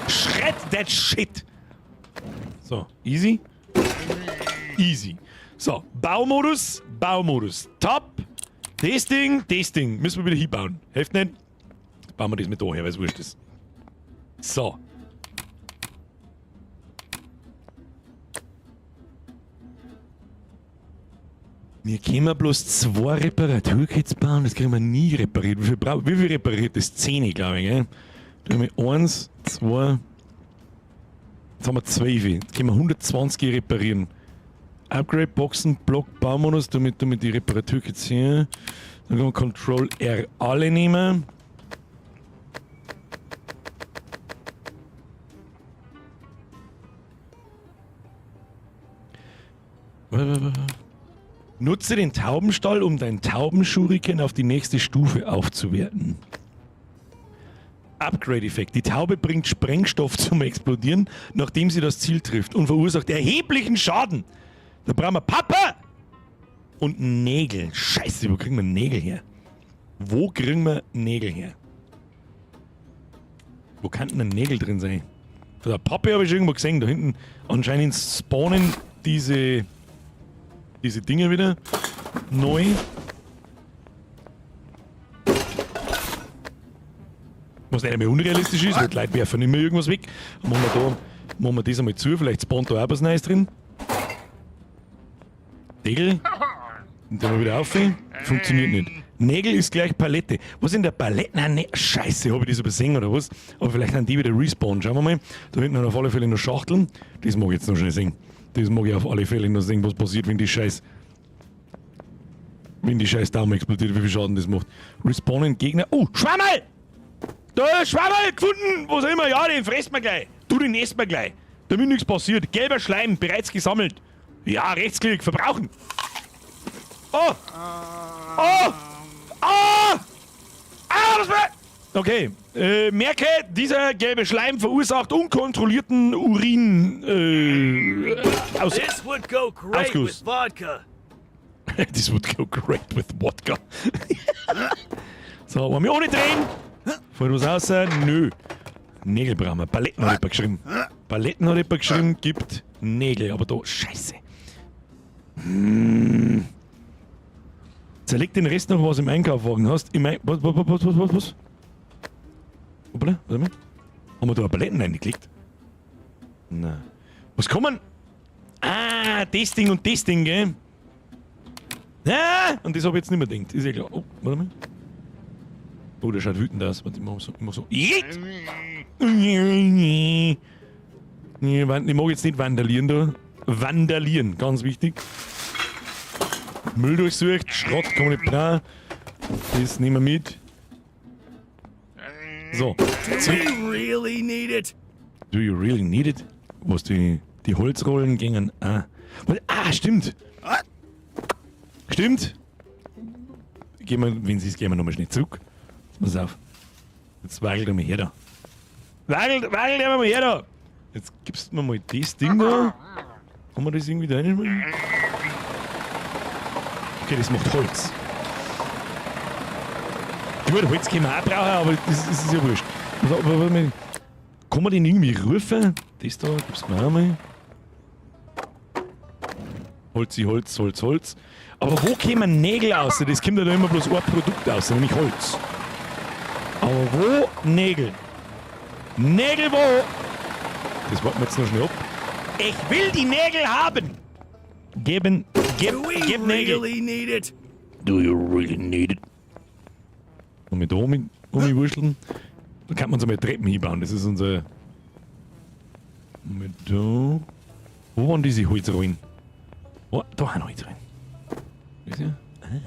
Shred that shit! So, easy. Easy. So, Baumodus, Baumodus. Top. Das Ding, das Ding. Müssen wir wieder hinbauen. Hilft nicht. Bauen wir das mit da her, weil es wurscht ist. So. Wir können bloß 2 Reparaturkits bauen, das kriegen wir nie repariert. Wie viel repariert das? 10, glaube ich, gell? Da haben wir 1, 2. Jetzt haben wir 12. Jetzt können wir 120 reparieren. Upgrade-Boxen, Block, Baumodus, damit die Reparaturkits hier. Dann können wir Control R alle nehmen. Nutze den Taubenstall, um deinen Taubenschuriken auf die nächste Stufe aufzuwerten. Upgrade-Effekt. Die Taube bringt Sprengstoff zum Explodieren, nachdem sie das Ziel trifft und verursacht erheblichen Schaden. Da brauchen wir Pappe und Nägel. Scheiße, wo kriegen wir Nägel her? Wo kriegen wir Nägel her? Wo könnten denn Nägel drin sein? Von der Pappe habe ich schon irgendwo gesehen. Da hinten anscheinend spawnen diese Dinger wieder neu. Was nicht mehr unrealistisch ist, weil die Leute werfen immer irgendwas weg. Machen wir da, machen wir das einmal zu, vielleicht spawnt da auch was Neues drin. Nägel. Und dann mal wieder auf. Funktioniert nicht. Nägel ist gleich Palette. Was in der Palette? Nein, ne, Scheiße, habe ich das übersehen oder was? Aber vielleicht haben die wieder respawn. Schauen wir mal. Da hinten haben auf alle Fälle noch Schachteln. Das mag ich jetzt noch schnell sehen. Das mag ich auf alle Fälle noch sehen, was passiert, wenn die Scheiß. Wenn die scheiß Daumen explodiert, wie viel Schaden das macht. Respawnen Gegner. Oh, Schwammerl! Da, Schwammerl gefunden! Was auch immer. Ja, den fressen wir gleich. Du, den essen wir gleich. Damit nichts passiert. Gelber Schleim, bereits gesammelt. Ja, Rechtsklick, verbrauchen. Oh! Oh! Oh! Ah, was war? Okay. Merke, dieser gelbe Schleim verursacht unkontrollierten Urin. This would go great Ausguss. with vodka. This would go great with vodka. So, wollen wir ohne drehen? Fällt was raus? Nö. Nägel brauchen wir. Paletten habe ich geschrieben. Paletten hat jemand geschrieben, gibt Nägel. Aber da, scheiße. Zerleg den Rest noch, was im Einkaufwagen hast. Im Ein was, was, was, was, was, was? Hoppala, warte mal. Haben wir da Paletten reingelegt? Na. Was kann man? Ah, das Ding und das Ding, gell? Ah, und das hab ich jetzt nicht mehr gedacht. Ist ja klar. Oh, warte mal. Oh, der schaut wütend aus. Warte, ich mach so. Ich mach so. Jeet! Ich mag jetzt nicht vandalieren da. Vandalieren, ganz wichtig. Müll durchsucht, Schrott kann man nicht brauchen. Das nehmen wir mit. So. Do we really need it? Do you really need it? Was die Holzrollen gingen. Ah. Ah, stimmt. Stimmt. Gehen wir, wenn sie es, gehen wir nochmal schnell zurück. Jetzt pass auf. Jetzt wagelt er mal her da. Wagelt er mal her da. Jetzt gibst du mir mal das Ding da. Kann man das irgendwie da reinschmeißen? Okay, das macht Holz. Gut, Holz können wir auch brauchen, aber das ist ja wurscht. Also, aber, kann man den irgendwie rufen? Das da, gibst du mir auch mal. Holzi, Holz, Holz, Holz. Aber wo kämen Nägel raus? Das kommt ja da immer bloß ein Produkt raus, nämlich Holz. Aber wo Nägel? Nägel wo? Das warten wir jetzt noch schnell ab. Ich will die Nägel haben! Geben, gib, gib Nägel. Really need it? Do you really need it? Und mit da umwurschteln. Da kann man so mal Treppen hinbauen. Das ist unser. Mit da. Wo waren diese Holzrollen? Oh, da haben Holzrollen. Ist ja? Ah.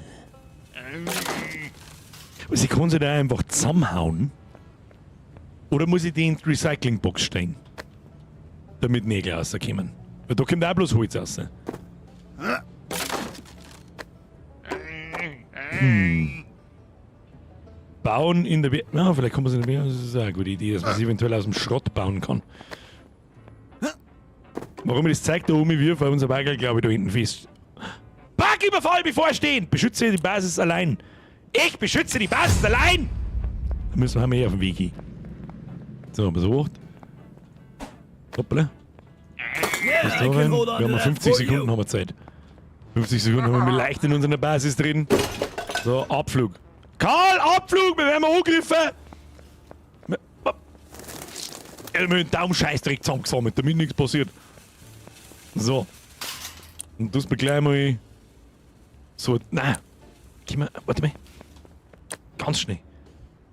Sie kann sie da einfach zusammenhauen. Oder muss ich die in die Recyclingbox stellen? Damit Nägel rauskommen. Weil da kommt auch bloß Holz raus. Hm. Bauen in der... Ja, vielleicht kommt man es in der... Das ist eine gute Idee, dass man es eventuell aus dem Schrott bauen kann. Warum ich das zeigt, da oben wirf, weil unser Bagel, glaube ich, da hinten fest. Parküberfall bevorstehen! Beschütze die Basis allein! Ich beschütze die Basis allein! Da müssen wir mehr auf den Weg hin. So, besucht. Hoppla. Was da rein? Wir haben 50 Sekunden haben wir Zeit. 50 Sekunden haben wir leicht in unserer Basis drin. So, Abflug. Karl, Abflug! Wir werden angegriffen! Wir haben den Daumen-Scheißdreck zusammengesammelt, damit nichts passiert. So. Und das gleich mal. So, nein. Geh mal, warte mal. Ganz schnell.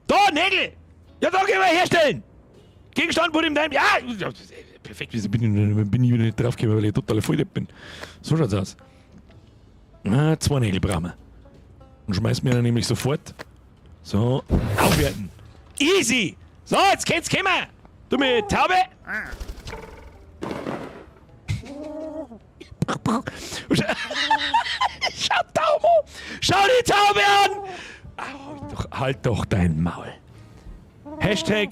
Da, Nägel! Ja, da können wir herstellen! Gegenstand wurde in deinem. Ja! Perfekt, wieso bin ich wieder nicht draufgekommen, weil ich total voll bin. So schaut's aus. Na, 2 Nägel brauchen wir. Und schmeißen wir dann nämlich sofort. So, aufwerten. Easy! So, jetzt kann's kommen! Du mit Taube! Schau Taube! Schau die Taube an! Au, halt doch dein Maul. Hashtag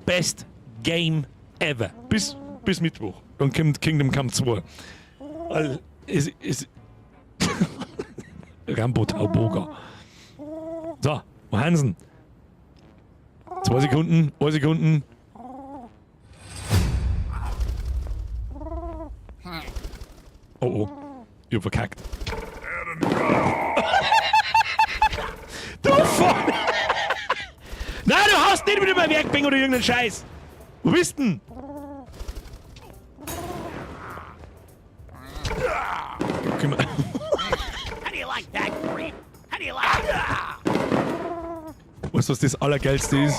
Best Game Ever. Bis Mittwoch. Dann kommt Kingdom Come 2. Also, es ist Rambo Tauboga. So, Hansen. 2 Sekunden, 1 Sekunden. Oh oh. Ich hab verkackt. Du voll! Nein, du haust nicht mit meinem Werkbank oder irgendeinen Scheiß! Wo bist denn? Weißt du, was das Allergeilste ist?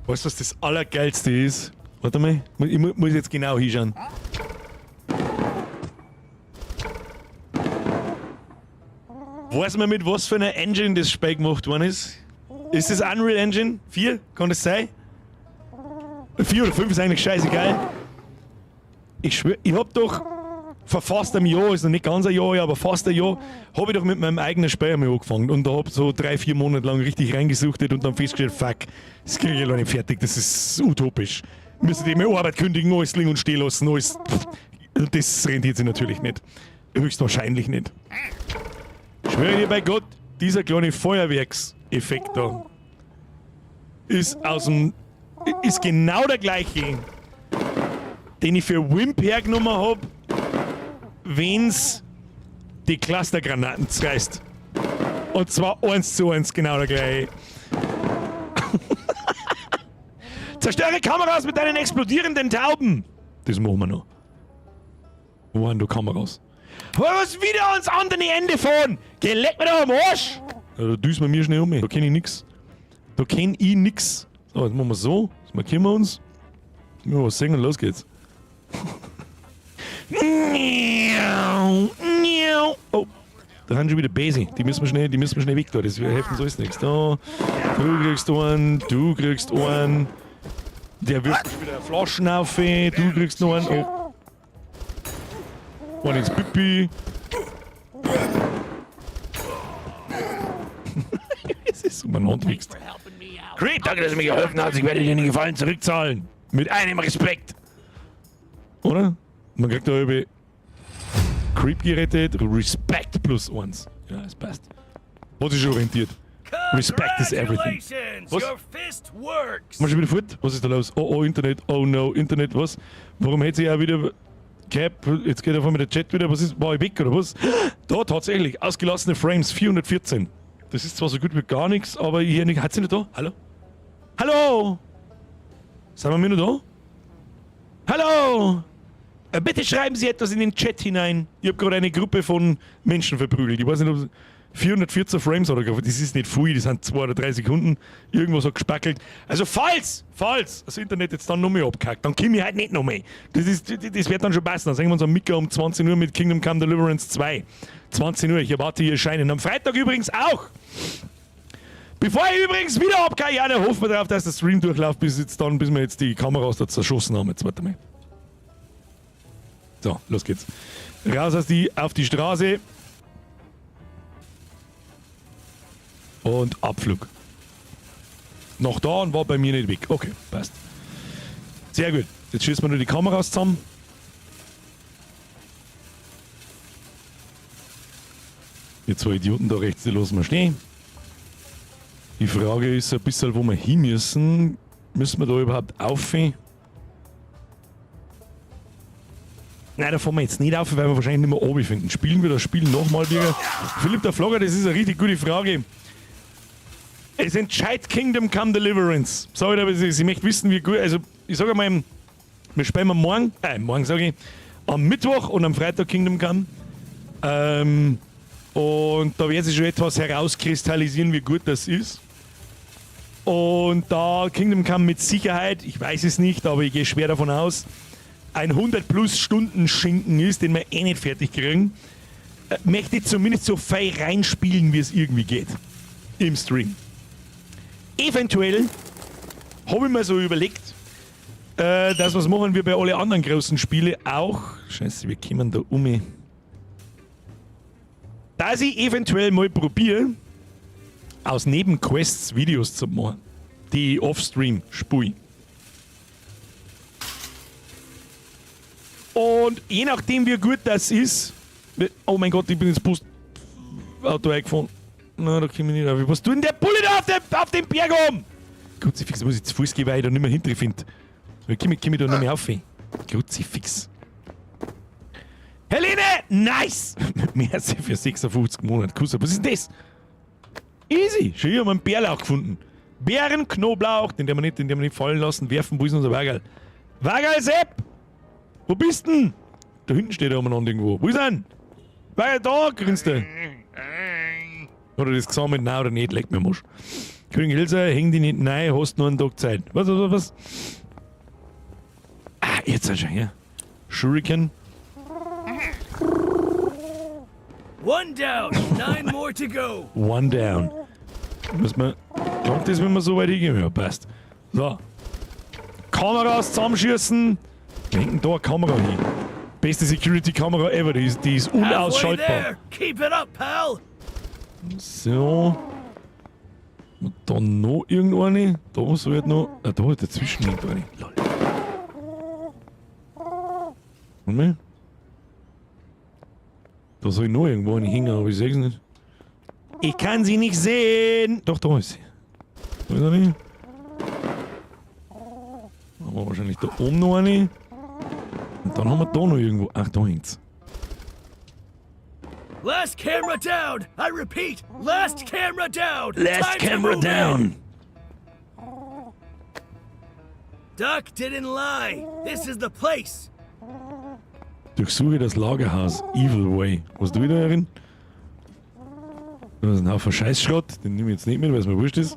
Weißt du, was das Allergeilste ist? Warte mal, ich muss jetzt genau hinschauen. Weiß man, mit was für einer Engine das Spiel gemacht worden ist? Ist das Unreal Engine 4? Kann das sein? 4 oder 5 ist eigentlich scheißegal. Ich schwör, ich hab doch vor fast einem Jahr, ist noch nicht ganz ein Jahr, aber fast ein Jahr, hab ich doch mit meinem eigenen Spiel einmal angefangen und da hab so 3, 4 Monate lang richtig reingesuchtet und dann festgestellt, fuck, das krieg ich noch nicht fertig, das ist utopisch. Müssen die mir Arbeit kündigen, alles liegen und stehen lassen, alles. Und das rentiert sich natürlich nicht. Höchstwahrscheinlich nicht. Schwöre dir bei Gott, dieser kleine Feuerwerkseffekt da ist aus dem Ist genau der gleiche, den ich für Wimp hergenommen hab, wenn's die Clustergranaten zerreißt. Und zwar 1:1 genau der gleiche. Zerstöre Kameras mit deinen explodierenden Tauben! Das machen wir noch. Wo sind da Kameras? Was wieder ans andere Ende fahren? Geh, leck mir doch am Arsch! Ja, da düsen wir mir schnell um. Da kenn ich nix. Da kenn ich nix. So, jetzt machen wir so. Jetzt markieren wir uns. Ja, was singen und los geht's. Oh, da haben schon wieder Besi. Die müssen wir schnell, die müssen wir schnell weg da. Das helfen so ist nichts. Da, du kriegst einen, du kriegst einen. Der wirft schon wieder Flaschen auf. Du kriegst noch einen. Oh. Einen ins Pipi. Es ist umeinander wächst. Creep, danke, dass du mir geholfen hast. Ich werde dir den Gefallen zurückzahlen. Mit einem Respekt. Oder? Man kriegt da über Creep gerettet. Respekt plus 1. Ja, es passt. Hat sich schon orientiert. Respect is everything. Congratulations! Was? Your fist works! Mal schon wieder fort? Was ist da los? Oh, oh, Internet. Oh no, Internet, was? Warum hätte sich auch wieder... Cap, jetzt geht auf einmal der Chat wieder. Was ist? War ich weg oder was? Da tatsächlich, ausgelassene Frames, 414. Das ist zwar so gut wie gar nichts, aber hier nicht. Hat sie nicht da? Hallo? Hallo? Sind wir mir noch da? Hallo? Bitte schreiben Sie etwas in den Chat hinein. Ich hab gerade eine Gruppe von Menschen verprügelt. Ich weiß nicht, ob 414 Frames oder das ist nicht viel, das sind 2 oder 3 Sekunden. Irgendwas hat gespackelt. Also falls das Internet jetzt dann noch mehr abkackt, dann komm ich halt nicht noch mehr. Das wird dann schon passen. Dann sehen wir uns am Mittag um 20 Uhr mit Kingdom Come Deliverance 2. 20 Uhr, ich erwarte Ihr Erscheinen. Am Freitag übrigens auch. Bevor ich übrigens wieder abkacke, ja, dann hoffen wir darauf, dass der Stream durchläuft, bis wir jetzt die Kameras da zerschossen haben. Jetzt warte mal. So, los geht's. Raus auf die Straße. Und Abflug. Noch da und war bei mir nicht weg. Okay, passt. Sehr gut. Jetzt schießen wir nur die Kameras zusammen. Die zwei Idioten da rechts, die lassen wir stehen. Die Frage ist ein bisschen, wo wir hin müssen. Müssen wir da überhaupt auf? Nein, da fahren wir jetzt nicht auf, weil wir wahrscheinlich nicht mehr oben finden. Spielen wir das Spiel nochmal, Birger? Philipp der Flogger, das ist eine richtig gute Frage. Es entscheidet Kingdom Come Deliverance. Sag ich aber, ich möchte wissen, wie gut. Also, ich sage mal, wir spielen am morgen, morgen sage ich, am Mittwoch und am Freitag Kingdom Come. Und da wird sich schon etwas herauskristallisieren, wie gut das ist. Und da Kingdom Come mit Sicherheit, ich weiß es nicht, aber ich gehe schwer davon aus, ein 100 plus Stunden Schinken ist, den wir eh nicht fertig kriegen, möchte ich zumindest so fein reinspielen, wie es irgendwie geht. Im Stream. Eventuell habe ich mir so überlegt, das was machen wir bei alle anderen großen Spiele auch. Scheiße, wir kommen da um. Dass ich eventuell mal probiere, aus Nebenquests Videos zu machen, die ich offstream spiele. Und je nachdem, wie gut das ist, oh mein Gott, ich bin ins Postauto eingefahren. Na, da komm ich nicht auf. Was tut denn der Bulle da auf dem Berg oben? Kruzifix, muss ich zu Fuß gehen, weil ich da nicht mehr hinter finde. Komm ich da nicht mehr auf? Kruzifix. Helene! Nice! Merci für 56 Monate. Kuss, was ist denn das? Easy! Schon hier haben wir einen Bärlauch gefunden. Bärenknoblauch, den werden wir nicht fallen lassen. Werfen, wo ist unser Wagerl? Wagerl Sepp! Wo bist denn? Da hinten steht er umeinander irgendwo. Wo ist er denn? Wagerl, da, grinst er. Hat er das gesammelt? Nein oder nicht? Leck mir Musch. König Elsa, häng dich nicht rein, hast nur einen Tag Zeit. Was, was, was? Ah, jetzt schon, ja. Shuriken. One down, 9 more to go. One down. Muss man. Kommt das, wenn wir so weit hingehen? Ja, passt. So. Kameras zusammenschießen. Wir hängen da eine Kamera hin. Beste Security-Kamera ever, die ist unausschaltbar. Halfway there. Keep it up, pal. So. Und dann noch irgendeine. Da muss halt noch. Ah, da ist dazwischen irgendeine. Lol. Moment. Da soll ich noch irgendwo eine hängen, aber ich seh's nicht. Ich kann sie nicht sehen. Doch, da ist sie. Da ist sie nicht. Haben wir wahrscheinlich da oben noch eine. Und dann haben wir da noch irgendwo. Ach, da hängt's. Last camera down! I repeat, last camera down! Last Time to camera move down! in. Duck didn't lie. This is the place. Durchsuche das Lagerhaus. Evil Way. Was du wieder herin? Da ist ein Haufen Scheißschrott. Den nehme ich jetzt nicht mit, weil es mir wurscht ist.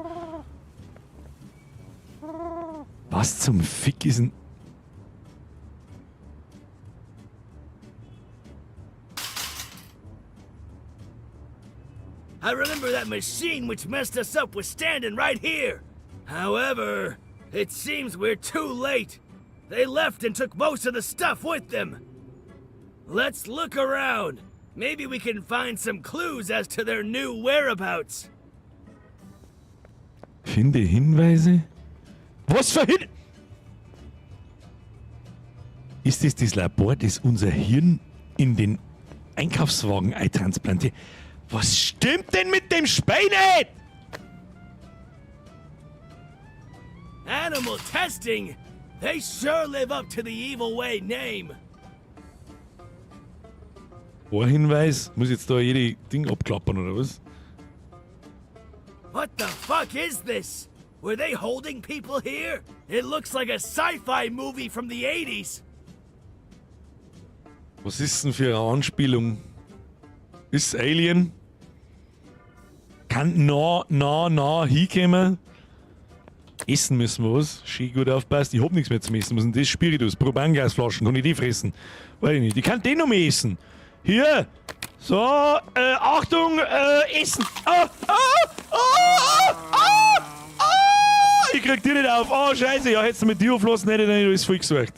Was zum Fick ist denn. I remember that machine which messed us up was standing right here. However, it seems we're too late. They left and took most of the stuff with them. Let's look around. Maybe we can find some clues as to their new whereabouts. Finde Hinweise? Was für Hin... Ist es das Labor, das unser Hirn in den Einkaufswagen eintransplantiert? Was stimmt denn mit dem Spiel nicht? Animal testing? They sure live up to the Evil Way name. Vorhinweis? Muss ich jetzt da jede Ding abklappern oder was? What the fuck is this? Were they holding people here? It looks like a sci-fi movie from the 80s. Was ist denn für eine Anspielung? Ist Alien? Kann na, na, na hinkommen? Essen müssen wir was. Schön gut aufpasst. Ich hab nichts mehr zum Essen. Was ist denn das? Spiritus, Propangasflaschen. Kann ich die fressen? Weiß ich nicht. Ich kann den noch mehr essen. Hier. So, Achtung, Essen. Ah, ah, ah, ah, ah, ich krieg die nicht auf. Oh, scheiße. Ja, hättest du mit dir auflassen, hätte ich nicht alles voll gesucht.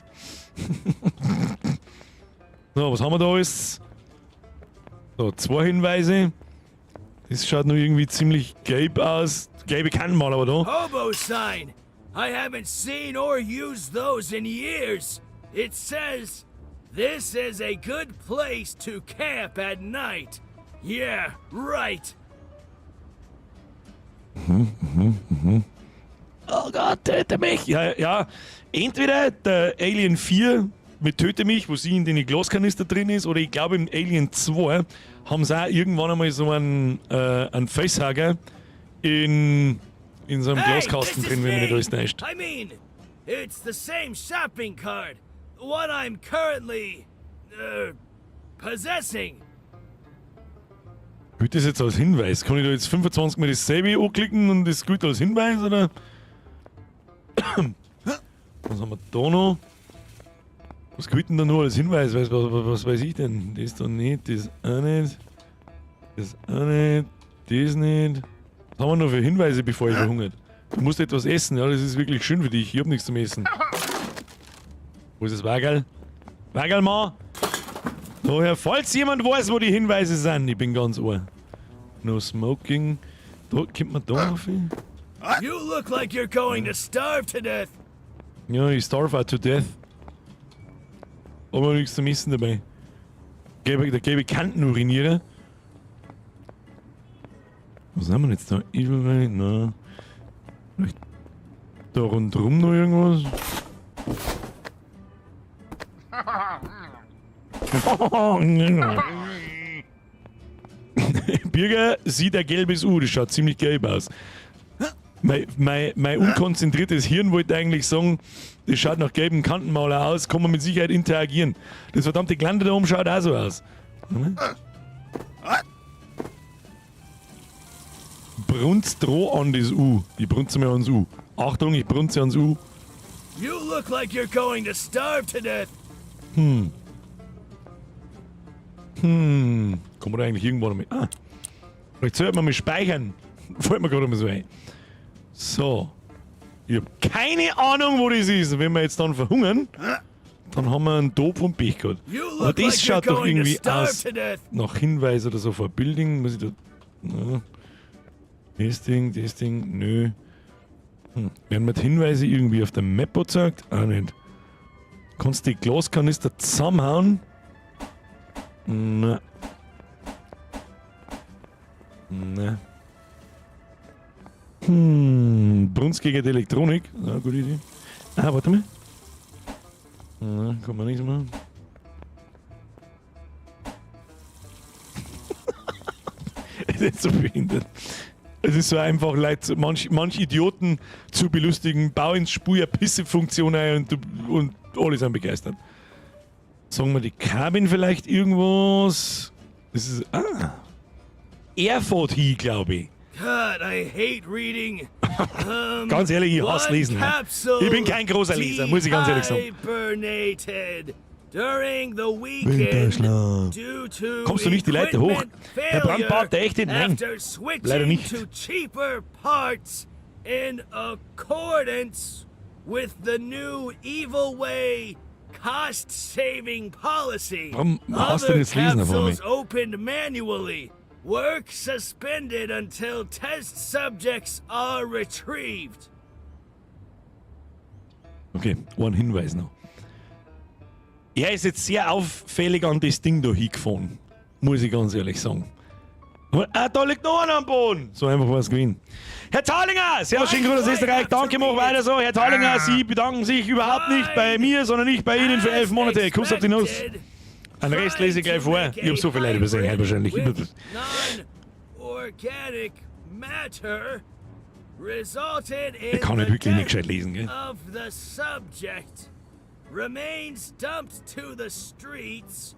So, was haben wir da alles? So, zwei Hinweise. Das schaut noch irgendwie ziemlich gelb aus. Gelbe Kantenmal aber da. Hobo sign. I haven't seen or used those in years. It says, this is a good place to camp at night. Yeah, right. Oh Gott, töte mich! Ja, ja. Entweder der Alien 4 mit Töte mich, wo sie in den Glaskanister drin ist, oder ich glaube im Alien 2 haben sie auch irgendwann einmal so einen Facehugger in so einem Hey, Glaskasten this is drin, wenn mich nicht me. alles täuscht. I mean, it's the same shopping cart. The one I'm currently possessing. Gilt das jetzt als Hinweis? Kann ich da jetzt 25 Mal dasselbe anklicken und das gilt als Hinweis, oder? Was haben wir da noch? Was gilt denn da nur als Hinweis? Was weiß ich denn? Das da nicht, das auch nicht. Das auch nicht, das nicht. Was haben wir noch für Hinweise, bevor ich verhungert? Du musst etwas essen, ja, das ist wirklich schön für dich. Ich hab nichts zum Essen. Wo ist das Wagerl? Wagerl mal! Daher, falls jemand weiß, wo die Hinweise sind, ich bin ganz ohr. No smoking. Da, kommt man da auf? You look like you're going to starve to death. Ja, ich starve auch to death. Aber nichts zum Essen dabei. Der gelbe Kantenurinierer. Was haben wir denn jetzt da? Evil Way? Na. Vielleicht da rundrum noch irgendwas? Birger sieht ein gelbes U, das schaut ziemlich gelb aus. Mein unkonzentriertes Hirn wollte eigentlich sagen, das schaut nach gelben Kantenmaler aus, kann man mit Sicherheit interagieren. Das verdammte Gelände da oben schaut auch so aus. Brunzt droh an das U. Ich brunze mir ans U. Achtung, ich brunze ans U. You look like you're going to starve to death. Kann man da eigentlich irgendwo noch mit. Ah. Vielleicht sollte man mal speichern. Fällt mir gerade mal so ein. So. Ich hab keine Ahnung, wo das ist. Und wenn wir jetzt dann verhungern, dann haben wir einen Tod vom Pech gehabt. You Aber look das like you're schaut doch going to irgendwie starve aus to death. nach Hinweis oder so vor Building. Muss ich da. Na. Das Ding, das Ding, nö. Werden mir die Hinweise irgendwie auf der Map gezeigt? Auch nicht. Kannst du die Glaskanister zusammenhauen? Na. Na. Brunst gegen die Elektronik. Na, gute Idee. Ah, warte mal. Na, kann man nichts machen. Es ist so behindert. Es ist so einfach, Leute, manch Idioten zu belustigen. Bau ins Spiel eine Pisse-Funktion ein und alle sind begeistert. Sagen wir die Cabin vielleicht irgendwas? Das ist. Ah. Er fährt hin, glaube ich. God, I hate reading. Ganz ehrlich, ich hasse One Lesen. Ne? capsule Ich bin kein großer Leser, muss ich ganz ehrlich sagen. Hibernated during the weekend Winterschlaf. due to Kommst du nicht die Leiter hoch? equipment Herr Brandbart, der echte? Nein. After switching Leider nicht. to cheaper parts in accordance with the new Evil Way cost-saving policy. Warum hast du Other das Lesen auf einmal? capsules opened manually. Work suspended until test subjects are retrieved. Okay, ein Hinweis noch. Er ist jetzt sehr auffällig an das Ding da hingefahren. Muss ich ganz ehrlich sagen. Aber, ah, da liegt noch einer am Boden. So einfach war es gewesen. Herr Thalinger, servus, schönen Gruß aus Österreich. Danke, mach weiter so. Herr Thalinger, Sie bedanken sich überhaupt nicht bei mir, sondern nicht bei Ihnen für 11 Monate. Kuss auf die Nuss. Den Rest lese ich gleich vor. Ich hab so viele Leute übersehen, heute wahrscheinlich. Non-organic matter resulted in Ich kann nicht the wirklich nicht death gescheit lesen, gell? of the subject. Remains dumped to the streets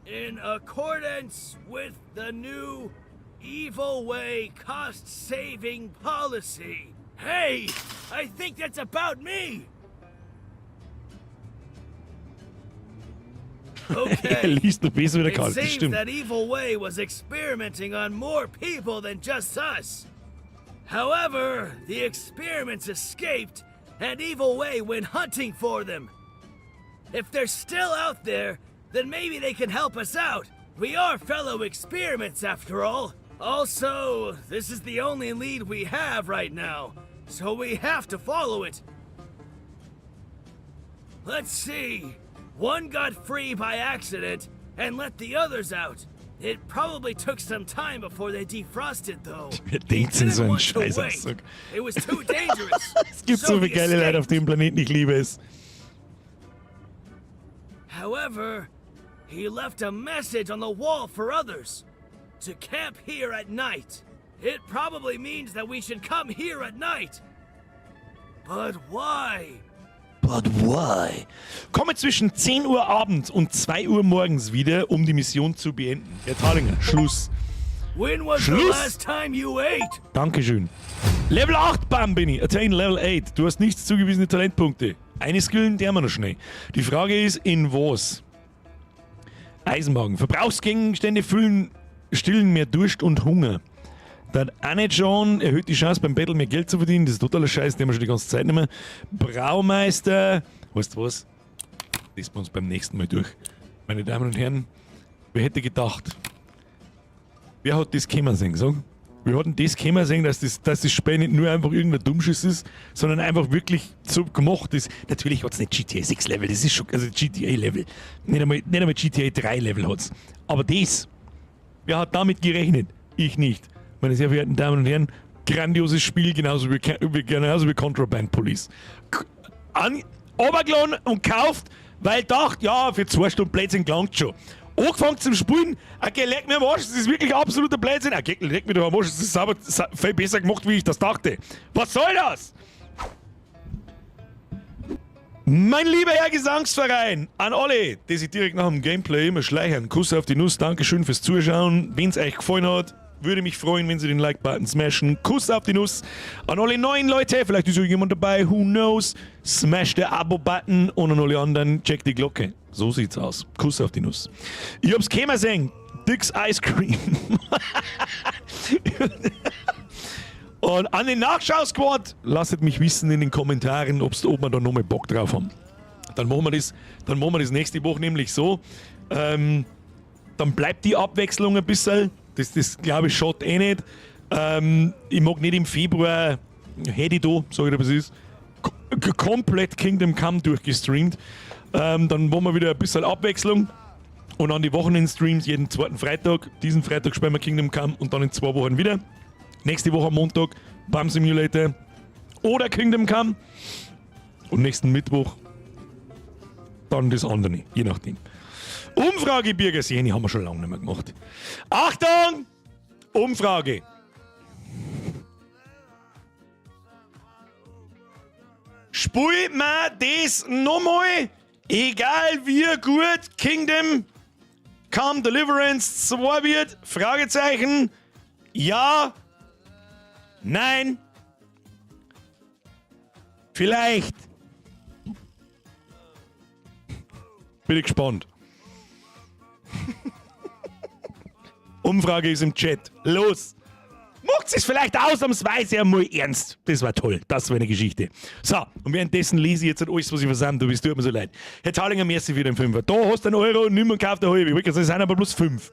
in accordance with the new Evil Way cost-saving policy. Hey, I think that's about me. Er liest noch besser wie der It Karl, das seems stimmt. that Evil Way was experimenting on more people than just us. However, the experiments escaped, and Evil Way went hunting for them. If they're still out there, then maybe they can help us out. We are fellow experiments, after all. Also, this is the only lead we have right now, so we have to follow it. Let's see. One got free by accident and let the others out. It probably took some time before they defrosted, though. Wer denkt denn so einen Want to Scheiß wait. aus? It was too dangerous. Es gibt so viele geile Leute auf dem Planeten, ich liebe es. However, he left a message on the wall for others to camp here at night. It probably means that we should come here at night. But why? But why? Komme zwischen 10 Uhr abends und 2 Uhr morgens wieder, um die Mission zu beenden. Herr Thalinger, Schluss. When was the Schluss! last time you ate? Dankeschön. Level 8, bam, bin ich. Attain Level 8. Du hast nichts zugewiesene Talentpunkte. Eine Skill, der haben wir noch schnell. Die Frage ist, in was? Eisenwagen. Verbrauchsgegenstände füllen, stillen mehr Durst und Hunger. Dann auch schon erhöht die Chance beim Battle mehr Geld zu verdienen. Das ist totaler Scheiß, den haben wir schon die ganze Zeit nicht mehr. Braumeister. Weißt du was? Das wir uns beim nächsten Mal durch. Meine Damen und Herren, wer hätte gedacht? Wer hat das kommen sehen, sag? Wir hatten das kommen sehen, dass das Spiel nicht nur einfach irgendein Dummschiss ist, sondern einfach wirklich so gemacht ist. Natürlich hat es nicht GTA 6 Level, das ist schon, also GTA Level. Nicht einmal GTA 3 Level hat's. Aber das, wer hat damit gerechnet? Ich nicht. Meine sehr verehrten Damen und Herren, grandioses Spiel, genauso wie Contraband Police. Runtergeladen und kauft, weil dacht, ja, für 2 Stunden Blödsinn gelangt schon. Angefangen zum Spielen, okay, leck mir am Arsch, das ist wirklich absoluter Blödsinn. Okay, leck mir doch am Arsch, das ist sauber, viel besser gemacht, wie ich das dachte. Was soll das? Mein lieber Herr Gesangsverein, an alle, die sich direkt nach dem Gameplay immer schleichen, Kuss auf die Nuss, Dankeschön fürs Zuschauen. Wenn es euch gefallen hat, würde mich freuen, wenn Sie den Like-Button smashen. Kuss auf die Nuss. An alle neuen Leute, vielleicht ist ja jemand dabei, who knows, smash den Abo-Button und an alle anderen, check die Glocke. So sieht's aus. Kuss auf die Nuss. Ich hab's kommen sehen. Dick's Ice Cream. Und an den Nachschau-Squad, lasst mich wissen in den Kommentaren, ob wir da nochmal Bock drauf haben. Dann machen wir das nächste Woche nämlich so. Dann bleibt die Abwechslung ein bisschen. Das glaube ich, schadet eh nicht. Ich mag nicht im Februar, hätte ich da, sag ich dir, was ist, komplett Kingdom Come durchgestreamt. Dann machen wir wieder ein bisschen Abwechslung. Und an die Wochenend-Streams jeden zweiten Freitag. Diesen Freitag spielen wir Kingdom Come und dann in 2 Wochen wieder. Nächste Woche am Montag Bum Simulator oder Kingdom Come. Und nächsten Mittwoch dann das andere, je nachdem. Umfrage, Birger Sehne haben wir schon lange nicht mehr gemacht. Achtung! Umfrage. Spul ma das nochmal, egal wie gut Kingdom Come Deliverance 2 wird? Fragezeichen. Ja. Nein. Vielleicht. Bin ich gespannt. Umfrage ist im Chat. Los! Macht es vielleicht ausnahmsweise einmal ernst. Das war toll. Das war eine Geschichte. So, und währenddessen lese ich jetzt halt alles, was ich versandt habe. Es tut mir so leid. Herr Thalinger, merci für den Fünfer. Da hast du einen Euro, nimm und kauf der halbe. Ich das sind aber bloß fünf.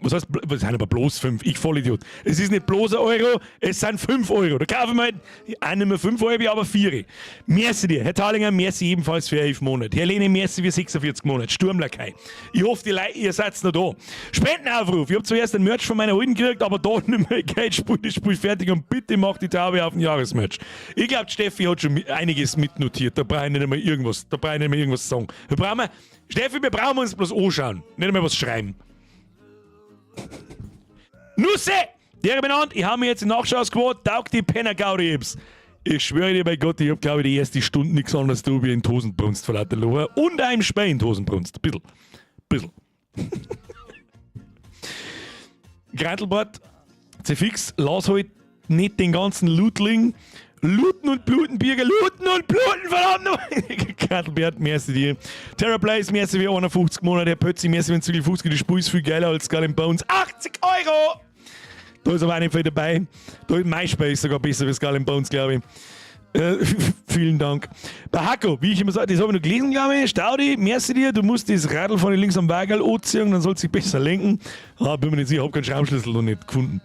Was heißt, was sind aber bloß fünf? Ich Vollidiot. Es ist nicht bloß ein Euro, es sind 5 Euro. Da kaufen wir halt auch nicht mehr 5 Euro, aber vier. Merci dir. Herr Thalinger, merci ebenfalls für 11 Monate. Herr Lene, merci für 46 Monate. Sturmlakai. Ich hoffe, die Leute, ihr seid noch da. Spendenaufruf. Ich habe zuerst ein Merch von meiner Alten gekriegt, aber da nicht mehr Geld. Spiel das Spiel fertig und bitte macht die Taube auf den Jahresmerch. Ich glaube, Steffi hat schon einiges mitnotiert. Da brauche ich nicht einmal irgendwas. Da brauche ich nicht mehr irgendwas sagen. Wir brauchen, Steffi, wir brauchen uns bloß anschauen. Nicht einmal was schreiben. Nusse! Der benannt, ich habe mir jetzt in Nachschau-Squad, taugt die Penner Gaudi. Ich schwöre dir bei Gott, ich hab glaube ich die erste Stunde nichts anderes tun, wie in die Hosen brunst vor lauter Lachen. Und einem Späh in die Hosen brunst. Bisschen. Bisschen. Grantelbart, Zefix, lass halt nicht den ganzen Lootling. Looten und bluten, Birger, looten und bluten, verdammt nochmal! Grantelbert, merci dir. Terra Blaze, merci für 51 Monate. Herr Pötzi, merci für den 50. Das Spiel ist viel geiler als Skull and Bones. 80 Euro! Da ist aber auch nicht viel dabei. Da ist MySpace sogar besser wie Skull and Bones, glaube ich. Vielen Dank. Bei Hacko, wie ich immer sage, das habe ich noch gelesen, glaube ich. Staudi, merci dir, du musst das Radl von links am Wagerl anziehen, dann soll es sich besser lenken. Ah, bin mir nicht sicher, ich habe keinen Schraubenschlüssel noch nicht gefunden.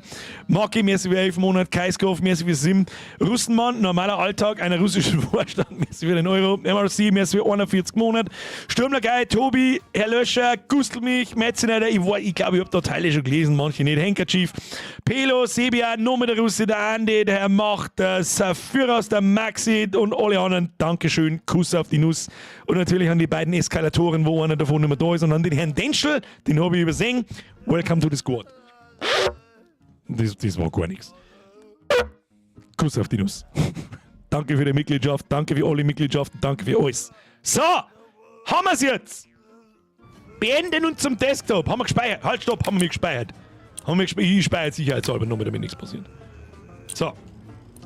Maki, merci für 11 Monate, Kaiskopf, merci für 7. Russenmann, normaler Alltag einer russischen Vorstand, merci für den Euro. MRC, merci für 41 Monate. Sturmlergei, Tobi, Herr Löscher, Gustelmich, Metzeneder, ich glaube, ich habe da Teile schon gelesen, manche nicht. Henkerchief, Pelo, Sebia, Nomi der Russe, der Andi, der Herr Macht, der Saphyros, der Maxi und alle anderen. Dankeschön, Kuss auf die Nuss. Und natürlich an die beiden Eskalatoren, wo einer davon nicht mehr da ist, und an den Herrn Denschel, den habe ich übersehen. Welcome to the squad. Das war gar nichts. Kuss auf die Nuss. Danke für die Mitgliedschaft, danke für alle Mitgliedschaften, danke für alles. So, haben wir's jetzt? Beenden und zum Desktop. Haben wir gespeichert? Halt, stopp, haben wir gespeichert. Haben wir gespeichert? Ich speichere sicherheitshalber nochmal, damit nichts passiert. So.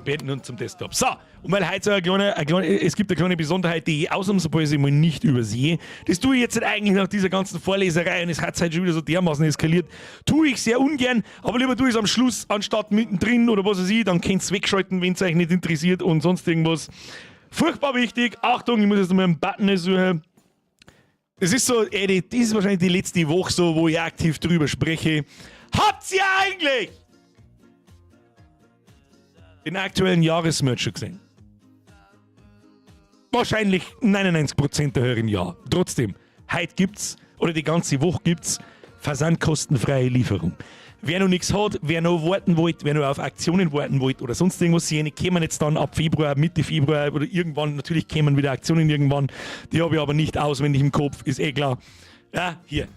Beenden und zum Desktop. So, und weil heute so eine kleine, es gibt eine kleine Besonderheit, die ich ausnahmsweise mal nicht übersehe. Das tue ich jetzt eigentlich nach dieser ganzen Vorleserei und es hat halt schon wieder so dermaßen eskaliert. Tue ich sehr ungern, aber lieber tue ich es am Schluss, anstatt mittendrin oder was weiß ich, dann könnt ihr wegschalten, wenn es euch nicht interessiert und sonst irgendwas. Furchtbar wichtig. Achtung, ich muss jetzt mal einen Button suchen. Es ist so, ey, das ist wahrscheinlich die letzte Woche so, wo ich aktiv drüber spreche. Habt ihr eigentlich den aktuellen Jahresmerch schon gesehen? Wahrscheinlich 99% der Hörer ja. Trotzdem, heute gibt's, oder die ganze Woche gibt's, versandkostenfreie Lieferung. Wer noch nichts hat, wer noch warten wollt, wer noch auf Aktionen warten wollt oder sonst irgendwas, jene kämen jetzt dann ab Februar, Mitte Februar oder irgendwann, natürlich kämen wieder Aktionen irgendwann, die habe ich aber nicht auswendig im Kopf, ist eh klar. Ja, hier.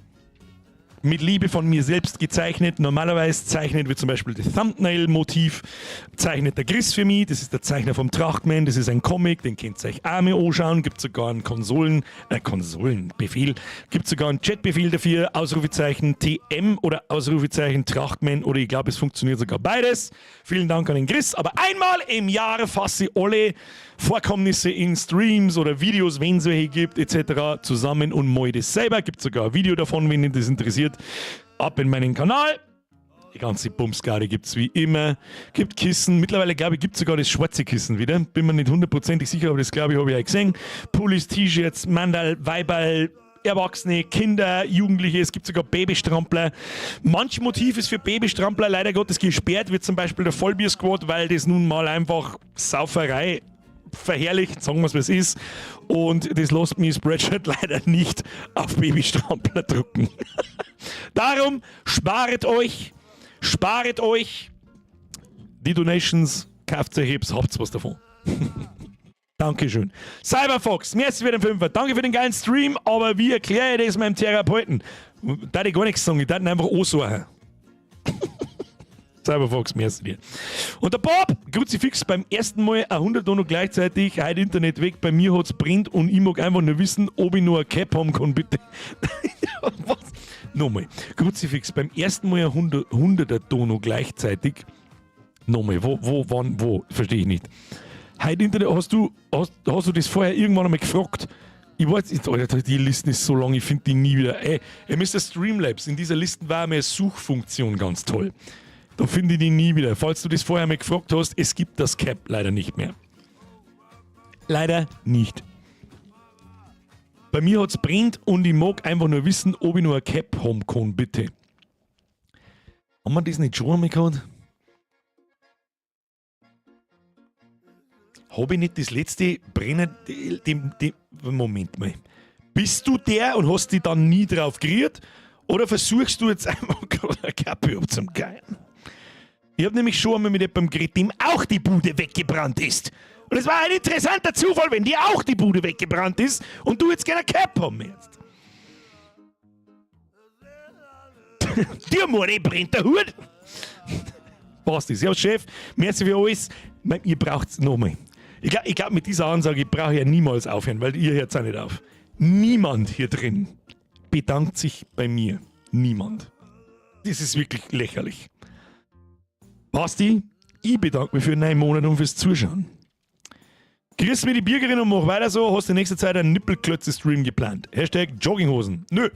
Mit Liebe von mir selbst gezeichnet. Normalerweise zeichnet wie zum Beispiel das Thumbnail-Motiv, zeichnet der Chris für mich. Das ist der Zeichner vom Trachtman. Das ist ein Comic, den könnt ihr euch auch mal anschauen. Gibt sogar einen Konsolenbefehl. Gibt sogar einen Chatbefehl dafür. Ausrufezeichen TM oder Ausrufezeichen Trachtman oder ich glaube, es funktioniert sogar beides. Vielen Dank an den Chris. Aber einmal im Jahr fasse ich alle Vorkommnisse in Streams oder Videos, wenn es welche gibt, etc. zusammen und mal das selber. Gibt sogar ein Video davon, wenn ihn das interessiert. Ab in meinen Kanal. Die ganze Bumsgarde gibt es wie immer. Gibt Kissen. Mittlerweile, glaube ich, gibt es sogar das schwarze Kissen wieder. Bin mir nicht hundertprozentig sicher, aber das, glaube ich, habe ich auch gesehen. Pullis, T-Shirts, Mandal, Weiberl, Erwachsene, Kinder, Jugendliche, es gibt sogar Babystrampler. Manch Motiv ist für Babystrampler leider Gottes gesperrt, wird zum Beispiel der Vollbier-Squad, weil das nun mal einfach Sauferei verherrlicht, sagen wir es, wie es ist. Und das lässt mich Spreadshirt leider nicht auf Babystrampler drucken. Darum sparet euch die Donations, kauft euch etwas, habt was davon. Dankeschön. Cyberfox, merci für den Fünfer. Danke für den geilen Stream, aber wie erkläre ich das meinem Therapeuten? Da ich gar nichts sagen, ich darf ihn einfach ansuchen. Cyberfox, merci dir. Und der Bob, Kruzifix, beim ersten Mal 100 noch gleichzeitig, heute Internet weg, bei mir hat's brennt und ich mag einfach nur wissen, ob ich nur ein Cap haben kann, bitte. Was? Nochmal. Kruzifix, beim ersten Mal ein 100er Dono gleichzeitig. Nochmal, wo, wo, wann, wo? Verstehe ich nicht. Heute Internet, hast du das vorher irgendwann einmal gefragt? Ich weiß nicht, Alter, die Listen ist so lang, ich finde die nie wieder. Ey, ey, Mr. Streamlabs, in dieser Liste war mir Suchfunktion ganz toll. Da finde ich die nie wieder. Falls du das vorher mal gefragt hast, es gibt das Cap leider nicht mehr. Leider nicht. Bei mir hat's brennt und ich mag einfach nur wissen, ob ich nur ein Cap haben kann, bitte. Haben wir das nicht schon einmal gehabt? Habe ich nicht das letzte Brennen. Dem, Moment mal. Bist du der und hast dich dann nie drauf gerührt? Oder versuchst du jetzt einfach gerade eine Kappe abzugeilen? Ich habe nämlich schon einmal mit jemandem geredet, dem auch die Bude weggebrannt ist. Und es war ein interessanter Zufall, wenn dir auch die Bude weggebrannt ist und du jetzt gerne Cap haben möchtest. Dir, More, brennt der Hut. Passt das. Ja, Chef, merci für alles. Mein, ihr braucht's nochmal. Ich glaube, ich glaub, mit dieser Ansage brauche ich ja niemals aufhören, weil ihr hört auch nicht auf. Niemand hier drin bedankt sich bei mir. Niemand. Das ist wirklich lächerlich. Basti, ich bedanke mich für 9 Monate und fürs Zuschauen. Grüß mir die Bürgerin und mach weiter so. Hast in nächster Zeit einen Nippelklötze-Stream geplant? Hashtag Jogginghosen. Nö.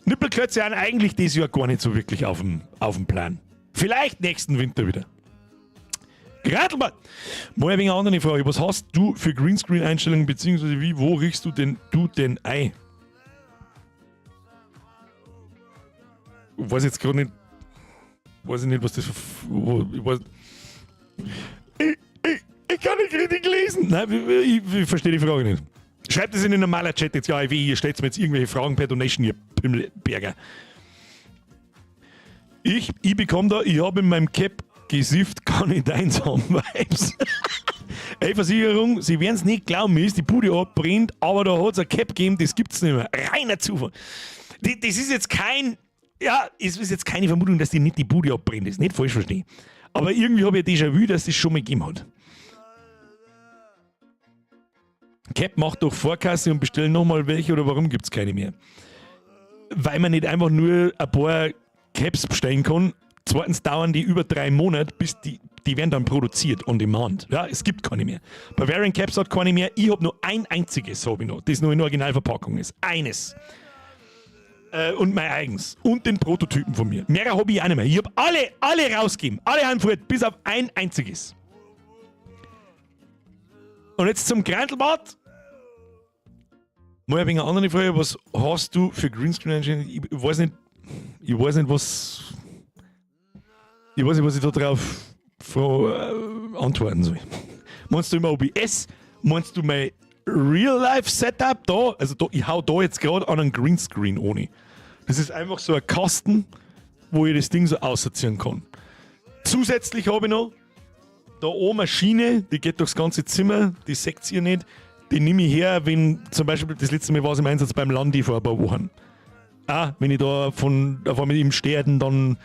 Nippelklötze sind eigentlich dieses Jahr gar nicht so wirklich auf dem Plan. Vielleicht nächsten Winter wieder. Gratulbad! Mal ein wenig eine andere Frage. Was hast du für Greenscreen-Einstellungen, beziehungsweise wie, wo riechst du denn ein? Ich weiß jetzt gerade nicht. Weiß ich nicht, was das für. Wo, ich weiß. Ich kann nicht richtig lesen. Nein, ich verstehe die Frage nicht. Schreibt es in den normalen Chat jetzt. Ja, ich ihr stellt mir jetzt irgendwelche Fragen per Donation, ihr Pimmelberger. Ich bekomme da, ich habe in meinem Cap gesifft, kann ich deins haben, Vibes. Ey, Versicherung, Sie werden's nicht glauben, mir ist die Bude abbrennt, aber da hat's ein Cap gegeben, das gibt's nicht mehr. Reiner Zufall. Das ist jetzt kein, ja, es ist jetzt keine Vermutung, dass die nicht die Bude abbrennt, das ist nicht falsch verstehen. Aber irgendwie habe ich ein Déjà-vu, dass das schon mal gegeben hat. Cap macht doch Vorkasse und bestell nochmal welche, oder warum gibt's keine mehr? Weil man nicht einfach nur ein paar Caps bestellen kann. Zweitens dauern die über 3 Monate, bis die werden dann produziert on demand. Ja, es gibt keine mehr. Bavarian Caps hat keine mehr. Ich hab nur ein einziges, hab ich noch, das noch in Originalverpackung ist. Eines. Und mein eigens. Und den Prototypen von mir. Mehr hab ich auch nicht mehr. Ich hab alle rausgegeben. Alle heimgeführt, bis auf ein einziges. Und jetzt zum Grantelbad. Mal ein wenig eine andere Frage. Was hast du für Greenscreen? Ich weiß nicht, ich weiß nicht, was. Ich weiß nicht, was ich da drauf antworten soll. Meinst du immer OBS? Meinst du mein Real-Life-Setup da? Also da, ich hau da jetzt gerade an einen Greenscreen ohne. Das ist einfach so ein Kasten, wo ich das Ding so ausziehen kann. Zusätzlich habe ich noch da oben eine Schiene, die geht durchs ganze Zimmer, die seht ihr nicht. Die nehme ich her, wenn zum Beispiel das letzte Mal war es im Einsatz beim Landi vor ein paar Wochen. Ah, wenn ich da von auf einmal im Sterben dann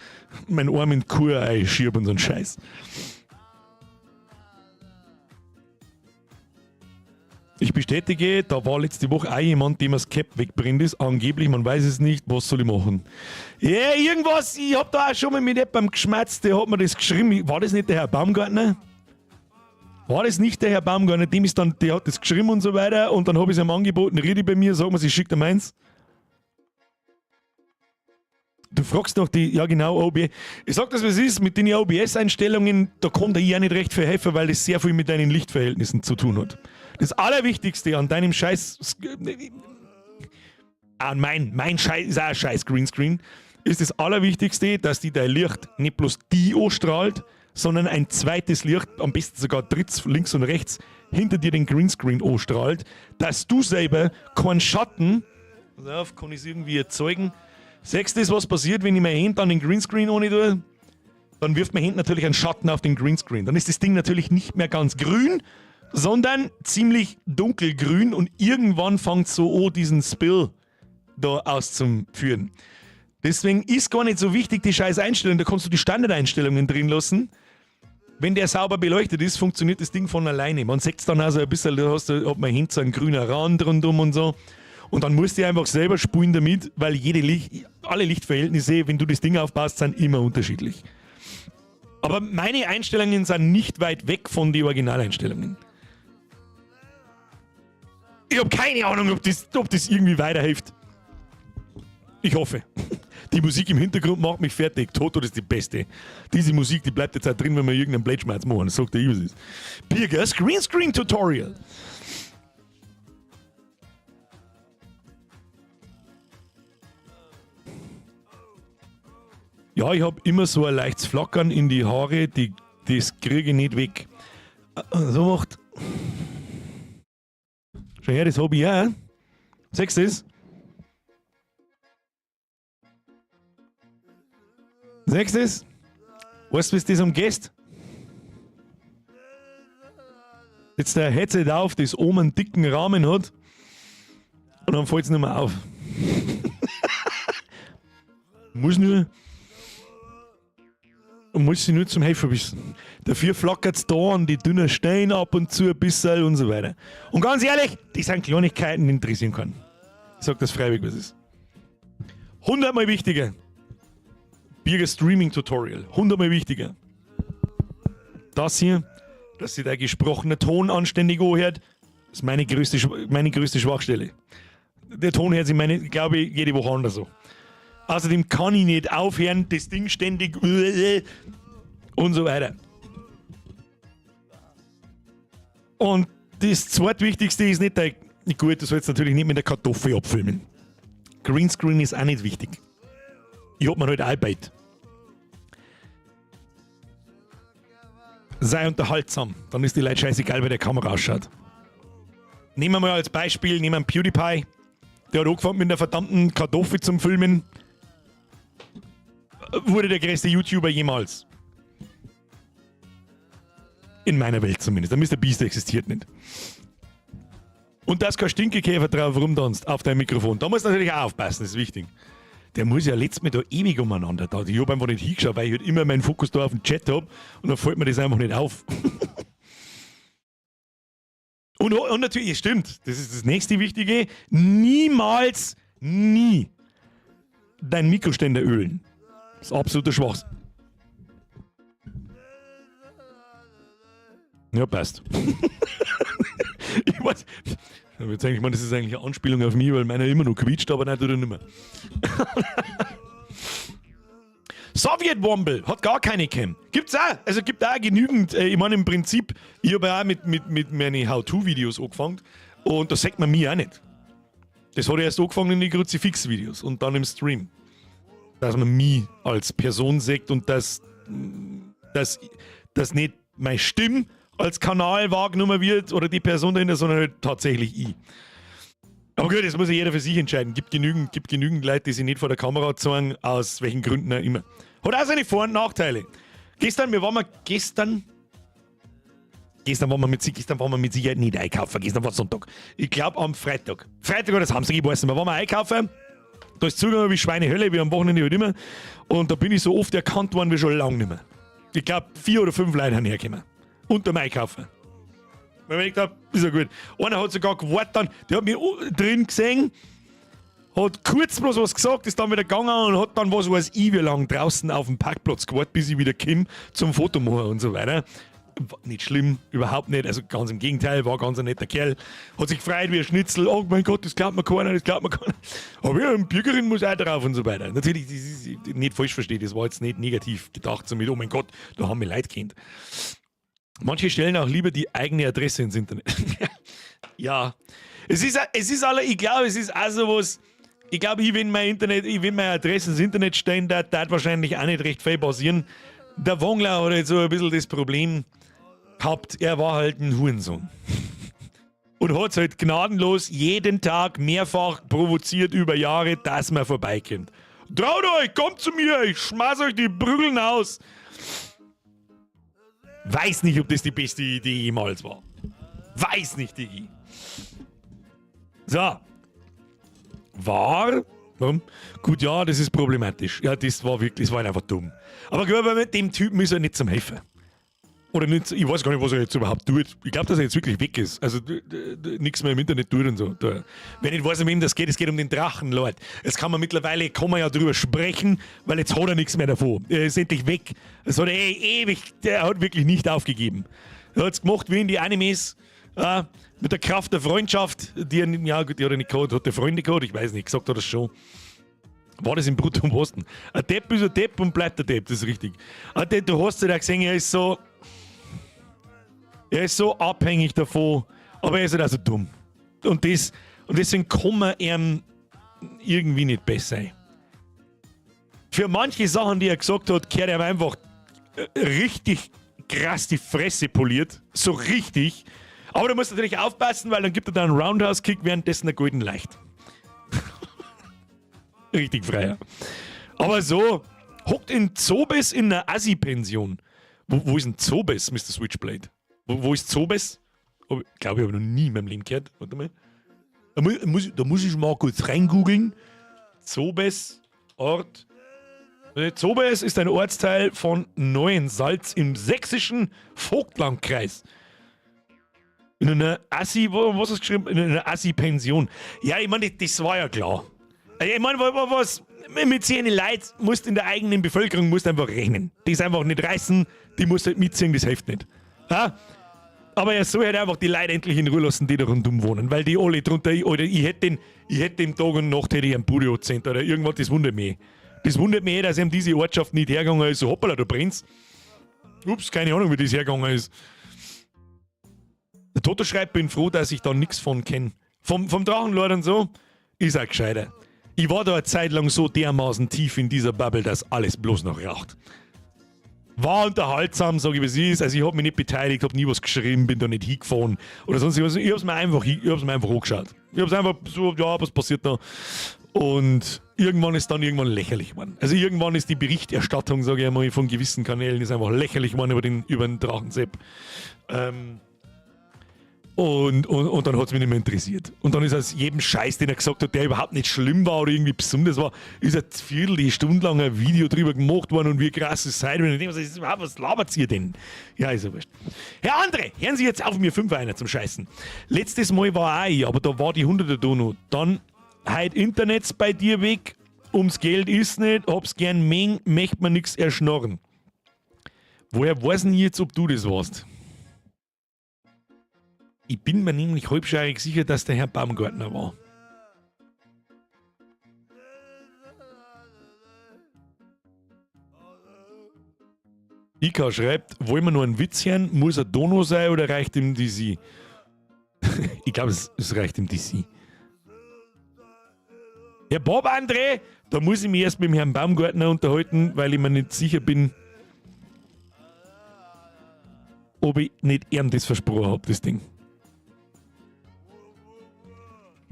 meinen Arm in die Kur einschiebe und so einen Scheiß. Ich bestätige, da war letzte Woche auch jemand, dem das Cap wegbrennt ist. Angeblich, man weiß es nicht, was soll ich machen? Ja, irgendwas, ich hab da auch schon mal mit jemandem geschmerzt, der hat mir das geschrieben. War das nicht der Herr Baumgartner? War das nicht der Herr Baumgartner? Dem ist dann, der hat das geschrieben und so weiter. Und dann hab ich es ihm angeboten, rede bei mir, sag mir, sie schickt ihm eins. Du fragst noch die, ja genau, OBS. Ich sag das, was es ist, mit den O B S-Einstellungen, da kommt er ja nicht recht viel helfen, weil das sehr viel mit deinen Lichtverhältnissen zu tun hat. Das Allerwichtigste an deinem Scheiß, an mein Scheiß, ist auch ein Scheiß Greenscreen, ist das Allerwichtigste, dass die dein Licht nicht bloß die anstrahlt, sondern ein zweites Licht, am besten sogar drittes, links und rechts, hinter dir den Greenscreen anstrahlt, dass du selber keinen Schatten, pass auf, kann ich's irgendwie erzeugen. Siehst du das, was passiert, wenn ich meine Hände an den Greenscreen ohne tue? Dann wirft mein Hand natürlich einen Schatten auf den Greenscreen. Dann ist das Ding natürlich nicht mehr ganz grün, Sondern ziemlich dunkelgrün und irgendwann fängt so an, diesen Spill da auszuführen. Deswegen ist gar nicht so wichtig die scheiß Einstellung, da kannst du die Standardeinstellungen drin lassen. Wenn der sauber beleuchtet ist, funktioniert das Ding von alleine. Man sieht es dann also ein bisschen, da hast du, hat man hinten so einen grünen Rand rundum und so. Und dann musst du einfach selber spulen damit, weil alle Lichtverhältnisse, wenn du das Ding aufbaust, sind immer unterschiedlich. Aber meine Einstellungen sind nicht weit weg von den Originaleinstellungen. Ich habe keine Ahnung, ob das irgendwie weiterhilft. Ich hoffe. Die Musik im Hintergrund macht mich fertig. Toto, das ist die beste. Diese Musik, die bleibt jetzt auch drin, wenn wir irgendeinen Blödschmarrn machen. Das sagt der was ist. Birgers Greenscreen Tutorial. Ja, ich habe immer so ein leichtes Flackern in die Haare, das kriege ich nicht weg. So macht. Schau her, das hab ich auch. Siehst du das? Siehst du das? Weißt du, wie das umgehst? Jetzt der Headset auf, das oben einen dicken Rahmen hat. Und dann fällt es nicht mehr auf. Muss sich nur zum Helfen wissen. Dafür flackert es da an die dünnen Steine ab und zu ein bisschen und so weiter. Und ganz ehrlich, das sind Kleinigkeiten, die interessieren kann. Ich sag das freiwillig, was ist. 100-mal wichtiger. Birger Streaming Tutorial. 100-mal wichtiger. Das hier, dass sich der gesprochene Ton anständig anhört, ist meine größte Schwachstelle. Der Ton hört sich, meine, glaube ich, jede Woche anders so. Außerdem kann ich nicht aufhören, das Ding ständig und so weiter. Und das zweitwichtigste ist nicht der. Gut, du sollst natürlich nicht mit der Kartoffel abfilmen. Greenscreen ist auch nicht wichtig. Ich hab mir halt Arbeit. Sei unterhaltsam, dann ist die Leute scheißegal, wie der Kamera ausschaut. Nehmen wir mal als Beispiel, nehmen wir PewDiePie. Der hat angefangen mit einer verdammten Kartoffel zum Filmen. Wurde der größte YouTuber jemals. In meiner Welt zumindest. Der Mr. Beast existiert nicht. Und dass kein Stinkekäfer drauf rumtanzt auf dein Mikrofon. Da musst du natürlich auch aufpassen, das ist wichtig. Der muss ja letztes Mal da ewig umeinander da. Ich hab einfach nicht hingeschaut, weil ich halt immer meinen Fokus da auf den Chat hab und dann fällt mir das einfach nicht auf. Und natürlich, stimmt, das ist das nächste Wichtige, niemals, nie dein Mikroständer ölen. Das ist absoluter Schwachsinn. Ja, passt. Ich weiß. Jetzt denke ich mal, das ist eigentlich eine Anspielung auf mich, weil meiner immer noch quietscht, aber nein, tut er nicht mehr. Soviet Womble hat gar keine Cam. Gibt's auch. Also gibt auch genügend. Ich meine, im Prinzip, ich habe ja auch mit meinen How-To-Videos angefangen und da sieht man mich auch nicht. Das hat erst angefangen in die Kruzifix-Videos und dann im Stream. Dass man mich als Person sieht und dass nicht meine Stimme als Kanal wahrgenommen wird oder die Person dahinter, sondern halt tatsächlich ich. Aber gut, das muss ja jeder für sich entscheiden. Gibt genügend Leute, die sich nicht vor der Kamera zeigen, aus welchen Gründen auch immer. Hat auch seine Vor- und Nachteile. Gestern, wir waren mal gestern. Gestern waren wir mit Sicherheit nicht einkaufen. Gestern war Sonntag. Ich glaube am Freitag. Freitag oder Samstag, ich weiß nicht mehr. Waren wir einkaufen. Da ist zugegangen wie Schweinehölle, wie am Wochenende halt immer. Und da bin ich so oft erkannt worden wie schon lange nicht mehr. Ich glaube, vier oder fünf Leute sind hergekommen. Unter dem Einkaufen. Weil ich gedacht hab, ist ja gut. Einer hat sogar gewartet dann, der hat mich drin gesehen, hat kurz bloß was gesagt, ist dann wieder gegangen und hat dann was weiß ich wie lang draußen auf dem Parkplatz gewartet, bis ich wieder komme zum Foto machen und so weiter. War nicht schlimm, überhaupt nicht. Also ganz im Gegenteil, war ganz ein netter Kerl. Hat sich gefreut wie ein Schnitzel. Oh mein Gott, das glaubt mir keiner, das glaubt mir keiner. Aber ja, ein Bürgerin muss auch drauf und so weiter. Natürlich, das ist nicht falsch verstehen, das war jetzt nicht negativ gedacht, so mit, oh mein Gott, da haben wir Leute kennt. Manche stellen auch lieber die eigene Adresse ins Internet. Ja. Es ist alle, ich glaube, es ist auch sowas. Ich glaube, ich, wenn meine Adresse ins Internet stellen, da darf wahrscheinlich auch nicht recht viel passieren. Der Wongler hat jetzt so ein bisschen das Problem gehabt, er war halt ein Hurensohn. Und hat halt gnadenlos jeden Tag mehrfach provoziert über Jahre, dass man vorbeikommt. Traut euch, kommt zu mir, ich schmeiß euch die Prügeln aus. Weiß nicht, ob das die beste Idee jemals war. Weiß nicht, Digi. So. War. Warum? Gut, ja, das ist problematisch. Ja, das war wirklich, das war einfach dumm. Aber gut, aber mit dem Typen ist er nicht zum Helfen. Oder nicht, ich weiß gar nicht, was er jetzt überhaupt tut. Ich glaube, dass er jetzt wirklich weg ist. Also nichts mehr im Internet tut und so. Da. Wer nicht weiß, um wem das geht, es geht um den Drachen, Leute. Jetzt kann man mittlerweile, kann man ja drüber sprechen, weil jetzt hat er nichts mehr davon. Er ist endlich weg. Das hat er eh ewig, der hat wirklich nicht aufgegeben. Er hat es gemacht wie in die Animes. Mit der Kraft der Freundschaft, die er, ja gut, die hat er nicht gehabt, hat der Freunde gehabt, ich weiß nicht, gesagt hat er schon. War das im Brutto im Osten? Ein Depp ist ein Depp und bleibt ein Depp, das ist richtig. Ein Depp, du hast ja gesehen, er ist so abhängig davon, aber er ist halt auch so dumm. Und deswegen kann man ihm irgendwie nicht besser sein. Für manche Sachen, die er gesagt hat, kehrt er ihm einfach richtig krass die Fresse poliert. So richtig. Aber du musst natürlich aufpassen, weil dann gibt er da einen Roundhouse-Kick, währenddessen der Golden leicht. Richtig freier. Aber so, hockt in Zobes in einer Assi-Pension. Wo ist denn Zobes, Mr. Switchblade? Wo ist Zobes? Ich glaube, ich habe noch nie in meinem Leben gehört. Warte mal. Da muss ich mal kurz reingoogeln. Zobes, Ort. Zobes ist ein Ortsteil von Neuensalz im sächsischen Vogtlandkreis. In einer Assi, was hast du geschrieben? In einer Assi-Pension. Ja, ich meine, das war ja klar. Ich meine, was, mit so einen Leuten musst in der eigenen Bevölkerung musst einfach rechnen. Die ist einfach nicht reißen, die musst halt mitziehen, das hilft nicht. Ja? Aber er soll halt einfach die Leute endlich in Ruhe lassen, die da rundum wohnen, weil die alle drunter, oder ich hätte dem Tag und Nacht hätte ich einen Bude angezündet oder irgendwas, das wundert mich. Das wundert mich, dass ihm diese Ortschaft nicht hergegangen ist, so hoppala, da brennt's. Ups, keine Ahnung, wie das hergegangen ist. Der Toto schreibt, bin froh, dass ich da nichts von kenne. Vom Drachenlord und so, ist auch gescheiter. Ich war da eine Zeit lang so dermaßen tief in dieser Bubble, dass alles bloß noch raucht. War unterhaltsam, sag ich, wie es ist. Also ich hab mich nicht beteiligt, hab nie was geschrieben, bin da nicht hingefahren oder sonst was. Ich hab's mir einfach, ich hab's mir einfach angeschaut. Ich hab's einfach so, ja, was passiert da? Und irgendwann ist dann irgendwann lächerlich geworden. Also irgendwann ist die Berichterstattung, sag ich einmal, von gewissen Kanälen ist einfach lächerlich geworden über den Drachensepp. Und dann hat's mich nicht mehr interessiert. Und dann ist aus jedem Scheiß, den er gesagt hat, der überhaupt nicht schlimm war oder irgendwie besonders war, ist ein Viertel, Stunde lang ein Video drüber gemacht worden und wie krass es sei. Und ich denke mir, was, was labert ihr denn? Ja, ist ja wurscht. Herr André, hören Sie jetzt auf, mir 5 einer zum Scheißen. Letztes Mal war auch ich, aber da war die 100er Dono. Dann heut Internets bei dir weg, ums Geld ist nicht, hab's gern meng, möcht man nix erschnorren. Woher weiß denn ich jetzt, ob du das warst? Ich bin mir nämlich halbscheirig sicher, dass der Herr Baumgartner war. Ika schreibt, wollen wir nur einen Witz hören? Muss er Dono sein oder reicht ihm DC? Ich glaube, es reicht ihm DC. Herr Bob André, da muss ich mich erst mit dem Herrn Baumgartner unterhalten, weil ich mir nicht sicher bin, ob ich nicht ihm das versprochen hab, das Ding.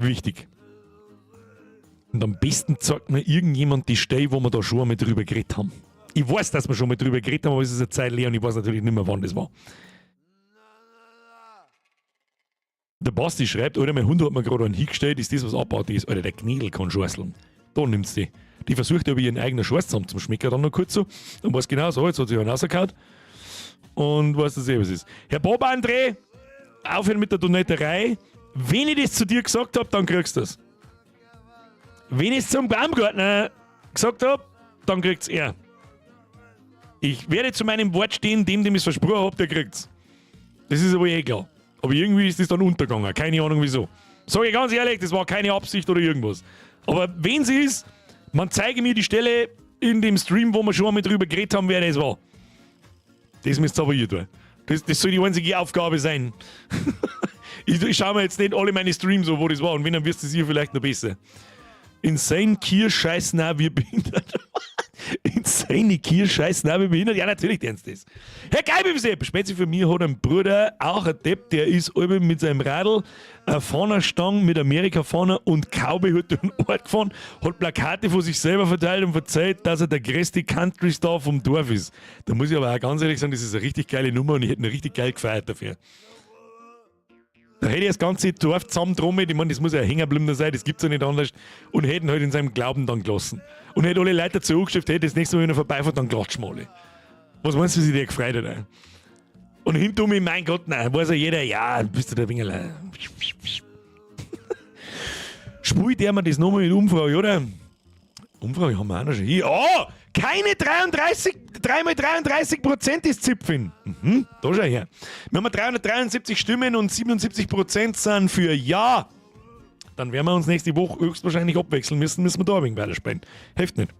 Wichtig. Und am besten zeigt mir irgendjemand die Stelle, wo wir da schon einmal drüber geredet haben. Ich weiß, dass wir schon mal drüber geredet haben, aber es ist eine Zeit leer und ich weiß natürlich nicht mehr, wann das war. Der Basti schreibt, Alter, mein Hund hat mir gerade einen hingestellt, ist das, was abbaut ist? Alter, der Knädel kann scheißeln. Da nimmt's die. Die versucht über ihren eigenen Scheiß zusammen zum Schmecken dann noch kurz so. Und weiß genau so, jetzt hat sie einen rausgehauen. Und weiß, dass eh was ist. Herr Bob André, aufhören mit der Donaterei. Wenn ich das zu dir gesagt hab, dann kriegst du das. Wenn ich es zum Baumgartner gesagt hab, dann kriegt's er. Ich werde zu meinem Wort stehen, dem ich es versprochen hab, der kriegt's. Das ist aber eh klar. Aber irgendwie ist das dann untergegangen. Keine Ahnung wieso. Sag ich ganz ehrlich, das war keine Absicht oder irgendwas. Aber wenn sie ist, man zeige mir die Stelle in dem Stream, wo wir schon einmal drüber geredet haben, wer das war. Das müsst ihr aber ihr tun. Das soll die einzige Aufgabe sein. Ich schaue mir jetzt nicht alle meine Streams an, wo das war. Und wenn, dann wirst du es hier vielleicht noch besser. Insane Kier scheiß na wir behindert. Insane Kier scheiß na wir behindert. Ja, natürlich denkst du das. Herr Geibibsepp, Spätzle für mich hat ein Bruder, auch ein Depp, der ist allweil mit seinem Radl eine Fahnerstange mit Amerika-Fahne und Cowboy-Hut durch den Ort gefahren, hat Plakate von sich selber verteilt und verzeiht, dass er der größte Country-Star vom Dorf ist. Da muss ich aber auch ganz ehrlich sagen, das ist eine richtig geile Nummer und ich hätte ihn richtig geil gefeiert dafür. Da hätte ich das ganze Dorf zusammentrommelt, ich meine, das muss ja ein Hängerblinder sein, das gibt's ja nicht anders, und hätten halt in seinem Glauben dann gelassen. Und hätte alle Leute dazu angeschrieben, hey, das nächste Mal, wenn er vorbeifährt, dann klatschen wir alle. Was meinst du, wie sich der gefreut hat? Ey? Und hinter mir, mein Gott, nein, weiß ja jeder, ja, bist du der Wingerl. Spielt der mir das nochmal mit Umfrage, oder? Umfrage haben wir auch noch schon hier. Oh, keine 33, 3 mal 33% ist Zipfin. Da schau her. Wir haben 373 Stimmen und 77% sind für Ja. Dann werden wir uns nächste Woche höchstwahrscheinlich abwechseln müssen, müssen wir da ein wenig weiterspielen. Hilft nicht.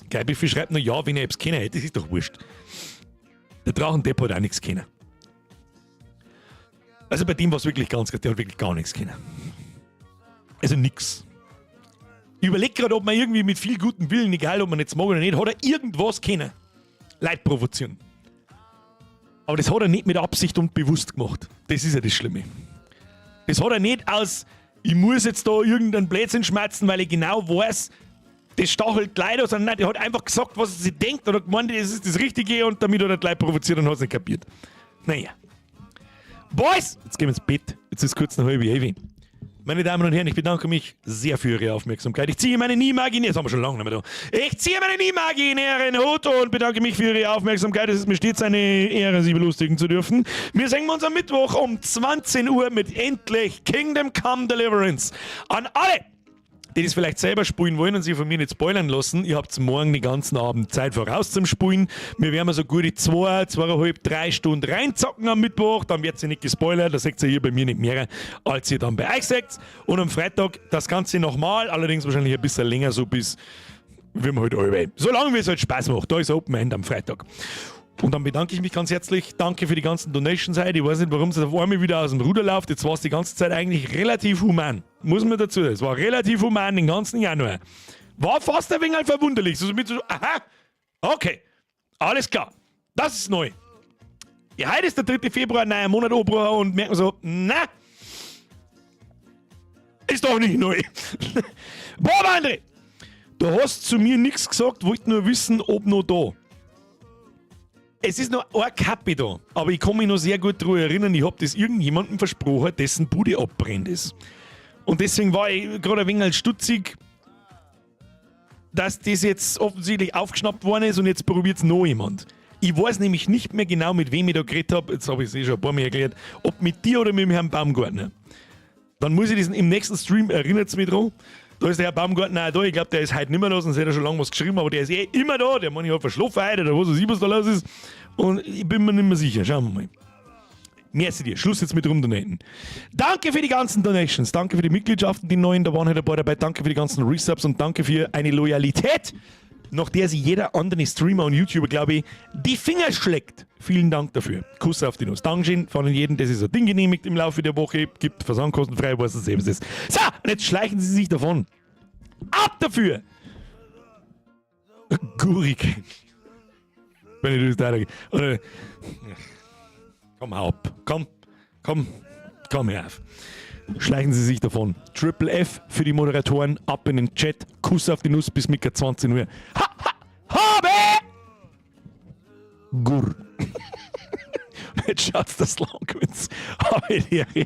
Geil, schreibt nur Ja, wenn ich etwas kenne. Das ist doch wurscht. Der Drachendepp hat auch nichts kennen. Also bei dem war es wirklich ganz, der hat wirklich gar nichts kennen. Also nix. Ich überleg gerade, ob man irgendwie mit viel gutem Willen, egal ob man jetzt mag oder nicht, hat er irgendwas kennen. Leid provozieren. Aber das hat er nicht mit Absicht und bewusst gemacht. Das ist ja das Schlimme. Das hat er nicht aus, ich muss jetzt da irgendeinen Blödsinn schmerzen, weil ich genau weiß, das stachelt Leute an, sondern nein, der hat einfach gesagt, was er sich denkt und hat gemeint, das ist das Richtige und damit hat er die Leute provoziert und hat es nicht kapiert. Naja. Boys, jetzt gehen wir ins Bett. Jetzt ist kurz nach 10:30. Meine Damen und Herren, ich bedanke mich sehr für Ihre Aufmerksamkeit. Ich ziehe meinen imaginären, das haben wir schon lange nicht mehr da. Ich ziehe meinen imaginären Hut und bedanke mich für Ihre Aufmerksamkeit. Es ist mir stets eine Ehre, Sie belustigen zu dürfen. Wir sehen uns am Mittwoch um 20 Uhr mit endlich Kingdom Come Deliverance. An alle, die das vielleicht selber spielen wollen und sich von mir nicht spoilern lassen, ihr habt morgen den ganzen Abend Zeit voraus zum Spielen. Wir werden so gute 2, 2,5, 3 Stunden reinzocken am Mittwoch, dann wird sie nicht gespoilert, da seht ihr hier bei mir nicht mehr, als ihr dann bei euch seht. Und am Freitag das Ganze nochmal, allerdings wahrscheinlich ein bisschen länger, so bis wir halt alle. Solange wie es halt Spaß macht, da ist Open End am Freitag. Und dann bedanke ich mich ganz herzlich. Danke für die ganzen Donations heute. Ich weiß nicht, warum es auf einmal wieder aus dem Ruder läuft. Jetzt war es die ganze Zeit eigentlich relativ human. Muss man dazu sagen. Es war relativ human den ganzen Januar. War fast ein wenig verwunderlich. So mit so, aha, okay, alles klar. Das ist neu. Ja, heute ist der 3. Februar, neuer Monat Oberau und merken so, na, ist doch nicht neu. Boah, André, du hast zu mir nichts gesagt, wollte nur wissen, ob noch da. Es ist noch ein Kapi da, aber ich kann mich noch sehr gut daran erinnern, ich hab das irgendjemandem versprochen, dessen Bude abbrennt ist. Und deswegen war ich gerade ein wenig stutzig, dass das jetzt offensichtlich aufgeschnappt worden ist und jetzt probiert's noch jemand. Ich weiß nämlich nicht mehr genau, mit wem ich da geredet hab, jetzt hab ich's eh schon ein paar Mal erklärt, ob mit dir oder mit dem Herrn Baumgartner. Dann muss ich diesen im nächsten Stream, erinnert's mich dran, da ist der Herr Baumgartner auch da, ich glaub, der ist heute nicht mehr da, sonst hätte er schon lange was geschrieben, aber der ist eh immer da, der Mann, ich hab verschlafen heute oder was weiß ich, was da los ist. Und ich bin mir nicht mehr sicher, schauen wir mal. Merci dir, Schluss jetzt mit rumdonaten. Danke für die ganzen Donations, danke für die Mitgliedschaften, die neuen, da waren heute ein paar dabei, danke für die ganzen Resubs und danke für eine Loyalität, nach der sich jeder andere Streamer und YouTuber, glaube ich, die Finger schlägt. Vielen Dank dafür. Kuss auf die Nuss. Dankeschön von jedem, der sich so ein Ding genehmigt im Laufe der Woche, gibt versandkostenfrei, was es eben ist. So, und jetzt schleichen sie sich davon. Ab dafür! Gurik. Wenn ich das da oder, komm, hau ab. Komm, komm, komm her auf. Schleichen Sie sich davon. Triple F für die Moderatoren, ab in den Chat. Kuss auf die Nuss bis Mittag 20 Uhr. Ha, ha, habe! Gur. Jetzt schaut's das lang, wenn's. Habe die Ehre.